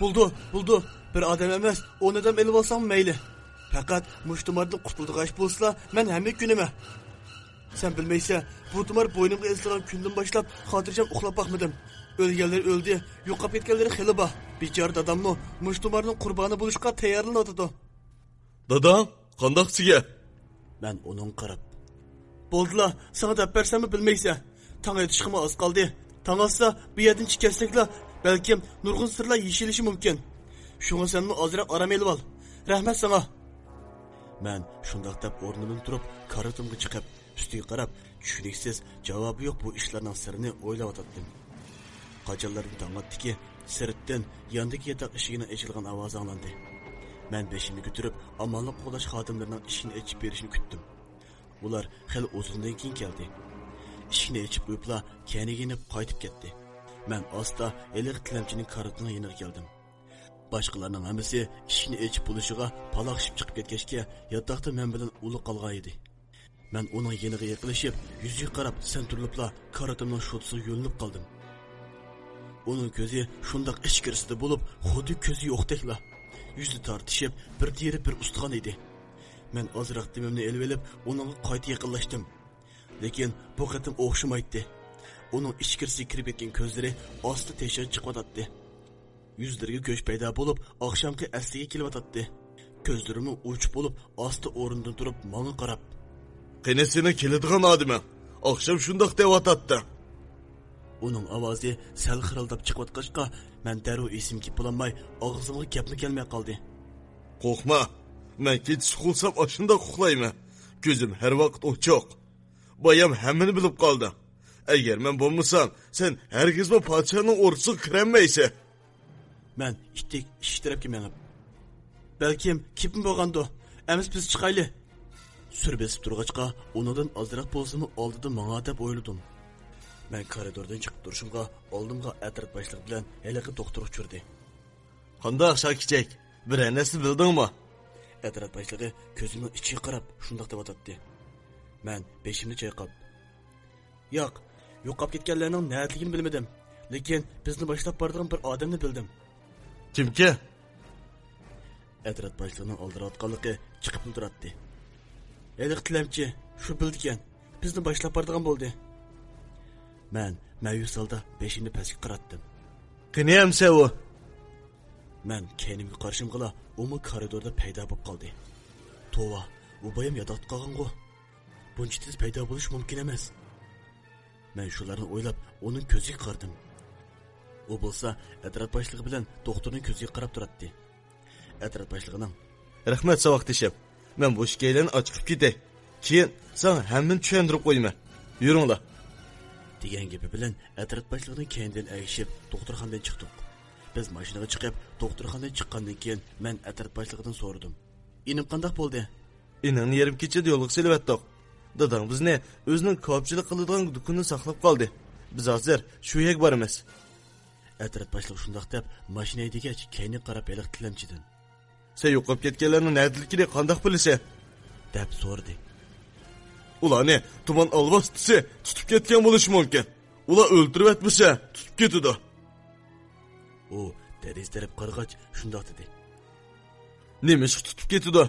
بولىدۇ، بولىدۇ، بىر ئادەم ئەمەس، ئون ئادەم ئېلىۋالساڭمۇ مەيلى. پەقەت مۇشۇ تۇماردىن قۇتۇلىدىغان ئىش بولسىلا، مەن ھەممىگە كۆنىمەن. سەن بىلمەيسەن، بۇ تۇمار بوينۇمغا ئېسىلغان كۈندىن باشلاپ خاتىرجەم ئۇخلاپ باقمىدىم. ئۆلگەنلەر ئۆلدى، يوقاپ كەتكەنلىرى خېلى بار. بىچارە داداممۇ مۇشۇ تۇمارنىڭ قۇربانى بولۇشقا تەييارلىنىۋاتىدۇ. دادا، قانداق سىگە؟ مەن ئۇنىڭغا قاراپ، بولدىلا، ساڭا دەپ بەرسەممۇ بىلمەيسەن. تاڭ ئېتىشقىمۇ ئاز قالدى. تاڭ ئاتسا، بۇ يەردىن چىقىپ كەتسەكلا، بەلكىم نۇرغۇن سىرلار يېشىلىشى مۇمكىن. شۇڭا سەنمۇ ئازراق ئارام ئېلىۋال. رەھمەت ساڭا. مەن شۇنداق دەپ ئورنۇمدىن تۇرۇپ، كارىدورغا چىقىپ، ئۈستىگە قاراپ، چۈشىنىكسىز، جاۋابى يوق بۇ ئىشلارنىڭ سىرىنى ئويلاۋاتاتتىم. قاچانلىرىدىن تاڭ ئاتتىكى، سىرتتىن ياندىكى ياتاق ئىشىكىنىڭ ئېچىلغان ئاۋازى ئاڭلاندى. مەن بېشىمنى كۆتۈرۈپ، ئامانلىق قوغداش خادىملىرىنىڭ ئىشىكنى ئېچىپ بېرىشىنى كۈتتۈم. ئۇلار خېلى ئۇزۇندىن كېيىن كەلدى. ئىشىكنى ئېچىپ قويۇپلا، كەينىگە يېنىپ قايتىپ كەتتى. مەن ئاستا ھېلىقى تىلەمچىنىڭ كارىدورىنىڭ يېنىغا كەلدىم. باشقىلارنىڭ ھەممىسى ئىشىكنى ئېچىپ بولۇشىغا پالاقشىپ چىقىپ كەتكەچكە، ياتاقتا مەن بىلەن ئۇلا قالغان ئىدى. مەن ئۇنىڭ يېنىغا يېقىنلىشىپ، يۈزىگە قاراپ سەنتۇرلۇپلا كارىدورنىڭ شوتىسىغا يۆلىنىپ قالدىم. ئۇنىڭ كۆزى شۇنداق ئىچكىرىسىدە بولۇپ، خۇددى كۆزى يوقتەكلا. يۈزى تارتىشىپ، بىر تېرە بىر ئۇستىخان ئىدى. مەن ئازراق دېمىمنى ئېلىۋېلىپ، ئۇنىڭغا قايتا يېقىنلاشتىم. لېكىن بۇ قېتىم ئوخشىمايتتى. ئۇنىڭ ئىچكىرىسىگە كىرىپ كەتكەن كۆزلىرى ئاستا تېشىغا چىقىۋاتاتتى. يۈزلىرىگە كۆز پەيدا بولۇپ، ئاخشامقى ئەسلىگە كېلىۋاتاتتى. كۆزلىرىمۇ ئوچۇق بولۇپ، ئاستا ئورنىدىن تۇرۇپ، ماڭا قاراپ، قېنى سېنىڭ كېلىدىغان ئادىمىڭ؟ ئاخشام شۇنداق دەۋاتاتتىڭ. ئۇنىڭ ئاۋازى سەل خىرىلداپ چىقىۋاتقاچقا، مەن دەررۇ ئېسىمگە كېلىپ بولالماي، ئاغزىمغا گەپمۇ كەلمەي قالدى. قورقما، مەن كېچىسى ئۇخلىسام ئاشۇنداق ئۇخلايمەن. كۆزۈم ھەر ۋاقىت ئوچۇق. بايام ھەممىنى بىلىپ قالدىڭ. ئەگەر مەن بولمىسام، سەن ھەرگىزمۇ پادىشاھنىڭ ئوردىسىغا كىرەلمەيسەن. مەن ئىتتىك ئىشىك تەرەپكە مېڭىپ، بەلكىم كېپىم بولغاندۇ، ئەمىسە بىز چىقايلى. سۈر بېسىپ تۇرغاچقا، ئۇنىڭدىن ئازراق بولسىمۇ ئالدىدا ماڭا دەپ ئويلىدىم. مەن كارىدوردىن چىقىپ تۇرۇشۇمغا، ئالدىمغا ئەترەت باشلىقى بىلەن ھېلىقى دوختۇر ئۇچرىدى. قانداق، شاكىچەك، بىرەر نەرسە بىلدىڭمۇ؟ ئەترەت باشلىقى كۆزۈمنىڭ ئىچىگە قاراپ شۇنداق دەۋاتاتتى. مەن بېشىمنى چايقاپ، ياق، يوقاپ كەتكەنلەرنىڭ نەدىلىكىنى بىلمىدىم، لېكىن بىزنى باشلاپ بارىدىغان بىر ئادەمنى بىلدىم. كىمكى؟ ئەترەت باشلىقىنىڭ ئالدىراۋاتقانلىقى چىقىپلا تۇراتتى. ھېلىقى تىلەمچى، شۇ بىلىدىكەن، بىزنى باشلاپ بارىدىغان بولدى. مەن مەيۈس ھالدا بېشىمنى پەسكە قاراتتىم. قېنى ئەمسە ئۇ؟ مەن كەينىمگە قارىشىمغىلا ئۇمۇ كارىدوردا پەيدا بولۇپ قالدى. توۋا، ئۇ بايام ياتاقتا قالغانغۇ. بۇنچە تېز پەيدا بولۇشى مۇمكىن ئەمەس. مەن شۇلارنى ئويلاپ، ئۇنىڭ كۆزىگە قارىدىم. ئۇ بولسا ئەترەت باشلىقى بىلەن دوختۇرنىڭ كۆزىگە قاراپ تۇراتتى. ئەترەت باشلىقىنىڭ، رەھمەت، ساۋاقدىشىم. مەن بۇ ئىككىيلەننى ئاچىقىپ كېتەي. كېيىن ساڭا ھەممىنى چۈشەندۈرۈپ قويىمەن. يۈرۈڭلار، دېگەن گېپى بىلەن ئەترەت باشلىقىنىڭ كەينىدىن ئەگىشىپ دوختۇرخانىدىن چىقتۇق. بىز ماشىنىغا چىقىپ، دوختۇرخانىدىن چىققاندىن كېيىن مەن ئەترەت باشلىقىدىن سورىدىم. ئىنىم قانداق بولدى؟ ئىنىڭنى يېرىم كېچىدە يولغا سېلىۋەتتۇق. داداڭ بىزنى ئۆزىنىڭ كاۋاپچىلىق قىلىدىغان دۇكىنىدا ساقلاپ قالدى. بىز ھازىر شۇ يەرگە بارىمىز. ئەترەت باشلىقى شۇنداق دەپ ماشىنا ھەيدىگەچ كەينىگە قاراپ ھېلىقى تىلەمچىدىن، سەن يوقاپ كەتكەنلەرنىڭ نەدىلىكىنى قانداق بىلىسەن؟ دەپ سورىدى. ئۇلارنى تۇمان ئالۋاستىسى تۇتۇپ كەتكەن بولۇشى مۇمكىن. ئۇلار ئۆلتۈرۈۋەتمىسە، تۇتۇپ كېتىدۇ. ئۇ دېرىزە تەرەپ قارىغاچ شۇنداق دېدى. نېمىشقا تۇتۇپ كېتىدۇ؟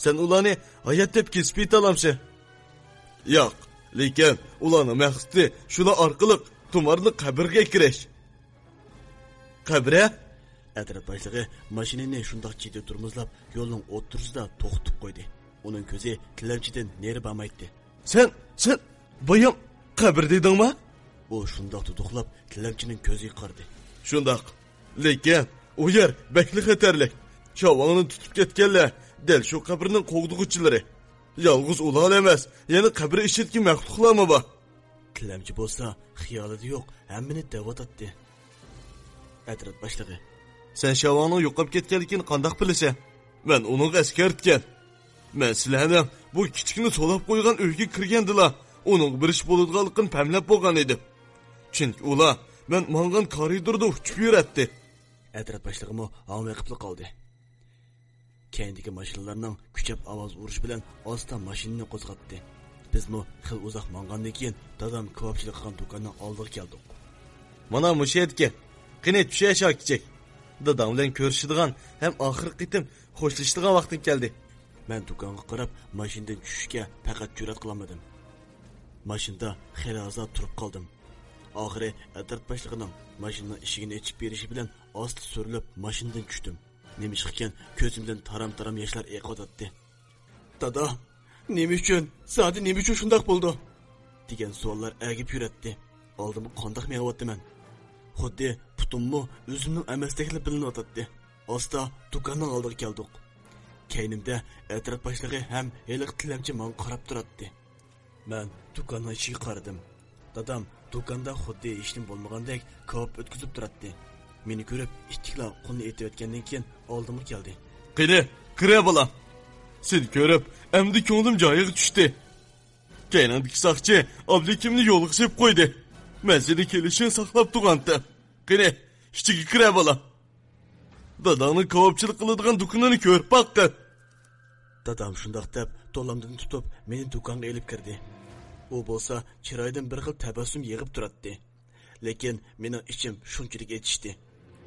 سەن ئۇلارنى ھايات دەپ كېسىپ يېتەلامسەن؟ ياق، لېكىن ئۇلارنىڭ مەقسىتى شۇلار ئارقىلىق تۇمارلىق قەبرىگە كىرىش. قەبرە؟ ئەترەت باشلىقى ماشىنىنى شۇنداق جىددىي تورمۇزلاپ، يولنىڭ ئوتتۇرىسىدا توختىتىپ قويدى. ئۇنىڭ كۆزى تىلەمچىدىن نېرى بارمايتتى. سەن، سەن بايام قەبرە دېدىڭما؟ ئۇ شۇنداق دۇدۇقلاپ تىلەمچىنىڭ كۆزىگە قارىدى. شۇنداق. لېكىن ئۇ يەر بەكلا خەتەرلىك. شاۋاڭنى تۇتۇپ كەتكەنلەر دەل شۇ قەبرىنىڭ قوغدىغۇچىلىرى. يالغۇز ئۇلار ئەمەس، يەنە قەبرە ئىچىدىكى مەخلۇقلارمۇ بار. تىلەمچى بولسا خىيالىدا يوق ھەممىنى دەۋاتاتتى. ئەترەت باشلىقى. سەن شاۋاڭنىڭ يوقاپ كەتكەنلىكىنى قانداق بىلىسەن؟ مەن ئۇنىڭغا ئەسكەرتكەن. مەن سىلەرنىڭ بۇ كىچىكنى سولاپ قويغان ئۆيگە كىرگەندىلا، ئۇنىڭغا بىر ئىش بولىدىغانلىقىنى پەملەپ بولغان ئىدىم. چۈنكى ئۇلار مەن ماڭغان كارىدوردا ئۇچۇپ يۈرەتتى. ئەترەت باشلىقىمۇ ھاڭۋېقىپلا قالدى. كەينىدىكى ماشىنىلارنىڭ كۈچەپ ئاۋاز ئۇرۇشى بىلەن ئاستا ماشىنىنى قوزغاتتى. بىزمۇ خېلى ئۇزاق ماڭغاندىن كېيىن دادام كاۋاپچىلىق قىلغان دۇكاننىڭ ئالدىغا كەلدۇق. مانا مۇشۇ يەردىكەن. قېنى، چۈش ئاشۇ كىچىك. داداڭ بىلەن كۆرۈشىدىغان ھەم ئاخىرقى قېتىم خوشلىشىدىغان ۋاقتىڭ كەلدى. مەن دۇكانغا قاراپ ماشىنىدىن چۈشۈشكە پەقەت جۈرئەت قىلالمىدىم. ماشىنىدا خېلى ئازراق تۇرۇپ قالدىم. ئاخىرى ئەترەت باشلىقىنىڭ ماشىنىنىڭ ئىشىكىنى ئېچىپ بېرىشى بىلەن ئاستا سۈرۈلۈپ ماشىنىدىن چۈشتۈم. نېمىشقىكىن كۆزۈمدىن تارام-تارام ياشلار ئېقىۋاتاتتى. دادا، نېمە ئۈچۈن؟ زادى نېمە ئۈچۈن شۇنداق بولدى؟ دېگەن سوئاللار ئەگىپ يۈرەتتى. ئالدىمغا قانداق مېڭىۋاتىمەن؟ خۇددى پۇتۇممۇ ئۆزۈمنىڭ ئەمەستەكلا بىلىنىۋاتاتتى. ئاستا دۇكاننىڭ ئالدىغا كەلدۇق. كەينىمدە ئەترەت باشلىقى ھەم ھېلىقى تىلەمچى ماڭا قاراپ تۇراتتى. مەن دۇكاننىڭ ئىچىگە قارىدىم. دادام دۇكاندا خۇددى ھېچنېمە بولمىغاندەك كاۋاپ ئۆتكۈزۈپ تۇراتتى. مېنى كۆرۈپ ئىتتىكلا قولىنى ئېتىۋەتكەندىن كېيىن ئالدىمغا كەلدى. قېنى، كىرە بالام. سېنى كۆرۈپ ئەمدى كۆڭلۈم جايىغا چۈشتى. كەينىڭدىكى ساقچى ئابلىكىمنى يولغا سېلىپ قويدى. مەن سېنى كېلىشىڭنى ساقلاپ تۇرغانتىم. قېنى، ئىچىگە كىرە بالام. داداڭنىڭ كاۋاپچىلىق قىلىدىغان دۇكىنىنى كۆرۈپ باققىن. دادام شۇنداق دەپ تولامدىن تۇتۇپ مېنى دۇكانغا ئېلىپ كىردى. ئۇ بولسا چىرايىدىن بىر خىل تەبەسسۇم يېغىپ تۇراتتى. لېكىن مېنىڭ ئىچىم شۇنچىلىك ئېچىشتى.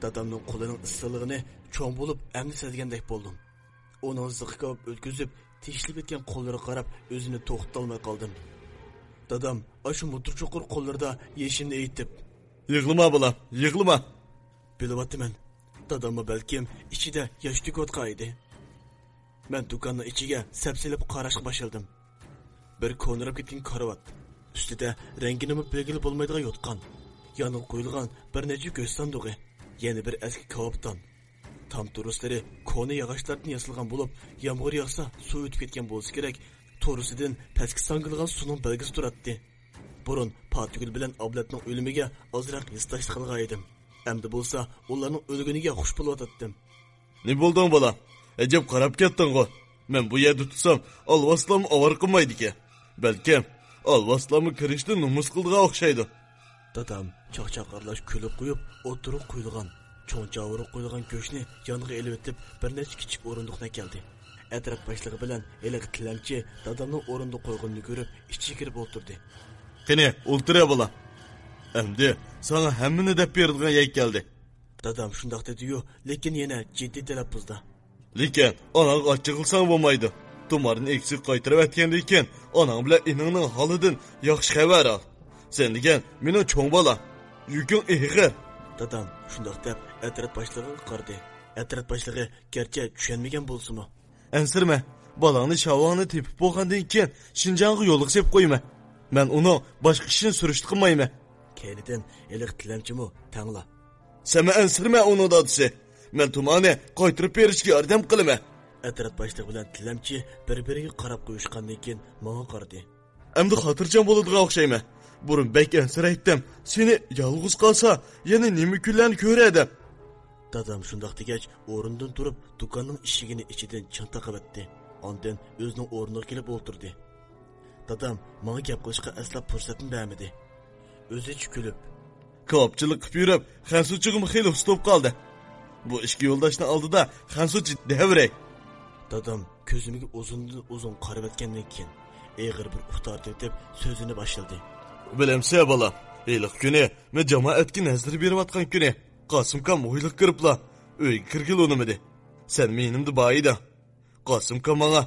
دادامنىڭ قولىنىڭ ئىسسىقلىقىنى چوڭ بولۇپ ئەمدى سەزگەندەك بولدۇم. ئۇنىڭ زىققا كاۋاپ ئۆتكۈزۈپ تېشىلىپ كەتكەن قوللىرىغا قاراپ ئۆزۈمنى توختىتالماي قالدىم. دادام ئاشۇ مۇددىر چوقۇر قوللىرىدا يېشىمنى ئېيتىپ، يىغلىما بالام، يىغلىما. بىلىۋاتىمەن. داداممۇ بەلكىم ئىچىدە ياش تۆكۈۋاتقان ئىدى. مەن دۇكاننىڭ ئىچىگە سەپسېلىپ قاراشقا باشلىدىم. بىر كونىراپ كەتكەن كارىۋات. ئۈستىدە رەڭگىنىمۇ بىلگىلى بولمايدىغان يوتقان. يانغا قويۇلغان بىر نەچچە گۆش ساندۇقى. يەنە بىر ئەسكى كاۋاپتان. تام تورۇسلىرى كونا ياغاچلاردىن ياسالغان بولۇپ، يامغۇر ياغسا سۇ ئۆتۈپ كەتكەن بولسا كېرەك، تورۇسىدىن پەسكە ساڭگىلىغان سۇنىڭ بەلگىسى تۇراتتى. بۇرۇن پاتىگۈل بىلەن ئابلەتنىڭ ئۆلۈمىگە ئازراق ھېسداشلىق قىلغان ئىدىم. ئەمدى بولسا ئۇلارنىڭ ئۆلگىنىگە خۇش بولۇۋاتاتتىم. نېمە بولدۇڭ بالام؟ ئەجەب قاراپ كەتتىڭغۇ. مەن بۇ يەردە تۇتسام ئالۋاستىلارمۇ ئاۋارە قىلمايدىكەن. بەلكىم ئالۋاستىلارمۇ كىرىشنى نومۇس قىلىدىغان ئوخشايدۇ. دادام چاقچاق ئارىلاش كۈلۈپ قويۇپ، ئوتتۇرىغا قويۇلغان، چوڭ جاۋۇرغا قويۇلغان گۆشنى يانغا ئېلىۋېتىپ، بىر نەچچە كىچىك ئورۇندۇقنى ئەكەلدى. ئەترەت باشلىقى بىلەن ھېلىقى تىلەمچى دادامنىڭ ئورۇندۇققا قويغىنىنى كۆرۈپ، ئىچىگە كىرىپ ئولتۇردى. قېنى، ئولتۇرە بالام. ئەمدى ساڭا ھەممىنى دەپ بېرىدىغان يەر كەلدى. دادام شۇنداق دېدى-يۇ، لېكىن يەنە جىددىي تەلەپپۇزدا. لېكىن ئاناڭغا ئاچچىقلىساڭ بولمايدۇ. تۇمارنى ئېكىسىگە قايتۇرۇۋەتكەندىن كېيىن ئاناڭ بىلەن ئىنىڭنىڭ ھالىدىن ياخشى خەۋەر ئال. سەن دېگەن مېنىڭ چوڭ بالام. يۈكۈڭ ئېغىر. دادام شۇنداق دەپ ئەترەت باشلىقىغا قارىدى. ئەترەت باشلىقى گەرچە چۈشەنمىگەن بولسىمۇ، ئەنسىرىمە، بالاڭنى شاۋاڭنى تېپىپ بولغاندىن كېيىن شىنجاڭغا يولغا سېلىپ قويىمەن. مەن ئۇنىڭ باشقا ئىشىنى سۈرۈشتە قىلمايمەن. كەينىدىن ھېلىقى تىلەمچىمۇ تەڭلا. سەن ئەنسىرىمە ئۇنىڭ دادىسى. مەن تۇمانى قايتۇرۇپ بېرىشكە ياردەم قىلىمەن. ئەترەت باشلىقى بىلەن تىلەمچى بىر-بىرىگە قاراپ قويۇشقاندىن كېيىن ماڭا قارىدى. ئەمدى خاتىرجەم بولىدىغان ئوخشايمەن. بۇرۇن بەك ئەنسىرەيتتىم، سېنى يالغۇز قالسا يەنە نېمە كۈنلەرنى كۆرەر دەپ. دادام شۇنداق دېگەچ، ئورنىدىن تۇرۇپ، دۇكاننىڭ ئىشىكىنى ئىچىدىن چىڭ تاقىۋەتتى. ئاندىن ئۆزىنىڭ ئورنىغا كېلىپ ئولتۇردى. دادام ماڭا گەپ قىلىشقا ئەسلا پۇرسەتنى بەرمىدى. ئۆزىچە كۈلۈپ، كاۋاپچىلىق قىلىپ يۈرۈپ، خەنسۇچىغىمۇ خېلى ئۇسسۇلۇپ قالدى. بۇ ئىككى يولداشنىڭ ئالدىدا خەنسۇچى دەۋرەي. دادام كۆزۈمگە ئۇزۇندىن ئۇزۇن قارىۋەتكەندىن كېيىن، ئېغىر بىر ئۇھ تارتىۋېتىپ سۆزىنى باشلىدى. بىلەمسە، بالام، ھېلىقى كۈنى مەن جامائەتكە نەزىر بېرىۋاتقان كۈنى، قاسىمكام ھويلىغا كىرىپلا ئۆيگە كىرگىلى ئۇنىمىدى. سەن مېنىمدە بار ئىدىڭ. قاسىمكام ماڭا،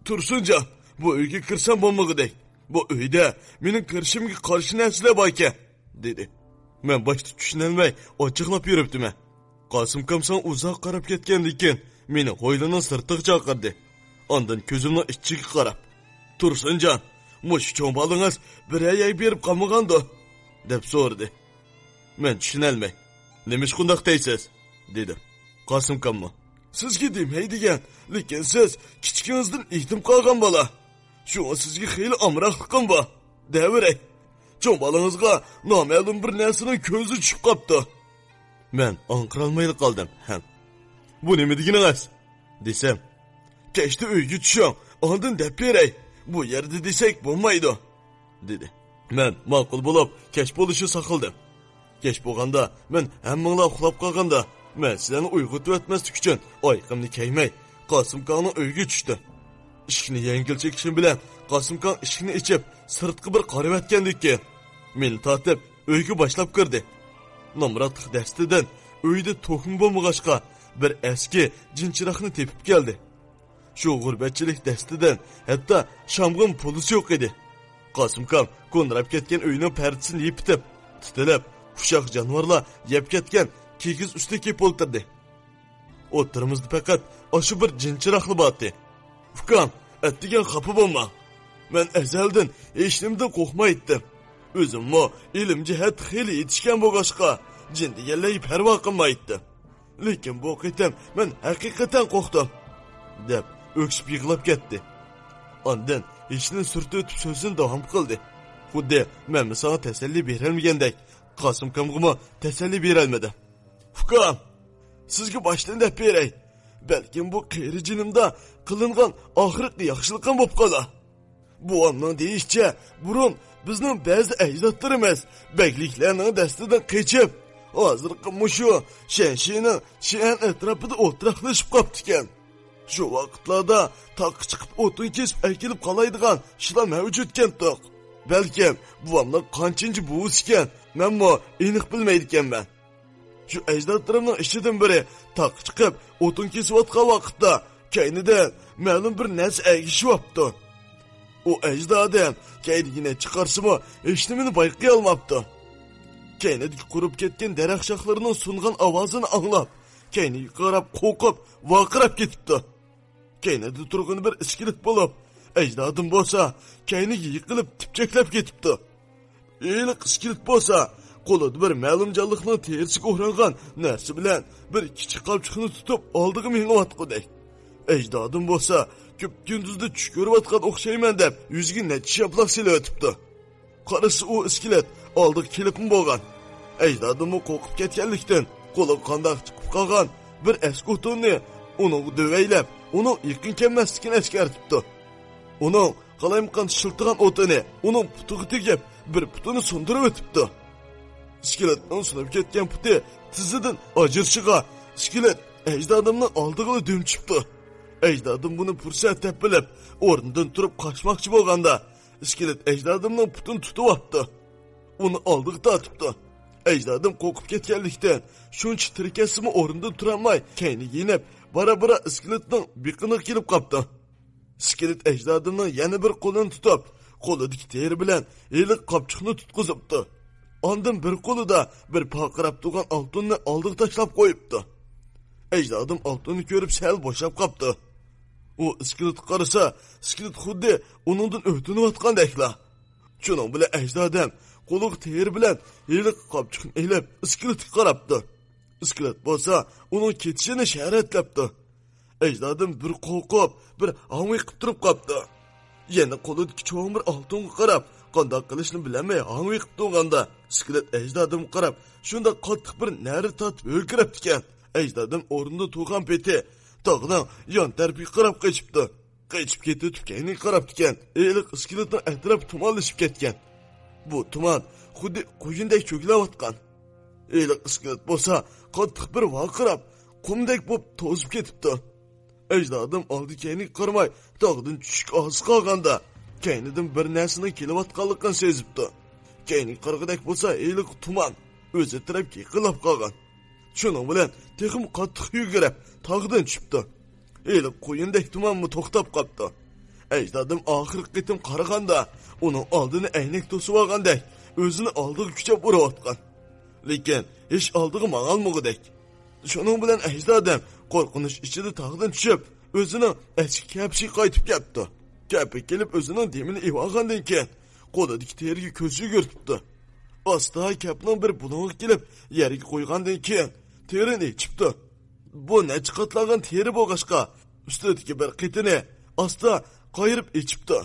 تۇرسۇنجان، بۇ ئۆيگە كىرسەم بولمىغۇدەك. بۇ ئۆيدە مېنىڭ كىرىشىمگە قارشى نەرسىلەر باركەن، دېدى. مەن باشتا چۈشىنەلمەي ئاچچىقلاپ يۈرۈپتىمەن. قاسىمكام ساڭا ئۇزاق قاراپ كەتكەندىن كېيىن، مېنى ھويلىنىڭ سىرتىغا چاقىردى. ئاندىن كۆزۈمنىڭ ئىچىگە قاراپ، تۇرسۇنجان، مۇشۇ چوڭ بالىڭىز بىرەر يەرگە بېرىپ قالمىغاندۇ؟ دەپ سورىدى. مەن چۈشىنەلمەي، نېمىشقا ئۇنداق دەيسىز؟ دېدىم. قاسىمكاممۇ، سىزگە دېمەي دېگەن، لېكىن سىز كىچىكىڭىزدىن يېتىم قالغان بالا. شۇڭا سىزگە خېلى ئامراقلىقىم بار. دەۋرەي، چوڭ بالىڭىزغا نامەلۇم بىر نەرسىنىڭ كۆزى چۈشۈپ قاپتۇ. مەن ئاڭقىرالمايلا قالدىم ھەم، بۇ نېمە دېگىنىڭىز؟ دېسەم، كەچتە ئۆيگە چۈشۈڭ، ئاندىن دەپ بېرەي، بۇ يەردە دېسەك بولمايدۇ، دېدى. مەن ماقۇل بولۇپ، كەچ بولۇشىنى ساقلىدىم. كەچ بولغاندا، مەن ھەممىڭلار ئۇخلاپ قالغاندا، مەن سىلەرنى ئويغىتىۋەتمەسلىك ئۈچۈن ئايىغىمنى كىيمەي، قاسىمكامنىڭ ئۆيىگە چۈشتۈم. ئىشىكنى يەڭگىل چېكىشىم بىلەن، قاسىمكام ئىشىكنى ئېچىپ، سىرتقا بىر قارىۋەتكەندىن كېيىن، مېنى تارتىپ، ئۆيگە باشلاپ كىردى. نامراتلىق دەستىدىن ئۆيدە توكمۇ بولمىغاچقا، بىر ئەسكى جىنچىراغنى تېپىپ كەلدى. شۇ غۇربەتچىلىك دەستىدىن ھەتتا شامغىمۇ پۇلىسى يوق ئىدى. قاسىمكام گۇندىراپ كەتكەن ئۆينىڭ پەردىسىنى يېپىتىپ، تىتىلەپ، ئۇششاق جانىۋارلار يەپ كەتكەن كىگىز ئۈستىگە كېلىپ ئولتۇردى. ئوتتۇرىمىزدا پەقەت ئاشۇ بىر جىنچىراغلا بارتى. ئۇكام، ئەتىگەن خاپا بولماڭ. مەن ئەزەلدىن ھېچنېمىدىن قورقمايتتىم. ئۆزۈممۇ ئىلىم جەھەتتە خېلى يېتىشكەن بولغاچقا، جىن دېگەنلەرگە پەرۋا قىلمايتتىم. لېكىن بۇ قېتىم مەن ھەقىقەتەن قورقتۇم، دەپ ئۆكسۈپ يىغلاپ كەتتى. ئاندىن ھېچنى سۈرتۈۋېتىپ سۆزىنى داۋام قىلدى. خۇددى مەنمۇ ساڭا تەسەللى بېرەلمىگەندەك، قاسىمكامغىمۇ تەسەللى بېرەلمىدىم. ئۇكام، سىزگە باشتىن دەپ بېرەي. بەلكىم بۇ قېرى جېنىمدا قىلىنغان ئاخىرقى ياخشىلىقىم بولۇپ قالا. بوۋامنىڭ دېيىشىچە، بۇرۇن بىزنىڭ بەزى ئەجدادلىرىمىز بەگلىكلەرنىڭ دەستىدىن قېچىپ، ھازىرقى مۇشۇ شەنشىنىڭ شىئەن ئەتراپىدا ئولتۇراقلىشىپ قاپتىكەن. شۇ ۋاقىتلاردا تاغقا چىقىپ ئوتۇن كېسىپ ئەكېلىپ قالايدىغان ئىشلار مەۋجۇتكەنتۇق. بەلكىم بوۋامنىڭ قانچىنچى بوۋىسىكەن، مەنمۇ ئېنىق بىلمەيدىكەنمەن. شۇ ئەجدادلىرىمنىڭ ئىچىدىن بىرى تاغقا چىقىپ ئوتۇن كېسىۋاتقان ۋاقىتتا، كەينىدىن مەلۇم بىر نەرسە ئەگىشىۋاپتۇ. ئۇ ئەجدادىم كەينىگە نەچچە قارىسىمۇ ھېچنېمىنى بايقىيالماپتۇ. كەينىدىكى قۇرۇپ كەتكەن دەرەخ شاخلىرىنىڭ سۇنغان ئاۋازىنى ئاڭلاپ، كەينىگە قاراپ قورقۇپ ۋارقىراپ كېتىپتۇ. كەينىدە تۇرغىنى بىر ئىسكىلىت بولۇپ، ئەجدادىم بولسا كەينىگە يىقىلىپ تىپچەكلەپ كېتىپتۇ. ھېلىقى ئىسكىلىت بولسا قولىدا بىر مەلۇم جانلىقنىڭ تېرىسىگە ئورانغان نەرسە بىلەن بىر كىچىك قاپچۇقنى تۇتۇپ ئالدىغا مېڭىۋاتقۇدەك. ئەجدادىم بولسا كۈپكۈندۈزدە چۈش كۆرۈۋاتقان ئوخشايمەن دەپ يۈزىگە نەچچە شاپىلاق سېلىۋېتىپتۇ. قارىسا ئۇ ئىسكىلىت ئالدىغا كېلىپمۇ بولغان. ئەجدادىممۇ قورقۇپ كەتكەنلىكتىن، قولىغا قانداق چىقىپ قالغان بىر ئەسكى ئوتۇننى ئۇنىڭغا دۆۋەيلەپ، ئۇنىڭ يېقىن كەلمەسلىكىنى ئەسكەرتىپتۇ. ئۇنىڭ قالايمىقان شىلتىغان ئوتۇنى ئۇنىڭ پۇتىغا تېگىپ، بىر پۇتىنى سۇندۇرۇۋېتىپتۇ. ئىسكىلىتنىڭ سۇنۇپ كەتكەن پۇتى تىزىدىن ئاجرىشىغا، ئىسكىلىت ئەجدادىمنىڭ ئالدىغىلا دۈم چۈشۈپتۇ. ئەجدادىم بۇنى پۇرسەت دەپ بىلىپ، ئورنىدىن تۇرۇپ قاچماقچى بولغاندا، ئىسكىلىت ئەجدادىمنىڭ پۇتىنى تۇتۇۋاپتۇ. ئۇنى ئالدىغا تارتىپتۇ. ئەجدادىم قورقۇپ كەتكەنلىكتىن، شۇنچە تىركەشسىمۇ ئورنىدىن تۇرالماي، كەينىگە يېنىپ، بارا-بارا ئىسكىلىتنىڭ بېقىنىغا كېلىپ قاپتۇ. ئىسكىلىت ئەجدادىمنىڭ يەنە بىر قولىنى تۇتۇپ، قولىدىكى تېرە بىلەن ھېلىقى قاپچۇقنى تۇتقۇزۇپتۇ. ئاندىن بىر قولىدا بىر پارقىراپ تۇرغان ئالتۇننى ئالدىغا تاشلاپ قويۇپتۇ. ئەجدادىم ئالتۇننى كۆرۈپ سەل بوشاپ قاپتۇ. ئۇ ئىسكىلىتقا قارىسا، ئىسكىلىت خۇددى ئۇنىڭدىن ئۆتۈنۈۋاتقاندەكلا. شۇنىڭ بىلەن ئەجدادەم قولىغا تېرە بىلەن ھېلىقى قاپچۇقنى ئېلىپ ئىسكىلىتقا قاراپتۇ. ئىسكىلىت بولسا ئۇنىڭ كېتىشىنى شەرەتلەپتۇ. ئەجدادىم بىر قورقۇپ، بىر ھاڭۋېقىپ تۇرۇپ قاپتۇ. يەنە قولىدىكى چوڭ بىر ئالتۇنغا قاراپ، قانداق قىلىشنى بىلەلمەي ھاڭۋېقىپ تۇرغاندا، ئىسكىلىت ئەجدادىمغا قاراپ شۇنداق قاتتىق بىر نەرە تارتىپ ھۆركىرەپتىكەن. ئەجدادىم ئورنىدا تۇرغان پېتى تاغنىڭ يان تەرىپىگە قاراپ قېچىپتۇ. قېچىپ كېتىۋېتىپ كەينىگە قاراپتىكەن. ھېلىقى ئىسكىلىتنىڭ ئەتراپى تۇمانلىشىپ كەتكەن. بۇ تۇمان خۇددى قۇيۇندەك چۆگىلەۋاتقان. ھېلىقى ئىسكىلىت بولسا قاتتىق بىر ۋارقىراپ، قۇمدەك بولۇپ توزۇپ كېتىپتۇ. ئەجدادىم ئالدى كەينىگە قارىماي تاغدىن چۈشۈشكە ئاز قالغاندا، كەينىدىن بىر نەرسىنىڭ كېلىۋاتقانلىقىنى سېزىپتۇ. كەينىگە قارىغۇدەك بولسا ھېلىقى تۇمان ئۆزى تەرەپكە يېقىنلاپ قالغان. شۇنىڭ بىلەن تېخىمۇ قاتتىق يۈگۈرۈپ تاغدىن چۈشۈپتۇ. ھېلىقى قۇيۇندەك تۇمانمۇ توختاپ قاپتۇ. ئەجدادىم ئاخىرقى قېتىم قارىغاندا، ئۇنىڭ ئالدىنى ئەينەك توسۇۋالغاندەك ئۆزىنى ئالدىغا كۈچەپ ئۇرۇۋاتقان. لېكىن ھېچ ئالدىغا ماڭالمىغۇدەك. شۇنىڭ بىلەن ئەجدادەم قورقۇنچ ئىچىدە تاغدىن چۈشۈپ، ئۆزىنىڭ ئەسكى كەپىسىگە قايتىپ كەپتۇ. كەپىگە كېلىپ ئۆزىنىڭ دېمىنى ئېۋالغاندىن كېيىن، قولىدىكى تېرىگە كۆز يۈگۈرتۈپتۇ. ئاستا كەپنىڭ بىر بۇلۇڭىغا كېلىپ يەرگە قويغاندىن كېيىن، تېرىنى ئېچىپتۇ. بۇ نەچچە قاتلانغان تېرە بولغاچقا، ئۈستىدىكى بىر قېتىنى ئاستا قايرىپ ئېچىپتۇ.